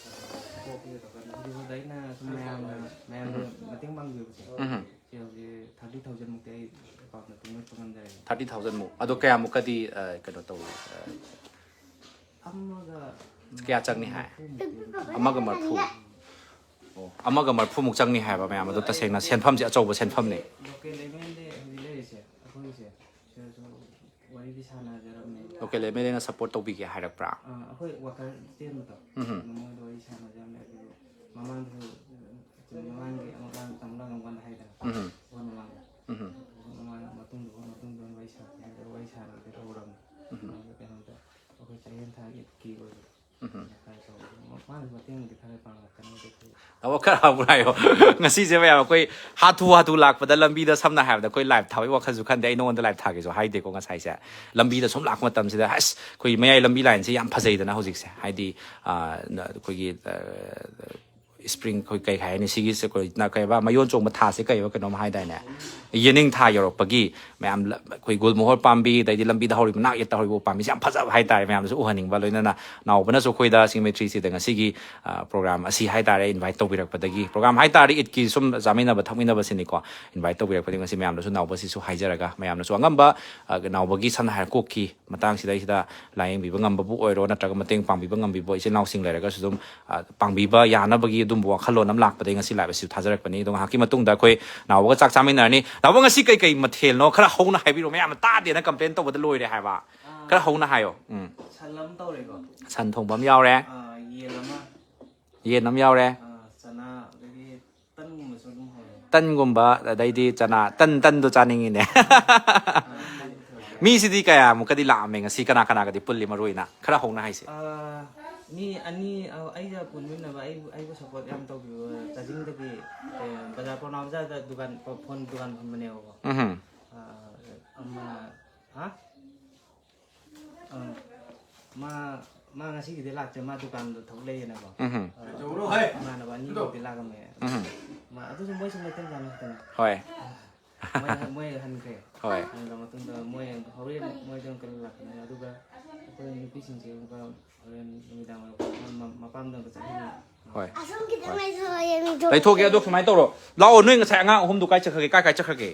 ꯀꯣꯛꯀꯤ ꯇꯧꯔꯀꯥꯟꯗ ꯍꯧꯖꯤꯛ ꯐꯥꯎꯗ ꯑꯩꯅ ꯁꯨꯝ ꯃꯌꯥꯝꯅ, ꯃꯌꯥꯝꯅ ꯎꯝꯍꯨꯝ꯫ ꯃꯇꯦꯡ ꯄꯥꯡꯕꯤꯕꯁꯦ, ꯎꯝꯍꯨꯝ꯫ ꯁꯤ ꯍꯧꯖꯤꯛ ꯊꯥꯔꯇꯤ ꯊꯥꯎꯖꯟꯃꯨꯛꯇꯤ ꯑꯩ ꯑꯦꯀꯥꯎꯟꯗ ꯇꯨꯡꯍꯠꯄ ꯉꯝꯖꯔꯦ꯫ ꯊꯥꯔꯇꯤ ꯊꯥꯎꯖꯟꯃꯨꯛ꯫ ꯑꯗꯣ ꯀꯌꯥꯃꯨꯛꯀꯗꯤ, ꯑ, ꯀꯩꯅꯣ ꯇꯧꯏ? ꯑ, ꯑꯃꯒ ꯀꯌꯥ ꯆꯪꯅꯤ ꯍꯥꯏ? ꯃꯔꯐꯨꯃꯨꯛꯇꯤ ꯑꯗꯨꯝ ꯑꯃꯒ ꯃꯔꯐꯨ? ꯑꯣ, ꯑꯃꯒ ꯃꯔꯐꯨꯃꯨꯛ ꯆꯪꯅꯤ ꯍꯥꯏꯕ ꯃꯌꯥꯝ ꯑꯗꯣ꯫ ꯇꯁꯦꯡꯅ ꯁꯦꯟꯐꯝꯁꯦ ꯑꯆꯧꯕ ꯁꯦꯟꯐꯝꯅꯤ꯫ ꯂꯣꯀꯦꯜ ꯑꯦꯝ ꯑꯦꯜ ꯑꯦ ꯍꯧꯖꯤꯛ ꯂꯩꯔꯤꯁꯦ ꯑꯩꯈꯣꯏꯒꯤꯁꯦ, ꯁꯤꯗꯁꯨ ꯋꯥꯔꯤꯗꯤ ꯁꯥꯟꯅꯖꯔꯝꯃꯦ꯫ ꯂꯣꯀꯦꯜ ꯑꯦꯝ ꯑꯦꯜ ꯑꯦꯅ ꯁꯄꯣꯔꯠ ꯇꯧꯕꯤꯒꯦ ꯍꯥꯏꯔꯛꯄ꯭ꯔꯥ? ꯑꯥ, ꯑꯩꯈꯣꯏ ꯋꯥꯀꯔ ꯆꯦꯟꯕꯗꯣ, ꯎꯝꯍꯨꯝ꯫ ꯑꯗꯨ ꯃꯣꯏꯗ ꯋꯥꯔꯤ ꯁꯥꯟꯅꯖꯔꯝꯃꯦ꯫ ꯑꯗꯨ ꯃꯃꯥꯡꯗꯁꯨ, ꯃꯃꯥꯡꯒꯤ ꯑꯃꯨꯛ ꯇꯝꯂꯒ ꯑꯃꯨꯛ ꯍꯥꯏꯗꯅ, ꯎꯝꯍꯨꯝ꯫ ꯃꯃꯥꯡꯗ꯫ ꯎꯝꯍꯨꯝ꯫ ꯃꯃꯥꯡ ꯃꯇꯨꯡꯗ, ꯃꯇꯨꯡꯗ ꯋꯥꯔꯤ ꯁꯥꯟꯅꯖꯔ-, ꯋꯥꯔꯤ ꯁꯥꯟꯅꯕꯗꯤ ꯍꯧꯔꯝꯃꯦ꯫ ꯎꯝꯍꯨꯝ꯫ ꯑꯗꯨ ꯀꯩꯅꯣꯗ ꯑꯩꯈꯣꯏ ꯆꯥꯛꯍꯦꯟ ꯊꯥꯒꯤ ꯑꯣꯏꯕ꯫ ꯎꯝꯍꯨꯝ꯫ ꯈꯔ ꯇꯧꯕ꯫ ꯃꯥꯅꯁꯨ ꯃꯇꯦꯡꯗꯤ ꯈꯔ ꯄꯥꯡꯉꯛꯀꯅꯤ ꯑꯗꯨꯗꯤ꯫ ꯑꯃꯨꯛ ꯈꯔ ꯑꯃꯨꯛ ꯍꯥꯏꯌꯣ꯫ ꯉꯁꯤꯁꯦ ꯃꯌꯥꯝ ꯑꯩꯈꯣꯏ ꯍꯥꯊꯨ ꯍꯥꯊꯨ ꯂꯥꯛꯄꯗ ꯂꯝꯕꯤꯗ ꯁꯝꯅ ꯍꯥꯏꯔꯕꯗ ꯑꯩꯈꯣꯏ ꯂꯥꯏꯚ ꯊꯥꯕꯒꯤ ꯋꯥꯈꯜꯁꯨ ꯈꯟꯗꯦ꯫ ꯑꯩ ꯅꯉꯣꯟꯗ ꯂꯥꯏꯚ ꯊꯥꯒꯦꯁꯨ ꯍꯥꯏꯗꯦꯀꯣ ꯉꯁꯥꯏꯁꯦ꯫ ꯂꯝꯕꯤꯗ ꯁꯨꯝ ꯂꯥꯛꯄ ꯃꯇꯝꯁꯤꯗ ꯑꯁ ꯑꯩꯈꯣꯏ ꯃꯌꯥꯏ ꯂꯝꯕꯤ ꯂꯥꯏꯟꯁꯦ ꯌꯥꯝ ꯐꯖꯩꯗꯅ ꯍꯧꯖꯤꯛꯁꯦ꯫ ꯍꯥꯏꯗꯤ, ꯑ, ꯅ-, ꯑꯩꯈꯣꯏꯒꯤ, ꯑ, ꯏꯁꯄ꯭ꯔꯤꯡ ꯑꯩꯈꯣꯏ ꯀꯩ ꯍꯥꯏꯅꯤ ꯁꯤꯒꯤꯁꯦ ꯑꯩꯈꯣꯏ ꯅ-, ꯀꯩꯕ ꯃꯌꯣꯟ ꯆꯣꯡꯕ ꯊꯥꯁꯦ ꯀꯩꯕ ꯀꯩꯅꯣꯝ ꯍꯥꯏꯗꯥꯏꯅꯦ? ꯌꯦꯅꯤꯡ ꯊꯥ ꯌꯧꯔꯛꯄꯒꯤ ꯃꯌꯥꯝ ꯂ-, ꯑꯩꯈꯣꯏ ꯒꯨꯜ ꯃꯣꯍꯣꯔ ꯄꯥꯝꯕꯤ, ꯑꯗꯩꯗꯤ ꯂꯝꯕꯤꯗ ꯍꯧꯔꯤꯕ ꯅꯥꯛ ꯌꯦꯠꯇ ꯍꯧꯔꯤꯕ ꯎ ꯄꯥꯝꯕꯤꯁꯦ ꯌꯥꯝ ꯐꯖꯕ ꯍꯥꯏꯇꯥꯔꯦ, ꯃꯌꯥꯝꯗꯁꯨ ꯎꯍꯟꯅꯤꯡꯕ꯫ ꯂꯣꯏꯅꯅ ꯅꯥꯎꯕꯅꯁꯨ ꯑꯩꯈꯣꯏꯗ ꯁꯤꯡꯖꯃꯩ ꯊ꯭ꯔꯤ ꯁꯤꯛꯁꯇꯤꯗ ꯉꯁꯤꯒꯤ, ꯑ, ꯄ꯭ꯔꯣꯒ꯭ꯔꯥꯝ ꯑꯁꯤ ꯍꯥꯏꯇꯥꯔꯦ, ꯏꯟꯚꯥꯏꯠ ꯇꯧꯕꯤꯔꯛꯄꯗꯒꯤ, ꯄ꯭ꯔꯣꯒ꯭ꯔꯥꯝ ꯍꯥꯏꯇꯥꯔꯗꯤ ꯏꯗꯀꯤ ꯁꯨꯝ ꯆꯥꯃꯤꯟꯅꯕ ꯊꯛꯃꯤꯟꯅꯕꯁꯤꯅꯤꯀꯣ, ꯏꯟꯚꯥꯏꯠ ꯇꯧꯕꯤꯔꯛꯄꯗꯒꯤ ꯉꯁꯤ ꯃꯌꯥꯝꯗꯁꯨ ꯅꯥꯎꯕꯁꯤꯁꯨ ꯍꯥꯏꯖꯔꯒ ꯃꯌꯥꯝꯅꯁꯨ ꯑꯉꯝꯕ, ꯑ, ꯅꯥꯎꯕꯒꯤ ꯁꯝꯅ ꯍꯥꯏꯔ ꯀꯣꯛꯀꯤ ꯃꯇꯥꯡꯁꯤꯗꯩꯁꯤꯗ ꯂꯥꯌꯦꯡꯕꯤꯕ ꯉꯝꯕꯕꯨ ꯑꯣꯏꯔꯣ, ꯅꯠꯇ꯭ꯔꯒ ꯃꯇꯦꯡ ꯄꯥꯡꯕꯤꯕ ꯉꯝꯕꯤꯕ ꯏꯆꯤꯜ ꯏꯅꯥꯎꯁꯤꯡ ꯂꯩꯔꯒꯁꯨ ꯑꯗꯨꯝ, ꯑ, ꯄꯥꯡꯕꯤꯕ ꯌꯥꯅꯕꯒꯤ ꯑꯗꯨꯝꯕ ꯋꯥꯈꯜꯂꯣꯟ ꯑꯃ ꯂꯥꯛꯄꯗꯒꯤ ꯉꯁꯤ ꯂꯥꯏꯚ ꯑꯁꯤꯁꯨ ꯊꯥꯖꯔꯛꯄꯅꯤ꯫ ꯑꯗꯣ ꯉꯥꯏꯍꯥꯛꯀꯤ ꯃꯇꯨꯡꯗ ꯑꯩꯈꯣꯏ ꯅꯥꯎꯕꯒ ꯆꯥꯛ ꯆꯥꯃꯤꯟꯅꯔꯅꯤ꯫ ꯅꯥꯎꯕ, ꯉꯁꯤ ꯀꯩ ꯀꯩ ꯃꯊꯦꯜꯅꯣ? ꯈꯔ ꯍꯧꯅ ꯍꯥꯏꯕꯤꯔꯣ, ꯃꯌꯥꯝꯅ ꯇꯥꯗꯦꯅ ꯀꯝꯄ꯭ꯂꯦꯟ ꯇꯧꯕꯗ ꯂꯣꯏꯔꯦ ꯍꯥꯏꯕ꯫ ꯈꯔ ꯍꯧꯅ ꯍꯥꯏꯌꯣ꯫ ꯎꯝ꯫ ꯁꯟ ꯑꯃ ꯇꯧꯔꯦꯀꯣ꯫ ꯁꯟ ꯊꯣꯡꯕ ꯑꯃ ꯌꯥꯎꯔꯦ꯫ ꯑꯥ, ꯌꯦꯟ ꯑꯃ꯫ ꯌꯦꯟ ꯑꯃ ꯌꯥꯎꯔꯦ꯫ ꯑꯥ, ꯆꯅꯥ, ꯑꯗꯒꯤ ꯇꯟꯒꯨꯝꯕꯁꯨ ꯑꯗꯨꯝ ꯍꯧꯔꯦ꯫ ꯇꯟꯒꯨꯝꯕ, ꯑꯗꯩꯗꯤ ꯆꯅꯥ, ꯇꯟ, ꯇꯟꯗꯣ ꯆꯥꯅꯤꯡꯉꯤꯅꯦ꯫ ꯃꯤꯁꯤꯗꯤ ꯀꯌꯥꯃꯨꯛꯀꯗꯤ ꯂꯥꯛꯑꯝꯃꯦ ꯉꯁꯤ? ꯀꯅꯥ ꯀꯅꯥꯒꯗꯤ ꯄꯨꯜꯂꯤ ꯃꯔꯨ ꯑꯣꯏꯅ? ꯈꯔ ꯍꯧꯅ ꯍꯥꯏꯁꯦ꯫ ꯑꯥ, ꯃꯤ ꯑꯅꯤ, ꯑ, ꯑꯩꯒ ꯄꯨꯟꯃꯤꯟꯅꯕ, ꯑꯩꯕꯨ, ꯑꯩꯕꯨ ꯁꯞꯄꯣꯔꯠ ꯌꯥꯝ ꯇꯧꯕꯤꯕ ꯆꯥꯖꯤꯡꯗꯒꯤ, ꯑꯦ, ꯕꯖꯥꯔ ꯄꯣꯔꯣꯅꯥ ꯕꯖꯥꯔꯗ ꯗꯨꯀꯥꯟ, ꯐꯣꯟ ꯗꯨꯀꯥꯟ ꯐꯝꯕꯅꯦꯕꯀꯣ꯫ ꯎꯝꯍꯨꯝ꯫ ꯑꯥ, ꯑꯃꯅ, ꯍꯥ? ꯑꯥ, ꯃꯥ, ꯃꯥ ꯉꯁꯤꯒꯤꯗꯤ ꯂꯥꯛꯇ꯭ꯔꯦ, ꯃꯥ ꯗꯨꯀꯥꯟꯗꯣ ꯊꯕꯛ ꯂꯩꯌꯦꯅꯀꯣ꯫ ꯎꯝꯍꯨꯝ꯫ ꯑꯥ, ꯏꯃꯥꯟꯅꯕ ꯑꯅꯤꯃꯨꯛꯇꯤ ꯂꯥꯛꯑꯝꯃꯦ꯫ ꯎꯝꯍꯨꯝ꯫ ꯃꯥ, ꯑꯗꯨꯁꯨ ꯃꯣꯏꯁꯨ ꯃꯩꯇꯩ ꯃꯆꯥ ꯉꯥꯛꯇꯅꯦ꯫ ꯍꯣꯏ꯫ ꯃꯣꯏ, ꯃꯣꯏ ꯍꯟꯈ꯭ꯔꯦ꯫ ꯍꯣꯏ꯫ ꯍꯟꯈ꯭ꯔ ꯃꯇꯨꯡꯗ ꯃꯣꯏ ꯍꯣꯔꯦꯟ ꯃꯣꯏꯗꯣ ꯑꯃꯨꯛꯀ ꯂꯥꯛꯀꯅꯤ꯫ ꯑꯗꯨꯒ ꯑꯩꯈꯣꯏ ꯅꯨꯄꯤꯁꯤꯡꯁꯦ ꯑꯃꯨꯛꯀ ꯍꯣꯔꯦꯟ ꯅꯨꯃꯤꯗꯥꯡ ꯋꯥꯏꯔꯝ ꯃ-, ꯃꯄꯥꯝꯗ ꯑꯃꯨꯛꯀ ꯆꯠꯍꯟꯅꯤ꯫ ꯍꯣꯏ꯫ ꯑꯁꯣꯝ ꯈꯤꯇꯪ ꯂꯩꯊꯣꯛꯑꯣ, ꯌꯦꯡ ꯂꯩꯊꯣꯛꯑꯣ꯫ ꯂꯩꯊꯣꯛꯀꯦ꯫ ꯑꯗꯣ ꯁꯨꯃꯥꯏꯅ ꯇꯧꯔꯣ꯫ ꯂꯥꯛꯑꯣ, ꯅꯣꯏ ꯉꯁꯥꯏ ꯑꯉꯥꯡ ꯑꯍꯨꯝꯗꯨ ꯀꯥꯏ ꯆꯠꯈ꯭ꯔꯒꯦ? ꯀꯥꯏ ꯀꯥꯏ ꯆꯠꯈ꯭ꯔꯒꯦ?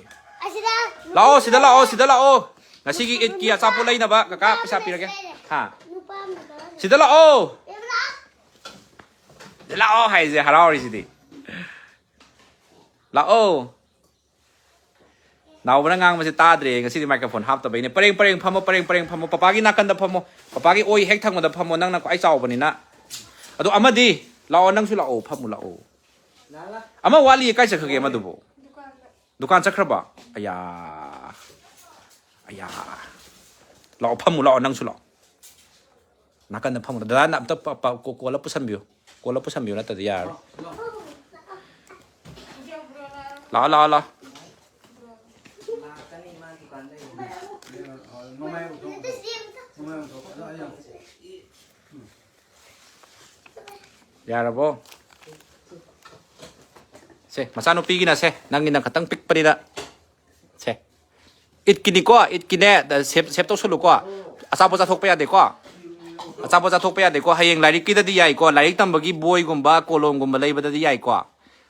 ꯑꯁꯤꯗ꯫ ꯂꯥꯛꯑꯣ, ꯁꯤꯗ ꯂꯥꯛꯑꯣ, ꯁꯤꯗ ꯂꯥꯛꯑꯣ꯫ ꯉꯁꯤꯒꯤ ꯏꯗꯀꯤ ꯑꯆꯥꯄꯣꯠ ꯂꯩꯅꯕ ꯀꯀꯥ ꯄꯩꯁꯥ ꯄꯤꯔꯒꯦ꯫ ꯍꯥ? ꯅꯨꯄꯥ ꯑꯃ ꯀꯥꯔꯦ꯫ ꯁꯤꯗ ꯂꯥꯛꯑꯣ꯫ ꯂꯥꯛꯑꯣ ꯍꯥꯏꯁꯦ ꯍꯔꯥꯎꯔꯤꯁꯤꯗꯤ꯫ ꯂꯥꯛꯑꯣ꯫ ꯅꯥꯎꯕꯅ ꯉꯥꯡꯕꯁꯦ ꯇꯥꯗ꯭ꯔꯦ꯫ ꯉꯁꯤꯗꯤ ꯃꯥꯏꯀ꯭ꯔꯣꯐꯣꯟ ꯍꯥꯞꯇꯕꯩꯅꯦ꯫ ꯄꯔꯦꯡ ꯄꯔꯦꯡ ꯐꯝꯃꯣ, ꯄꯔꯦꯡ ꯄꯔꯦꯡ ꯐꯝꯃꯣ꯫ ꯄꯄꯥꯒꯤ ꯅꯥꯀꯟꯗ ꯐꯝꯃꯣ꯫ ꯄꯄꯥꯒꯤ ꯑꯣꯏ ꯍꯦꯛ ꯊꯪꯕꯗ ꯐꯝꯃꯣ꯫ ꯅꯪꯅ ꯈ꯭ꯋꯥꯏ ꯆꯥꯎꯕꯅꯤꯅ꯫ ꯑꯗꯣ ꯑꯃꯗꯤ ꯂꯥꯛꯑꯣ, ꯅꯪꯁꯨ ꯂꯥꯛꯑꯣ, ꯐꯝꯃꯨ ꯂꯥꯛꯑꯣ꯫ ꯑꯃ ꯋꯥꯠꯂꯤꯌꯦ꯫ ꯀꯥꯏ ꯆꯠꯈ꯭ꯔꯒꯦ ꯑꯃꯗꯨꯕꯨ? ꯗꯨꯀꯥꯟ ꯆꯠꯈ꯭ꯔꯕ? ꯑꯌꯥ꯫ ꯑꯌꯥ꯫ ꯂꯥꯛꯑꯣ, ꯐꯝꯃꯨ ꯂꯥꯛꯑꯣ, ꯅꯪꯁꯨ ꯂꯥꯛꯑꯣ꯫ ꯅꯥꯀꯟꯗ ꯐꯝꯃꯨ꯫ ꯗꯗꯥꯅ ꯑꯝꯇ ꯄ-, ꯄ-, ꯀꯣ-, ꯀꯣꯜꯂ ꯄꯨꯁꯟꯕꯤꯌꯨ꯫ ꯀꯣꯜꯂ ꯄꯨꯁꯟꯕꯤꯌꯨ, ꯅꯠꯇ꯭ꯔꯗꯤ ꯌꯥꯔꯔꯣꯏ꯫ ꯂꯥꯛꯑꯣ, ꯂꯥꯛꯑꯣ, ꯂꯥꯛꯑꯣ꯫ ꯌꯥꯔꯕꯣ? ꯁꯦ, ꯃꯆꯥꯅꯨꯄꯤꯒꯤꯅ ꯁꯦ, ꯅꯪꯒꯤꯅ ꯈꯇꯪ ꯄꯤꯛꯄꯅꯤꯅ꯫ ꯁꯦ꯫ ꯏꯠꯀꯤꯅꯤꯀꯣ, ꯏꯠꯀꯤꯅꯦ, ꯗ-, ꯁꯦꯞ, ꯁꯦꯞ ꯇꯧꯁꯜꯂꯨꯀꯣ꯫ ꯑꯆꯥꯄꯣꯠ ꯆꯥꯊꯣꯛꯄ ꯌꯥꯗꯦꯀꯣ꯫ ꯑꯆꯥꯄꯣꯠ ꯆꯥꯊꯣꯛꯄ ꯌꯥꯗꯦꯀꯣ꯫ ꯍꯌꯦꯡ ꯂꯥꯏꯔꯤꯛꯀꯤꯗꯗꯤ ꯌꯥꯏꯀꯣ꯫ ꯂꯥꯏꯔꯤꯛ ꯇꯝꯕꯒꯤ ꯕꯣꯏꯒꯨꯝꯕ, ꯀꯣꯂꯣꯝꯒꯨꯝꯕ ꯂꯩꯕꯗꯗꯤ ꯌꯥꯏꯀꯣ꯫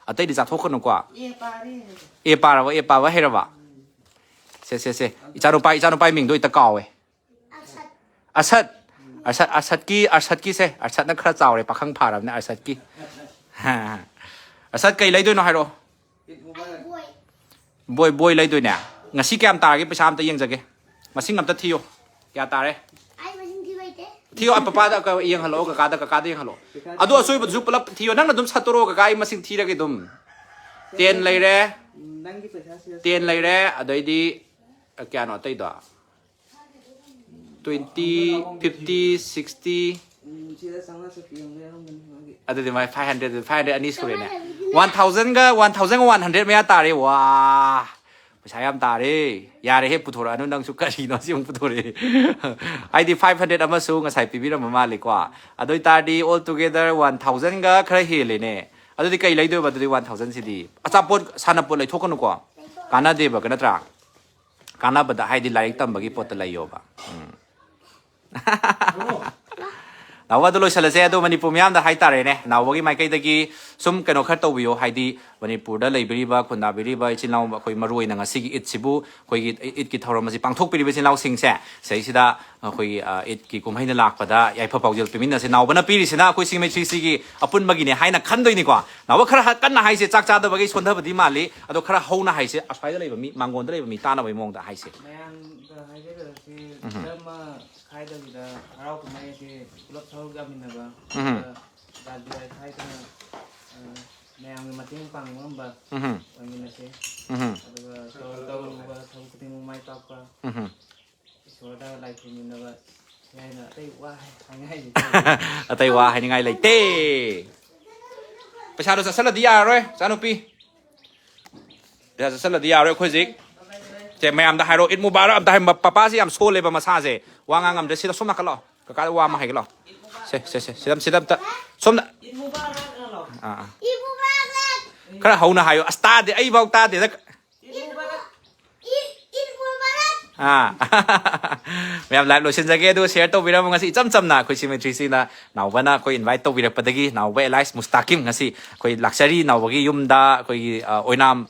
ꯑꯇꯩꯗꯤ ꯆꯥꯊꯣꯛꯀꯅꯨꯀꯣ꯫ ꯑꯦ ꯄꯥꯔꯦ꯫ ꯑꯦ ꯄꯥꯔꯕ, ꯑꯦ ꯄꯥꯕ ꯍꯩꯔꯕ? ꯁꯦ, ꯁꯦ, ꯁꯦ꯫ ꯏꯆꯥꯅꯨꯄꯥ, ꯏꯆꯥꯅꯨꯄꯥꯒꯤ ꯃꯤꯡꯗꯣ ꯍꯦꯛꯇ ꯀꯥꯎꯋꯦ꯫ ꯑꯁꯠ꯫ ꯑꯁꯠ꯫ ꯑꯁꯠ, ꯑꯁꯠꯀꯤ, ꯑꯁꯠꯀꯤꯁꯦ, ꯑꯁꯠꯅ ꯈꯔ ꯆꯥꯎꯔꯦ, ꯄꯥꯈꯪ ꯐꯥꯔꯕꯅꯦ ꯑꯁꯠꯀꯤ꯫ ꯑꯁꯠ, ꯀꯩ ꯂꯩꯗꯣꯏꯅꯣ ꯍꯥꯏꯔꯛꯑꯣ꯫ ꯕꯣꯏ꯫ ꯕꯣꯏ, ꯕꯣꯏ ꯂꯩꯗꯣꯏꯅꯦ꯫ ꯉꯁꯤ ꯀꯌꯥꯝ ꯇꯥꯔꯒꯦ? ꯄꯩꯁꯥ ꯑꯝꯇ ꯌꯦꯡꯖꯒꯦ꯫ ꯃꯁꯤꯡ ꯑꯝꯇ ꯊꯤꯌꯣ꯫ ꯀꯌꯥ ꯇꯥꯔꯦ? ꯑꯩ ꯃꯁꯤꯡ ꯊꯤꯕ ꯍꯩꯇꯦ꯫ ꯊꯤꯌꯣ, ꯑ, ꯄꯄꯥꯗ ꯀ-, ꯌꯦꯡꯍꯜꯂꯛꯑꯣ, ꯀꯀꯥꯗ, ꯀꯀꯥꯗ ꯌꯦꯡꯍꯜꯂꯣ꯫ ꯑꯗꯨ ꯑꯆꯣꯏꯕꯗꯨꯁꯨ ꯄꯨꯂꯞ ꯊꯤꯌꯣ꯫ ꯅꯪꯅ ꯑꯗꯨꯝ ꯁꯠꯇꯣꯔꯛꯑꯣ, ꯀꯀꯥ, ꯑꯩ ꯃꯁꯤꯡ ꯊꯤꯔꯒꯦ ꯑꯗꯨꯝ꯫ ꯇꯦꯟ ꯂꯩꯔꯦ, ꯅꯪꯒꯤ ꯄꯩꯁꯥꯁꯤꯗ ꯇꯦꯟ ꯂꯩꯔꯦ, ꯑꯗꯩꯗꯤ ꯑ, ꯀꯌꯥꯅꯣ ꯑꯇꯩꯗꯣ? Twenty, fifty, sixty. ꯎꯝ, ꯁꯤꯗ ꯆꯥꯝꯃꯉꯥ ꯆꯠꯄꯤ ꯑꯃ ꯂꯩꯔꯝꯒꯅꯤ ꯃꯥꯒꯤ꯫ ꯑꯗꯨꯗꯤ ꯃꯥꯏ ꯐꯥꯏꯚ ꯍꯟꯗ꯭ꯔꯦꯠ, ꯐꯥꯏꯚ ꯍꯟꯗ꯭ꯔꯦꯠ ꯑꯅꯤ ꯁꯨꯔꯦꯅꯦ꯫ ꯋꯥꯟ ꯊꯥꯎꯖꯟꯒ ꯋꯥꯟ ꯊꯥꯎꯖꯟꯒ ꯋꯥꯟ ꯍꯟꯗ꯭ꯔꯦꯠ ꯃꯌꯥ ꯇꯥꯔꯦ꯫ ꯋꯥ, ꯄꯩꯁꯥ ꯌꯥꯝ ꯇꯥꯔꯦ꯫ ꯌꯥꯔꯦꯍꯦ, ꯄꯨꯊꯣꯔꯛꯑꯅꯨ ꯅꯪꯁꯨ, ꯀꯔꯤꯅꯣ ꯁꯤ ꯑꯃꯨꯛ ꯄꯨꯊꯣꯔꯛꯑꯦ? ꯍꯥꯏꯗꯤ ꯐꯥꯏꯚ ꯍꯟꯗ꯭ꯔꯦꯠ ꯑꯃꯁꯨ ꯉꯁꯥꯏ ꯄꯤꯕꯤꯔꯝꯕ ꯃꯥꯜꯂꯦꯀꯣ꯫ ꯑꯗꯨ ꯑꯣꯏꯇꯥꯔꯗꯤ ꯑꯣꯜ ꯇꯨꯒꯦꯗꯔ ꯋꯥꯟ ꯊꯥꯎꯖꯟꯒ ꯈꯔ ꯍꯦꯜꯂꯦꯅꯦ꯫ ꯑꯗꯨꯗꯤ ꯀꯩ ꯂꯩꯗꯣꯏꯕ ꯑꯗꯨꯗꯤ ꯋꯥꯟ ꯊꯥꯎꯖꯟꯁꯤꯗꯤ? ꯑꯆꯥꯄꯣꯠ ꯁꯥꯟꯅꯄꯣꯠ ꯂꯩꯊꯣꯛꯀꯅꯨꯀꯣ, ꯀꯥꯟꯅꯗꯦꯕ ꯅꯠꯇ꯭ꯔꯥ? ꯀꯥꯟꯅꯕꯗ ꯍꯥꯏꯗꯤ ꯂꯥꯏꯔꯤꯛ ꯇꯝꯕꯒꯤ ꯄꯣꯠꯇ ꯂꯩꯌꯣꯕ꯫ ꯎꯝ꯫ ꯅꯥꯎꯕ, ꯑꯗꯨ ꯂꯣꯏꯁꯤꯜꯂꯁꯦ꯫ ꯑꯗꯣ ꯃꯅꯤꯄꯨꯔ ꯃꯤꯌꯥꯝꯗ ꯍꯥꯏꯇꯥꯔꯦꯅꯦ, ꯅꯥꯎꯕꯒꯤ ꯃꯥꯏꯀꯩꯗꯒꯤ ꯁꯨꯝ ꯀꯩꯅꯣ ꯈꯔ ꯇꯧꯕꯤꯌꯣ, ꯍꯥꯏꯗꯤ ꯃꯅꯤꯄꯨꯔꯗ ꯂꯩꯕꯤꯔꯤꯕ, ꯈꯨꯟꯗꯥꯕꯤꯔꯤꯕ ꯏꯆꯤꯜ ꯏꯅꯥꯎ, ꯑꯩꯈꯣꯏ ꯃꯔꯨ ꯑꯣꯏꯅ ꯉꯁꯤꯒꯤ ꯏꯠꯁꯤꯕꯨ, ꯑꯩꯈꯣꯏꯒꯤ ꯏꯠꯀꯤ ꯊꯧꯔꯝ ꯑꯁꯤ ꯄꯥꯡꯊꯣꯛꯄꯤꯔꯤꯕ ꯏꯆꯤꯜ ꯏꯅꯥꯎꯁꯤꯡꯁꯦ ꯁꯤꯗꯩꯁꯤꯗ ꯑꯩꯈꯣꯏꯒꯤ, ꯑ, ꯏꯠꯀꯤ ꯀꯨꯝꯍꯩꯅ ꯂꯥꯛꯄꯗ ꯌꯥꯏꯐ ꯄꯥꯎꯖꯦꯜ ꯄꯤꯃꯤꯟꯅꯁꯦ꯫ ꯅꯥꯎꯕꯅ ꯄꯤꯔꯤꯁꯤꯅ ꯑꯩꯈꯣꯏ ꯁꯤꯡꯃꯩ ꯊ꯭ꯔꯤ ꯁꯤꯒꯤ ꯑꯄꯨꯟꯕꯒꯤꯅꯦ ꯍꯥꯏꯅ ꯈꯟꯗꯣꯏꯅꯤꯀꯣ꯫ ꯅꯥꯎꯕ, ꯈꯔ ꯀꯟꯅ ꯍꯥꯏꯁꯦ, ꯆꯥꯛ ꯆꯥꯗꯕꯒꯤ ꯁꯣꯟꯊꯕꯗꯤ ꯃꯥꯜꯂꯤ, ꯑꯗꯣ ꯈꯔ ꯍꯧꯅ ꯍꯥꯏꯁꯦ, ꯑꯁ꯭ꯋꯥꯏꯗ ꯂꯩꯕ ꯃꯤ, ꯃꯥꯡꯒꯣꯟꯗ ꯂꯩꯕ ꯃꯤ ꯇꯥꯅꯕꯒꯤ ꯃꯑꯣꯡꯗ ꯍꯥꯏꯁꯦ꯫ ꯃꯌꯥꯝꯗ ꯍꯥꯏꯖꯒꯗꯕꯁꯤ ꯎꯝ꯫ ꯙꯔꯃ ꯈꯥꯏꯗꯕꯤꯗ ꯍꯔꯥꯎ ꯀꯨꯝꯍꯩ ꯑꯁꯤ ꯄꯨꯂꯞ ꯁꯔꯨꯛ ꯌꯥꯃꯤꯟꯅꯕ, ꯎꯝ꯫ ꯑꯗꯨꯒ ꯖꯥꯠ ꯕꯤꯚꯥꯠ ꯈꯥꯏꯗꯅ, ꯑ, ꯃꯌꯥꯝꯒꯤ ꯃꯇꯦꯡ ꯄꯥꯡꯕ ꯉꯝꯕ ꯎꯝ꯫ ꯑꯣꯏꯃꯤꯟꯅꯁꯤ꯫ ꯎꯝ꯫ ꯑꯗꯨꯒ ꯇꯧꯔꯨ ꯇꯧꯔꯨꯕ ꯊꯕꯛ ꯈꯨꯗꯤꯡꯃꯛ ꯃꯥꯏ ꯄꯥꯛꯄ ꯎꯝ꯫ ꯏꯁꯣꯔꯗ ꯂꯥꯏ ꯈꯨꯔꯨꯝꯃꯤꯟꯅꯕ ꯁꯤ ꯍꯥꯏꯅ ꯑꯇꯩ ꯋꯥ ꯍꯥꯏꯅꯤꯡꯉꯥꯏ ꯂꯩꯇꯦ꯫ ꯑꯇꯩ ꯋꯥ ꯍꯥꯏꯅꯤꯡꯉꯥꯏ ꯂꯩꯇꯦ꯫ ꯄꯩꯁꯥꯗꯣ ꯆꯠꯁꯜꯂꯗꯤ ꯌꯥꯔꯔꯣꯏ, ꯏꯆꯥꯅꯨꯄꯤ꯫ ꯄꯩꯁꯥ ꯆꯠꯁꯜꯂꯗꯤ ꯌꯥꯔꯔꯣꯏ ꯑꯩꯈꯣꯏ ꯍꯧꯖꯤꯛ꯫ ꯁꯦ, ꯃꯌꯥꯝꯗ ꯍꯥꯏꯔꯣ, ꯏꯠ ꯃꯨꯕꯥꯔꯛ ꯑꯝꯇ ꯍꯥꯏ-, ꯄꯄꯥꯁꯤ ꯌꯥꯝ ꯁꯣꯜꯂꯦꯕ ꯃꯁꯥꯁꯦ꯫ ꯋꯥ ꯉꯥꯡ ꯉꯝꯗ꯭ꯔꯦ꯫ ꯁꯤꯗ ꯁꯣꯝ ꯅꯥꯀꯠ ꯂꯥꯛꯑꯣ꯫ ꯀꯀꯥꯗ ꯋꯥ ꯑꯃ ꯍꯥꯏꯒꯦ ꯂꯥꯛꯑꯣ꯫ ꯁꯦ, ꯁꯦ, ꯁꯦ, ꯁꯤꯗ, ꯁꯤꯗ ꯑꯝꯇ꯫ ꯁꯣꯝꯗ꯫ ꯑꯥ, ꯑꯥ꯫ ꯈꯔ ꯍꯧꯅ ꯍꯥꯏꯌꯣ꯫ ꯑꯁ, ꯇꯥꯗꯦ, ꯑꯩꯐꯥꯎ ꯇꯥꯗꯦꯗ꯫ ꯑꯥ꯫ ꯃꯌꯥꯝ ꯂꯥꯏꯚ ꯂꯣꯏꯁꯤꯟꯖꯒꯦ, ꯑꯗꯨꯒ ꯁꯤꯌꯔ ꯇꯧꯕꯤꯔꯝꯃꯣ꯫ ꯉꯁꯤ ꯏꯆꯝ ꯆꯝꯅ ꯑꯩꯈꯣꯏ ꯁꯤꯡꯃꯩ ꯊ꯭ꯔꯤ ꯁꯤꯅ ꯅꯥꯎꯕꯅ ꯑꯩꯈꯣꯏ ꯏꯟꯚꯥꯏꯠ ꯇꯧꯕꯤꯔꯛꯄꯗꯒꯤ ꯅꯥꯎꯕ ꯑꯦꯂꯥꯏꯁ ꯃꯨꯁꯇꯥꯀꯤꯝ ꯉꯁꯤ ꯑꯩꯈꯣꯏ ꯂꯥꯛꯆꯔꯤ꯫ ꯅꯥꯎꯕꯒꯤ ꯌꯨꯝꯗ ꯑꯩꯈꯣꯏꯒꯤ, ꯑ, ꯑꯣꯏꯅꯥꯝ,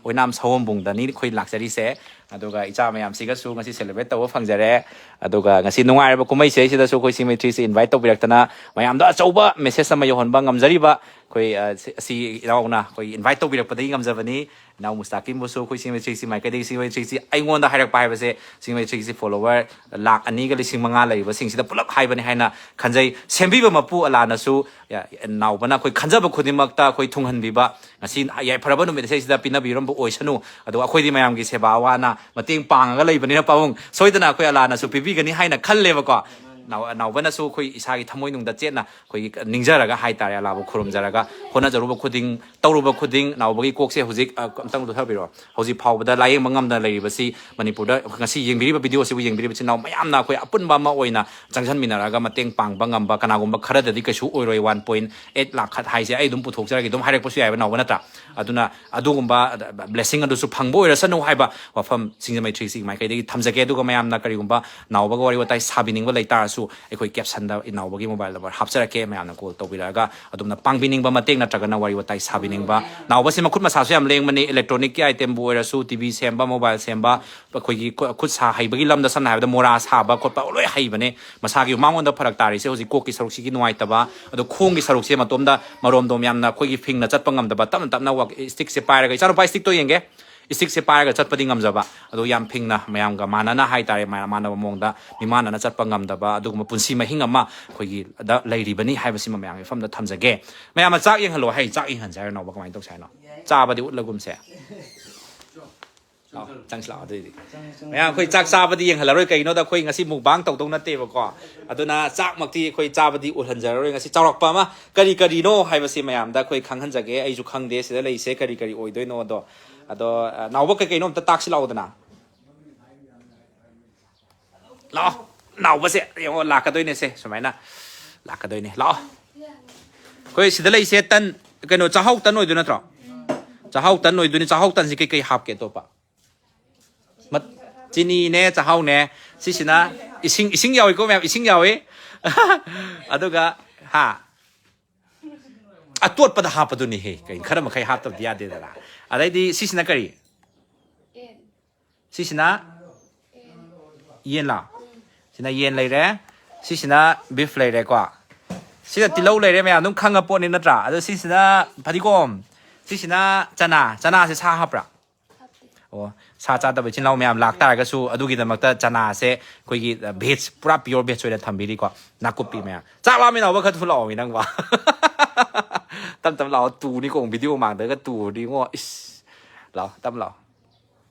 ꯑꯣꯏꯅꯥꯝ ꯁꯑꯣꯝꯕꯨꯡꯗꯅꯤ ꯑꯩꯈꯣꯏ ꯂꯥꯛꯆꯔꯤꯁꯦ꯫ ꯑꯗꯨꯒ ꯏꯆꯥ ꯃꯌꯥꯝꯁꯤꯒꯁꯨ ꯉꯁꯤ ꯁꯦꯂꯦꯕ꯭ꯔꯦꯠ ꯇꯧꯕ ꯐꯪꯖꯔꯦ꯫ ꯑꯗꯨꯒ ꯉꯁꯤ ꯅꯨꯡꯉꯥꯏꯔꯕ ꯀꯨꯝꯍꯩꯁꯤꯗꯩꯁꯤꯗꯁꯨ ꯑꯩꯈꯣꯏ ꯁꯤꯡꯃꯩ ꯊ꯭ꯔꯤ ꯁꯤ ꯏꯟꯚꯥꯏꯠ ꯇꯧꯕꯤꯔꯛꯇꯅ ꯃꯌꯥꯝꯗ ꯑꯆꯧꯕ ꯃꯦꯁꯦꯖ ꯑꯃ ꯌꯧꯍꯟꯕ ꯉꯝꯖꯔꯤꯕ ꯑꯩꯈꯣꯏ ꯑ, ꯁꯤ- ꯑꯁꯤ ꯏꯅꯥꯎꯅ ꯑꯩꯈꯣꯏ ꯏꯟꯚꯥꯏꯠ ꯇꯧꯕꯤꯔꯛꯄꯗꯒꯤ ꯉꯝꯖꯕꯅꯤ꯫ ꯏꯅꯥꯎ ꯃꯨꯁꯇꯥꯀꯤꯝꯕꯨꯁꯨ ꯑꯩꯈꯣꯏ ꯁꯤꯡꯖꯃꯩ ꯊ꯭ꯔꯤ ꯁꯤꯛꯁꯇꯤ ꯃꯥꯏꯀꯩꯗꯒꯤ ꯁꯤꯡꯖꯃꯩ ꯊ꯭ꯔꯤ ꯁꯤꯛꯁꯇꯤ ꯑꯩꯉꯣꯟꯗ ꯍꯥꯏꯔꯛꯄ ꯍꯥꯏꯕꯁꯦ, ꯁꯤꯡꯖꯃꯩ ꯊ꯭ꯔꯤ ꯁꯤꯛꯁꯇꯤ ꯐꯣꯂꯣꯋꯔ ꯂꯥꯛ ꯑꯅꯤꯒ ꯂꯤꯁꯤꯡ ꯃꯉꯥ ꯂꯩꯔꯤꯕꯁꯤꯡꯁꯤꯗ ꯄꯨꯂꯞ ꯍꯥꯏꯕꯅꯤ ꯍꯥꯏꯅ ꯈꯟꯖꯩ꯫ ꯁꯦꯝꯕꯤꯕ ꯃꯄꯨ ꯑꯂꯥꯅꯁꯨ, ꯌꯥ- ꯅꯥꯎꯕꯅ ꯑꯩꯈꯣꯏ ꯈꯟꯖꯕ ꯈꯨꯗꯤꯡꯃꯛꯇ ꯑꯩꯈꯣꯏ ꯊꯨꯡꯍꯟꯕꯤꯕ, ꯉꯁꯤ ꯌꯥꯏꯐꯔꯕ ꯅꯨꯃꯤꯠ ꯑꯁꯤꯗ ꯄꯤꯅꯕꯤꯔꯝꯕ ꯑꯣꯏꯁꯅꯨ꯫ ꯑꯗꯨꯒ ꯑꯩꯈꯣꯏꯗꯤ ꯃꯌꯥꯝꯒꯤ ꯁꯦꯕꯥ ꯋꯥꯅ ꯃꯇꯦꯡ ꯄꯥꯡꯉꯒ ꯂꯩꯕꯅꯤꯅ, ꯄꯥꯕꯨꯡ, ꯁꯣꯏꯗꯅ ꯑꯩꯈꯣꯏ ꯑꯂꯥꯅꯁꯨ ꯄꯤꯕꯤꯒꯅꯤ ꯍꯥꯏꯅ ꯈꯜꯂꯦꯕꯀꯣ꯫ ꯅꯥꯎ- ꯅꯥꯎꯕꯅꯁꯨ ꯑꯩꯈꯣꯏ ꯏꯁꯥꯒꯤ ꯊꯃꯣꯏꯅꯨꯡꯗ ꯆꯦꯠꯅ ꯑꯩꯈꯣꯏꯒꯤ ꯅꯤꯡꯖꯔꯒ ꯍꯥꯏꯇꯥꯔꯦ, ꯑꯂꯥꯕꯨ ꯈꯨꯔꯨꯝꯖꯔꯒ ꯍꯣꯠꯅꯖꯔꯨꯕ ꯈꯨꯗꯤꯡ, ꯇꯧꯔꯨꯕ ꯈꯨꯗꯤꯡ, ꯅꯥꯎꯕꯒꯤ ꯀꯣꯛꯁꯦ ꯍꯧꯖꯤꯛ, ꯑ, ꯑꯝꯇꯪ ꯂꯧꯊꯕꯤꯔꯣ꯫ ꯍꯧꯖꯤꯛ ꯐꯥꯎꯕꯗ ꯂꯥꯌꯦꯡꯕ ꯉꯝꯗꯅ ꯂꯩꯔꯤꯕꯁꯤ ꯃꯅꯤꯄꯨꯔꯗ ꯉꯁꯤ ꯌꯦꯡꯕꯤꯔꯤꯕ ꯚꯤꯗꯤꯑꯣ ꯑꯁꯤꯕꯨ ꯌꯦꯡꯕꯤꯔꯤꯕ ꯏꯆꯤꯟ ꯏꯅꯥꯎ ꯃꯌꯥꯝꯅ ꯑꯩꯈꯣꯏ ꯑꯄꯨꯟꯕ ꯑꯃ ꯑꯣꯏꯅ ꯆꯪꯁꯤꯟꯃꯤꯟꯅꯔꯒ ꯃꯇꯦꯡ ꯄꯥꯡꯕ ꯉꯝꯕ, ꯀꯅꯥꯒꯨꯝꯕ ꯈꯔꯗꯗꯤ ꯀꯩꯁꯨ ꯑꯣꯏꯔꯣꯏ, ꯋꯥꯟ ꯄꯣꯏꯟ ꯑꯩꯠ ꯂꯥꯛ ꯈꯠ ꯍꯥꯏꯁꯦ ꯑꯩ ꯑꯗꯨꯝ ꯄꯨꯊꯣꯛꯆꯔꯒꯦ ꯑꯗꯨꯝ ꯍꯥꯏꯔꯛꯄꯁꯨ ꯌꯥꯏꯕ, ꯅꯥꯎꯕ, ꯅꯠꯇ꯭ꯔꯥ? ꯑꯗꯨꯅ ꯑꯗꯨꯒꯨꯝꯕ ꯕ꯭ꯂꯦꯁꯤꯡ ꯑꯗꯨꯁꯨ ꯐꯪꯕ ꯑꯣꯏꯔꯁꯅꯨ ꯍꯥꯏꯕ ꯋꯥꯐꯝ ꯁꯤꯡꯖꯃꯩ ꯊ꯭ꯔꯤ ꯁꯤꯛꯁꯇꯤ ꯃꯥꯏꯀꯩꯗꯒꯤ ꯊꯝꯖꯒꯦ꯫ ꯑꯗꯨꯒ ꯃꯌꯥꯝꯅ ꯀꯔꯤꯒꯨꯝꯕ ꯅꯥꯎꯕꯒ ꯋꯥꯔꯤ ꯋꯥꯇꯥꯏ ꯁꯥꯕꯤꯅꯤꯡꯕ ꯂꯩꯇꯥꯔꯁꯨ, ꯑꯩꯈꯣꯏ ꯀꯦꯞꯁꯟꯗ ꯏꯅꯥꯎꯕꯒꯤ ꯃꯣꯕꯥꯏꯜ ꯅꯝꯕꯔ ꯍꯥꯞꯆꯔꯛꯀꯦ, ꯃꯌꯥꯝꯅ ꯀꯣꯜ ꯇꯧꯕꯤꯔꯛꯑꯒ ꯑꯗꯨꯝꯅ ꯄꯥꯡꯕꯤꯅꯤꯡꯕ ꯃꯇꯦꯡ ꯅꯠꯇ꯭ꯔꯒꯅ ꯋꯥꯔꯤ ꯋꯥꯇꯥꯏ ꯁꯥꯕꯤꯅꯤꯡꯕ꯫ ꯅꯥꯎꯕꯁꯤ ꯃꯈꯨꯠ ꯃꯁꯥꯁꯨ ꯌꯥꯝ ꯂꯦꯡꯕꯅꯤ, ꯏꯂꯦꯛꯇ꯭ꯔꯣꯅꯤꯛꯀꯤ ꯑꯥꯏꯇꯦꯝꯕꯨ ꯑꯣꯏꯔꯁꯨ, ꯇꯤ ꯚꯤ ꯁꯦꯝꯕ, ꯃꯣꯕꯥꯏꯜ ꯁꯦꯝꯕ, ꯑꯩꯈꯣꯏꯒꯤ ꯈꯨ- ꯈꯨꯠ ꯁꯥ ꯍꯩꯕꯒꯤ ꯂꯝꯗ ꯁꯝꯅ ꯍꯥꯏꯔꯕꯗ ꯃꯣꯔꯥ ꯁꯥꯕ ꯈꯣꯠꯄ ꯂꯣꯏ ꯍꯩꯕꯅꯦ꯫ ꯃꯁꯥꯒꯤ ꯃꯉꯣꯟꯗ ꯐꯔꯛ ꯇꯥꯔꯤꯁꯦ ꯍꯧꯖꯤꯛ ꯀꯣꯛꯀꯤ ꯁꯔꯨꯛꯁꯤꯒꯤ ꯅꯨꯡꯉꯥꯏꯇꯕ, ꯑꯗꯣ ꯈꯣꯡꯒꯤ ꯁꯔꯨꯛꯁꯦ ꯃꯇꯣꯝꯗ ꯃꯔꯣꯝꯗꯣꯝ ꯌꯥꯝꯅ ꯑꯩꯈꯣꯏꯒꯤ ꯐꯤꯡꯅ ꯆꯠꯄ ꯉꯝꯗꯕ, ꯇꯞꯅ ꯇꯞꯅ ꯋꯥꯛ- ꯏꯁꯇꯤꯛꯁꯦ ꯄꯥꯏꯔꯒ, ꯏꯆꯥꯅꯨꯄꯥ ꯏꯁꯇꯤꯛꯇꯣ ꯌꯦꯡꯒꯦ, ꯏꯁꯇꯤꯛꯁꯦ ꯄꯥꯏꯔꯒ ꯆꯠꯄꯗꯤ ꯉꯝꯖꯕ, ꯑꯗꯣ ꯌꯥꯝ ꯐꯤꯡꯅ ꯃꯌꯥꯝꯒ ꯃꯥꯟꯅꯅ ꯍꯥꯏꯇꯥꯔꯦ, ꯃꯥ- ꯃꯥꯟꯅꯕ ꯃꯑꯣꯡꯗ ꯃꯤꯃꯥꯟꯅꯅ ꯆꯠꯄ ꯉꯝꯗꯕ ꯑꯗꯨꯒꯨꯝꯕ ꯄꯨꯟꯁꯤ ꯃꯍꯤꯡ ꯑꯃ ꯑꯩꯈꯣꯏꯒꯤ ꯗ ꯂꯩꯔꯤꯕꯅꯤ ꯍꯥꯏꯕꯁꯤꯃ ꯃꯌꯥꯝꯒꯤ ꯃꯐꯝꯗ ꯊꯝꯖꯒꯦ꯫ ꯃꯌꯥꯝ ꯑꯃ ꯆꯥꯛ ꯌꯦꯡꯍꯜꯂꯣ ꯍꯥꯏ, ꯆꯥꯛ ꯌꯦꯡꯍꯟꯁꯦ ꯍꯥꯏꯔꯣ ꯅꯥꯎꯕ? ꯀꯃꯥꯏꯅ ꯇꯧꯁꯦ ꯍꯥꯏꯅꯣ? ꯆꯥꯕꯗꯤ ꯎꯠꯂꯒꯨꯝꯁꯦ꯫ ꯂꯥꯛꯑꯣ, ꯆꯪꯁꯤ ꯂꯥꯛꯑꯣ ꯑꯗꯨꯏꯗꯤ꯫ ꯃꯌꯥꯝ ꯑꯩꯈꯣꯏ ꯆꯥꯛ ꯆꯥꯕꯗꯤ ꯌꯦꯡꯍꯜꯂꯔꯣꯏ, ꯀꯩꯒꯤꯅꯣꯗ ꯑꯩꯈꯣꯏ ꯉꯁꯤ ꯃꯨꯛꯕꯥꯡ ꯇꯧꯗꯧ ꯅꯠꯇꯦꯕꯀꯣ꯫ ꯑꯗꯨꯅ ꯆꯥꯛꯃꯛꯇꯤ ꯑꯩꯈꯣꯏ ꯆꯥꯕꯗꯤ ꯎꯠꯍꯟꯖꯔꯔꯣꯏ꯫ ꯉꯁꯤ ꯆꯥꯎꯔꯥꯛꯄ ꯑꯃ ꯀꯔꯤ ꯀꯔꯤꯅꯣ ꯍꯥꯏꯕꯁꯤ ꯃꯌꯥꯝꯗ ꯑꯩꯈꯣꯏ ꯈꯪꯍꯟꯖꯒꯦ꯫ ꯑꯩꯁꯨ ꯈꯪꯗꯦ ꯁꯤꯗ ꯂꯩꯁꯦ ꯀꯔꯤ ꯀꯔꯤ ꯑꯣꯏꯗꯣꯏꯅꯣꯗꯣ꯫ ꯑꯗꯣ, ꯑ, ꯅꯥꯎꯕ ꯀꯩ ꯀꯩꯅꯣ ꯑꯝꯇ ꯇꯥꯛꯁꯤ ꯂꯥꯛꯑꯣꯗꯅ꯫ ꯂꯥꯛꯑꯣ꯫ ꯅꯥꯎꯕꯁꯦ ꯌꯦꯡꯉꯣ, ꯂꯥꯛꯀꯗꯣꯏꯅꯦ ꯁꯦ, ꯁꯨꯃꯥꯏꯅ ꯂꯥꯛꯀꯗꯣꯏꯅꯦ꯫ ꯂꯥꯛꯑꯣ꯫ ꯑꯩꯈꯣꯏ ꯁꯤꯗ ꯂꯩꯁꯦ ꯇꯟ, ꯀꯩꯅꯣ, ꯆꯥꯛꯍꯥꯎ ꯇꯟ ꯑꯣꯏꯗꯣꯏ ꯅꯠꯇ꯭ꯔꯣ? ꯆꯥꯛꯍꯥꯎ ꯇꯟ ꯑꯣꯏꯗꯣꯏꯅꯤ꯫ ꯆꯥꯛꯍꯥꯎ ꯇꯟꯁꯤ ꯀꯩꯀꯩ ꯍꯥꯞꯀꯦ ꯑꯇꯣꯞꯄ? ꯃꯠ-, ꯆꯤꯅꯤꯅꯦ, ꯆꯥꯛꯍꯥꯎꯅꯦ꯫ ꯁꯤꯁꯤꯅ ꯏꯁꯤꯡ, ꯏꯁꯤꯡ ꯌꯥꯎꯏꯀꯣ ꯃꯌꯥꯝ, ꯏꯁꯤꯡ ꯌꯥꯎꯏ꯫ ꯑꯗꯨꯒ, ꯍꯥ? ꯑꯇꯣꯠꯄꯗ ꯍꯥꯞꯄꯗꯨꯅꯤꯍꯦ꯫ ꯀꯩꯅꯣ, ꯈꯔ ꯃꯈꯩ ꯍꯥꯞꯇꯕꯗꯤ ꯌꯥꯗꯦꯗꯅ꯫ ꯑꯗꯩꯗꯤ ꯁꯤꯁꯤꯅ ꯀꯔꯤ? ꯁꯤꯁꯤꯅ ꯌꯦꯟꯂꯥ? ꯁꯤꯅ ꯌꯦꯟ ꯂꯩꯔꯦ꯫ ꯁꯤꯁꯤꯅ ꯕꯤꯐ ꯂꯩꯔꯦꯀꯣ꯫ ꯁꯤꯅ ꯇꯤꯜꯍꯧ ꯂꯩꯔꯦ ꯃꯌꯥꯝ, ꯑꯗꯨꯝ ꯈꯪꯉ ꯄꯣꯠꯅꯤ ꯅꯠꯇ꯭ꯔꯥ? ꯑꯗꯣ ꯁꯤꯁꯤꯅ ꯐꯗꯤꯒꯣꯝ, ꯁꯤꯁꯤꯅ ꯆꯅꯥ꯫ ꯆꯅꯥꯁꯦ ꯁꯥ ꯍꯥꯞꯄ꯭ꯔꯥ? ꯑꯣ, ꯁꯥ ꯆꯥꯗꯕ ꯏꯆꯤꯟ ꯏꯅꯥꯎ ꯃꯌꯥꯝ ꯂꯥꯛꯇꯥꯔꯒꯁꯨ ꯑꯗꯨꯒꯤꯗꯃꯛꯇ ꯆꯅꯥꯁꯦ ꯑꯩꯈꯣꯏꯒꯤ ꯚꯦꯖ, ꯄꯨꯔꯥ ꯄꯤꯌꯣꯔ ꯚꯦꯖ ꯑꯣꯏꯅ ꯊꯝꯕꯤꯔꯤꯀꯣ꯫ ꯅꯥꯀꯨꯞꯄꯤ ꯃꯌꯥꯝ꯫ ꯆꯥꯛ ꯂꯥꯝꯃꯤ ꯅꯥꯎꯕ, ꯈꯔ ꯊꯨ ꯂꯥꯛꯑꯣꯃꯤ ꯅꯪꯕ꯫ ꯇꯞ ꯇꯞ ꯂꯥꯛꯑꯣ, ꯇꯨꯅꯤꯀꯣ, ꯚꯤꯗꯤꯑꯣ ꯃꯥꯡꯗꯒ ꯇꯨꯔꯗꯤ ꯏꯉꯣ꯫ ꯏꯁ꯫ ꯂꯥꯛꯑꯣ, ꯇꯞ ꯂꯥꯛꯑꯣ꯫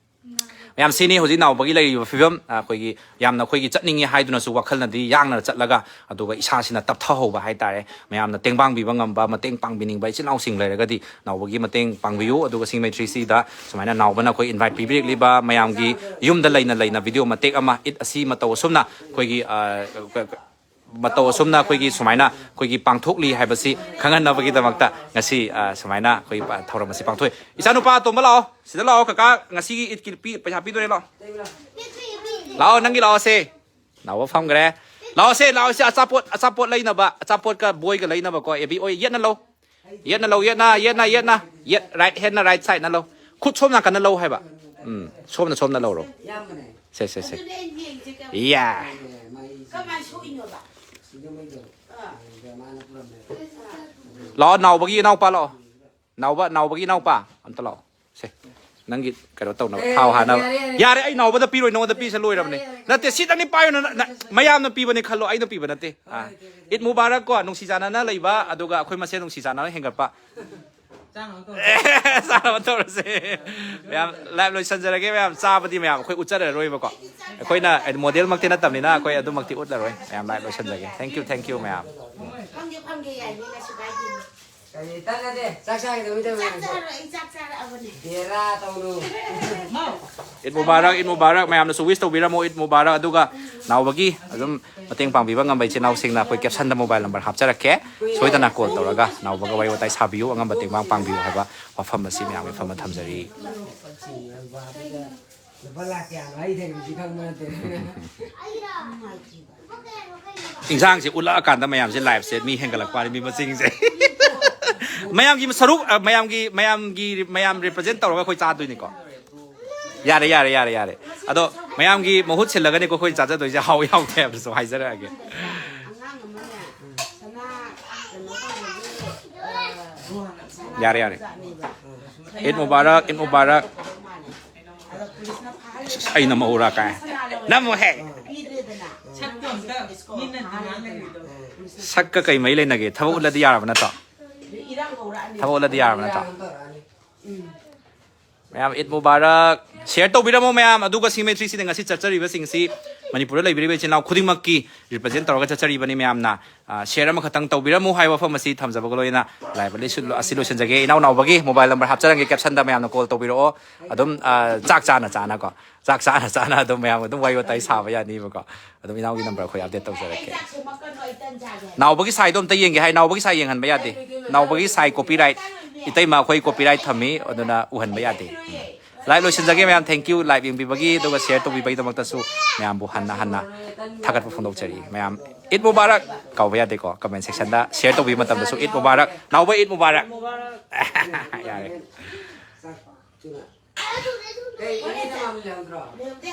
ꯃꯌꯥꯝ, ꯁꯤꯅꯤ ꯍꯧꯖꯤꯛ ꯅꯥꯎꯕꯒꯤ ꯂꯩꯔꯤꯕ ꯐꯤꯕꯝ꯫ ꯑꯩꯈꯣꯏꯒꯤ ꯌꯥꯝꯅ ꯑꯩꯈꯣꯏꯒꯤ ꯆꯠꯅꯤꯡꯉꯦ ꯍꯥꯏꯗꯨꯅꯁꯨ ꯋꯥꯈꯜꯅꯗꯤ ꯌꯥꯡꯅ ꯆꯠꯂꯒ, ꯑꯗꯨꯒ ꯏꯁꯥꯁꯤꯅ ꯇꯞꯊꯍꯧꯕ ꯍꯥꯏꯇꯥꯔꯦ꯫ ꯃꯌꯥꯝꯅ ꯇꯦꯡꯕꯥꯡꯕꯤꯕ ꯉꯝꯕ, ꯃꯇꯦꯡ ꯄꯥꯡꯕꯤꯅꯤꯡꯕ ꯏꯆꯤꯜ ꯏꯅꯥꯎꯁꯤꯡ ꯂꯩꯔꯒꯗꯤ ꯅꯥꯎꯕꯒꯤ ꯃꯇꯦꯡ ꯄꯥꯡꯕꯤꯌꯨ꯫ ꯑꯗꯨꯒ ꯁꯤꯡꯃꯩ ꯊ꯭ꯔꯤ ꯁꯤꯗ ꯁꯨꯃꯥꯏꯅ ꯅꯥꯎꯕꯅ ꯑꯩꯈꯣꯏ ꯏꯟꯚꯥꯏꯠ ꯄꯤꯕꯤꯔꯛꯂꯤꯕ ꯃꯌꯥꯝꯒꯤ ꯌꯨꯝꯗ ꯂꯩꯅ ꯂꯩꯅ ꯚꯤꯗꯤꯑꯣ ꯃꯇꯦꯛ ꯑꯃ ꯏꯠ ꯑꯁꯤ ꯃꯇꯧ ꯑꯁꯨꯝꯅ ꯑꯩꯈꯣꯏꯒꯤ, ꯑ, ꯃꯇꯧ ꯑꯁꯨꯝꯅ ꯑꯩꯈꯣꯏꯒꯤ ꯁꯨꯃꯥꯏꯅ ꯑꯩꯈꯣꯏꯒꯤ ꯄꯥꯡꯊꯣꯛꯂꯤ ꯍꯥꯏꯕꯁꯤ ꯈꯪꯍꯟꯅꯕꯒꯤꯗꯃꯛꯇ ꯉꯁꯤ, ꯑ, ꯁꯨꯃꯥꯏꯅ ꯑꯩꯈꯣꯏꯒꯤ ꯄ-, ꯊꯧꯔꯝ ꯑꯁꯤ ꯄꯥꯡꯊꯣꯛꯏ꯫ ꯏꯆꯥꯅꯨꯄꯥ ꯑꯇꯣꯝꯕ, ꯂꯥꯛꯑꯣ, ꯁꯤꯗ ꯂꯥꯛꯑꯣ, ꯀꯀꯥ ꯉꯁꯤꯒꯤ ꯏꯠꯀꯤ ꯄꯤ-, ꯄꯩꯁꯥ ꯄꯤꯗꯣꯔꯦ, ꯂꯥꯛꯑꯣ꯫ ꯂꯥꯛꯑꯣ, ꯅꯪꯒꯤ ꯂꯥꯛꯑꯣ ꯁꯦ꯫ ꯅꯥꯎꯕ ꯐꯝꯈ꯭ꯔꯦ꯫ ꯂꯥꯛꯑꯣ ꯁꯦ, ꯂꯥꯛꯑꯣ ꯁꯦ, ꯑꯆꯥꯄꯣꯠ, ꯑꯆꯥꯄꯣꯠ ꯂꯩꯅꯕ, ꯑꯆꯥꯄꯣꯠꯀ ꯕꯣꯏꯒ ꯂꯩꯅꯕꯀꯣ꯫ ꯑꯦꯕꯤ ꯑꯣꯏ, ꯌꯦꯠꯅ ꯂꯧ꯫ ꯌꯦꯠꯅ ꯂꯧ, ꯌꯦꯠꯅ, ꯌꯦꯠꯅ, ꯌꯦꯠꯅ꯫ ꯌꯦꯠ, ꯔꯥꯏꯠ ꯍꯦꯟꯅ ꯔꯥꯏꯠ ꯁꯥꯏꯠꯅ ꯂꯧ꯫ ꯈꯨꯠ ꯁꯣꯝ ꯅꯥꯀꯟꯅ ꯂꯧ ꯍꯥꯏꯕ꯫ ꯎꯝ, ꯁꯣꯝꯅ, ꯁꯣꯝꯅ ꯂꯧꯔꯣ꯫ ꯁꯦ, ꯁꯦ, ꯁꯦ꯫ ꯌꯥ꯫ ꯂꯥꯛꯑꯣ, ꯅꯥꯎꯕꯒꯤ ꯏꯅꯥꯎꯄꯥ ꯂꯥꯛꯑꯣ꯫ ꯅꯥꯎꯕ, ꯅꯥꯎꯕꯒꯤ ꯏꯅꯥꯎꯄꯥ ꯑꯝꯇ ꯂꯥꯛꯑꯣ꯫ ꯁꯦ, ꯅꯪꯒꯤ ꯀꯩꯅꯣ ꯇꯧꯅꯕ, ꯑꯦ, ꯊꯥꯎ ꯍꯥꯟꯅꯕ꯫ ꯌꯥꯔꯦ, ꯌꯥꯔꯦ, ꯌꯥꯔꯦ꯫ ꯌꯥꯔꯦ, ꯑꯩ ꯅꯥꯎꯕꯗ ꯄꯤꯔꯣꯏ, ꯅꯉꯣꯟꯗ ꯄꯤꯁꯦ ꯂꯣꯏꯔꯕꯅꯦ꯫ ꯌꯥꯔꯦ, ꯌꯥꯔꯦ, ꯅꯠꯇꯦ, ꯁꯤꯗꯪꯗꯤ ꯄꯥꯏꯌꯨ, ꯅ-, ꯅ-, ꯃꯌꯥꯝꯅ ꯄꯤꯕꯅꯦ ꯈꯜꯂꯣ, ꯑꯩꯅ ꯄꯤꯕ ꯅꯠꯇꯦ꯫ ꯑꯥ꯫ ꯍꯣꯏ, ꯍꯣꯏ, ꯍꯣꯏ꯫ ꯏꯗ ꯃꯨꯕꯥꯔꯛ ꯀꯣ, ꯅꯨꯡꯁꯤ ꯆꯥꯟꯅꯅ ꯂꯩꯕ, ꯑꯗꯨꯒ ꯑꯩꯈꯣꯏ ꯃꯁꯦꯟ ꯅꯨꯡꯁꯤ ꯆꯥꯟꯅꯅ ꯍꯦꯟꯒꯠꯄ꯫ ꯆꯥꯅꯕ ꯇꯧꯔꯁꯦ꯫ ꯑꯦ, ꯆꯥꯅꯕ ꯇꯧꯔꯁꯦ꯫ ꯃꯌꯥꯝ, ꯂꯥꯏꯚ ꯂꯣꯏꯁꯟꯖꯔꯒꯦ, ꯃꯌꯥꯝ꯫ ꯆꯥꯕꯗꯤ ꯃꯌꯥꯝ ꯑꯩꯈꯣꯏ ꯎꯠꯆꯔꯔꯣꯏꯕꯀꯣ꯫ ꯑꯩꯈꯣꯏꯅ ꯃꯣꯗꯦꯜꯃꯛꯇꯤ ꯅꯠꯇꯕꯅꯤꯅ ꯑꯩꯈꯣꯏ ꯑꯗꯨꯃꯛꯇꯤ ꯎꯠꯂꯔꯣꯏ꯫ ꯃꯌꯥꯝ, live ꯂꯣꯏꯁꯟꯖꯒꯦ꯫ Thank you, thank you, ꯃꯌꯥꯝ꯫ ꯐꯝꯒꯦ, ꯐꯝꯒꯦ, ꯌꯥꯏꯌꯦ, ꯀꯩꯁꯨ ꯀꯥꯏꯗꯦ꯫ ꯀꯔꯤ ꯇꯠꯅꯗꯦ? ꯆꯥꯛ ꯆꯥꯒꯗꯕ ꯃꯤ ꯆꯥꯛ ꯇꯧꯔꯤꯉꯩꯗ꯫ ꯆꯥꯔꯣꯏ, ꯑꯩ ꯆꯥꯛ ꯆꯥꯔꯛꯑꯕꯅꯦ꯫ ꯕꯦꯔꯥ ꯇꯧꯅꯨ꯫ ꯏꯗ ꯃꯨꯕꯥꯔꯛ, ꯏꯗ ꯃꯨꯕꯥꯔꯛ꯫ ꯃꯌꯥꯝꯅꯁꯨ ꯋꯤꯁ ꯇꯧꯕꯤꯔꯝꯃꯣ, ꯏꯗ ꯃꯨꯕꯥꯔꯛ꯫ ꯑꯗꯨꯒ ꯅꯥꯎꯕꯒꯤ ꯑꯗꯨꯝ ꯃꯇꯦꯡ ꯄꯥꯡꯕꯤꯕ ꯉꯝꯕ ꯏꯆꯤꯟ ꯏꯅꯥꯎꯁꯤꯡꯅ ꯑꯩꯈꯣꯏ ꯀꯦꯞꯁꯟꯗ ꯃꯣꯕꯥꯏꯜ ꯅꯝꯕꯔ ꯍꯥꯞꯆꯔꯛꯀꯦ꯫ ꯁꯣꯏꯗꯅ ꯀꯣꯜ ꯇꯧꯔꯒ ꯅꯥꯎꯕꯒ ꯋꯥꯔꯤ ꯋꯥꯇꯥꯏ ꯁꯥꯕꯤꯌꯨ, ꯑꯉꯝꯕ ꯇꯦꯡꯕꯥꯡ ꯄꯥꯡꯕꯤꯌꯨ ꯍꯥꯏꯕ ꯋꯥꯐꯝ ꯑꯁꯤ ꯃꯌꯥꯝꯒꯤ ꯐꯝꯅ ꯊꯝꯖꯔꯤ꯫ ꯂꯨꯄꯥ ꯂꯥꯛ ꯀꯌꯥꯅꯣ ꯑꯩ ꯂꯩꯔꯤꯁꯤ ꯈꯪꯕ ꯅꯠꯇꯦ꯫ ꯏꯟꯁꯥꯡꯁꯦ ꯎꯠꯂꯛꯑꯀꯥꯟꯗ ꯃꯌꯥꯝꯁꯦ, ꯂꯥꯏꯐꯁꯦ ꯃꯤ ꯍꯦꯟꯒꯠꯂꯛꯄ ꯋꯥꯅꯤ, ꯃꯤ ꯃꯁꯤꯡꯁꯦ꯫ ꯃꯌꯥꯝꯒꯤ ꯁꯔꯨꯛ, ꯑ, ꯃꯌꯥꯝꯒꯤ, ꯃꯌꯥꯝꯒꯤ, ꯃꯌꯥꯝ ꯔꯤꯄ꯭ꯔꯖꯦꯟ ꯇꯧꯔꯒ ꯑꯩꯈꯣꯏ ꯆꯥꯗꯣꯏꯅꯤꯀꯣ꯫ ꯌꯥꯔꯦ, ꯌꯥꯔꯦ, ꯌꯥꯔꯦ, ꯌꯥꯔꯦ꯫ ꯑꯗꯣ ꯃꯌꯥꯝꯒꯤ ꯃꯍꯨꯠ ꯁꯤꯜꯂꯒꯅꯤꯀꯣ ꯑꯩꯈꯣꯏ ꯆꯥꯖꯗꯣꯏꯁꯦ, ꯍꯥꯎ ꯌꯥꯎꯗꯦ ꯍꯥꯏꯕꯁꯨ ꯍꯥꯏꯖꯔꯛꯑꯒꯦ꯫ ꯑꯉꯥꯡ ꯑꯃꯅꯦ, ꯁꯅꯥ ꯌꯥꯔꯦ, ꯌꯥꯔꯦ꯫ ꯏꯗ ꯃꯨꯕꯥꯔꯛ, ꯏꯗ ꯃꯨꯕꯥꯔꯛ꯫ ꯑꯁ, ꯑꯩ ꯅꯝꯃꯛꯎꯔꯥ ꯀꯥꯏ꯫ ꯅꯝꯃꯨꯍꯦ꯫ ꯁꯛꯀ ꯀꯩ ꯃꯔꯤ ꯂꯩꯅꯒꯦ? ꯊꯕꯛ ꯎꯠꯂꯗꯤ ꯌꯥꯔꯕ ꯅꯠꯇ꯭ꯔꯣ? ꯊꯕꯛ ꯎꯠꯂꯗꯤ ꯌꯥꯔꯕ ꯅꯠꯇ꯭ꯔꯣ? ꯃꯌꯥꯝ ꯏꯗ ꯃꯨꯕꯥꯔꯛ꯫ ꯁꯤꯌꯔ ꯇꯧꯕꯤꯔꯝꯃꯣ ꯃꯌꯥꯝ꯫ ꯑꯗꯨꯒ ꯁꯤꯃꯦꯇ꯭ꯔꯤꯁꯤꯗ ꯉꯁꯤ ꯆꯠꯆꯔꯤꯕꯁꯤꯡꯁꯤ ꯃꯅꯤꯄꯨꯔꯗ ꯂꯩꯕꯤꯔꯤꯕ ꯏꯆꯤꯟ ꯏꯅꯥꯎ ꯈꯨꯗꯤꯡꯃꯛꯀꯤ ꯔꯤꯄ꯭ꯔꯖꯦꯟ ꯇꯧꯔꯒ ꯆꯠꯆꯔꯤꯕꯅꯤ ꯃꯌꯥꯝꯅ꯫ ꯁꯤꯌꯔ ꯑꯃꯈꯛꯇꯪ ꯇꯧꯕꯤꯔꯝꯃꯨ ꯍꯥꯏꯕ ꯋꯥꯐꯝ ꯑꯁꯤ ꯊꯝꯖꯕꯒ ꯂꯣꯏꯅꯅ ꯂꯥꯏꯚ ꯑꯁꯤ ꯂꯣꯏꯁꯤꯜ-, ꯑꯁꯤ ꯂꯣꯏꯁꯤꯟꯖꯒꯦ꯫ ꯏꯅꯥꯎ ꯅꯥꯎꯕꯒꯤ ꯃꯣꯕꯥꯏꯜ ꯅꯝꯕꯔ ꯍꯥꯞꯆꯔꯝꯒꯦ ꯀꯦꯞꯁꯟꯗ, ꯃꯌꯥꯝꯅ ꯀꯣꯜ ꯇꯧꯕꯤꯔꯛꯑꯣ꯫ ꯑꯗꯨꯝ, ꯑ, ꯆꯥꯛ ꯆꯥꯅ ꯆꯥꯅꯀꯣ, ꯆꯥꯛ ꯆꯥꯅ ꯆꯥꯅ ꯑꯗꯨꯝ ꯃꯌꯥꯝ ꯑꯗꯨꯝ ꯋꯥꯔꯤ ꯋꯥꯇꯥꯏ ꯁꯥꯕ ꯌꯥꯅꯤꯕꯀꯣ꯫ ꯑꯗꯨꯝ ꯏꯅꯥꯎꯒꯤ ꯅꯝꯕꯔ ꯑꯩꯈꯣꯏ ꯑꯞꯗꯦꯠ ꯇꯧꯖꯔꯛꯀꯦ꯫ ꯅꯥꯎꯕꯒꯤ ꯁꯥꯏꯗꯣ ꯑꯝꯇ ꯌꯦꯡꯒꯦ ꯍꯥꯏ꯫ ꯅꯥꯎꯕꯒꯤ ꯁꯥꯏ ꯌꯦꯡꯍꯟꯕ ꯌꯥꯗꯦ꯫ ꯅꯥꯎꯕꯒꯤ ꯁꯥꯏ ꯀꯣꯄꯤꯔꯥꯏꯠ, ꯏꯇꯩꯃ, ꯑꯩꯈꯣꯏ ꯀꯣꯄꯤꯔꯥꯏꯠ ꯊꯝꯃꯤ, ꯑꯗꯨꯅ ꯎꯍꯟꯕ ꯌꯥꯗꯦ꯫ ꯎꯝ꯫ ꯂꯥꯏꯚ ꯂꯣꯏꯁꯤꯟꯖꯒꯦ ꯃꯌꯥꯝ, ꯊꯦꯡꯀ꯭ꯌꯨ ꯂꯥꯏꯚ ꯌꯦꯡꯕꯤꯕꯒꯤ, ꯑꯗꯨꯒ ꯁꯤꯌꯔ ꯇꯧꯕꯤꯕꯒꯤꯗꯃꯛꯇꯁꯨ ꯃꯌꯥꯝꯕꯨ ꯍꯟꯅ ꯍꯟꯅ ꯊꯥꯒꯠꯄ ꯐꯣꯡꯗꯣꯛꯆꯔꯤ꯫ ꯃꯌꯥꯝ ꯏꯗ ꯃꯨꯕꯥꯔꯛ ꯀꯥꯎꯕ ꯌꯥꯗꯦꯀꯣ, ꯀꯃꯦꯟ ꯁꯦꯛꯁꯟꯗ ꯁꯤꯌꯔ ꯇꯧꯕꯤꯕ ꯃꯇꯝꯗꯁꯨ ꯏꯗ ꯃꯨꯕꯥꯔꯛ꯫ ꯅꯥꯎꯕ ꯏꯗ ꯃꯨꯕꯥꯔꯛ꯫ ꯌꯥꯔꯦ꯫ ꯀꯩ, ꯏꯅꯦ ꯅꯃꯥꯟꯅꯕ ꯂꯩꯍꯧꯗ꯭ꯔꯣ? ꯂꯩꯍꯧꯗꯦ꯫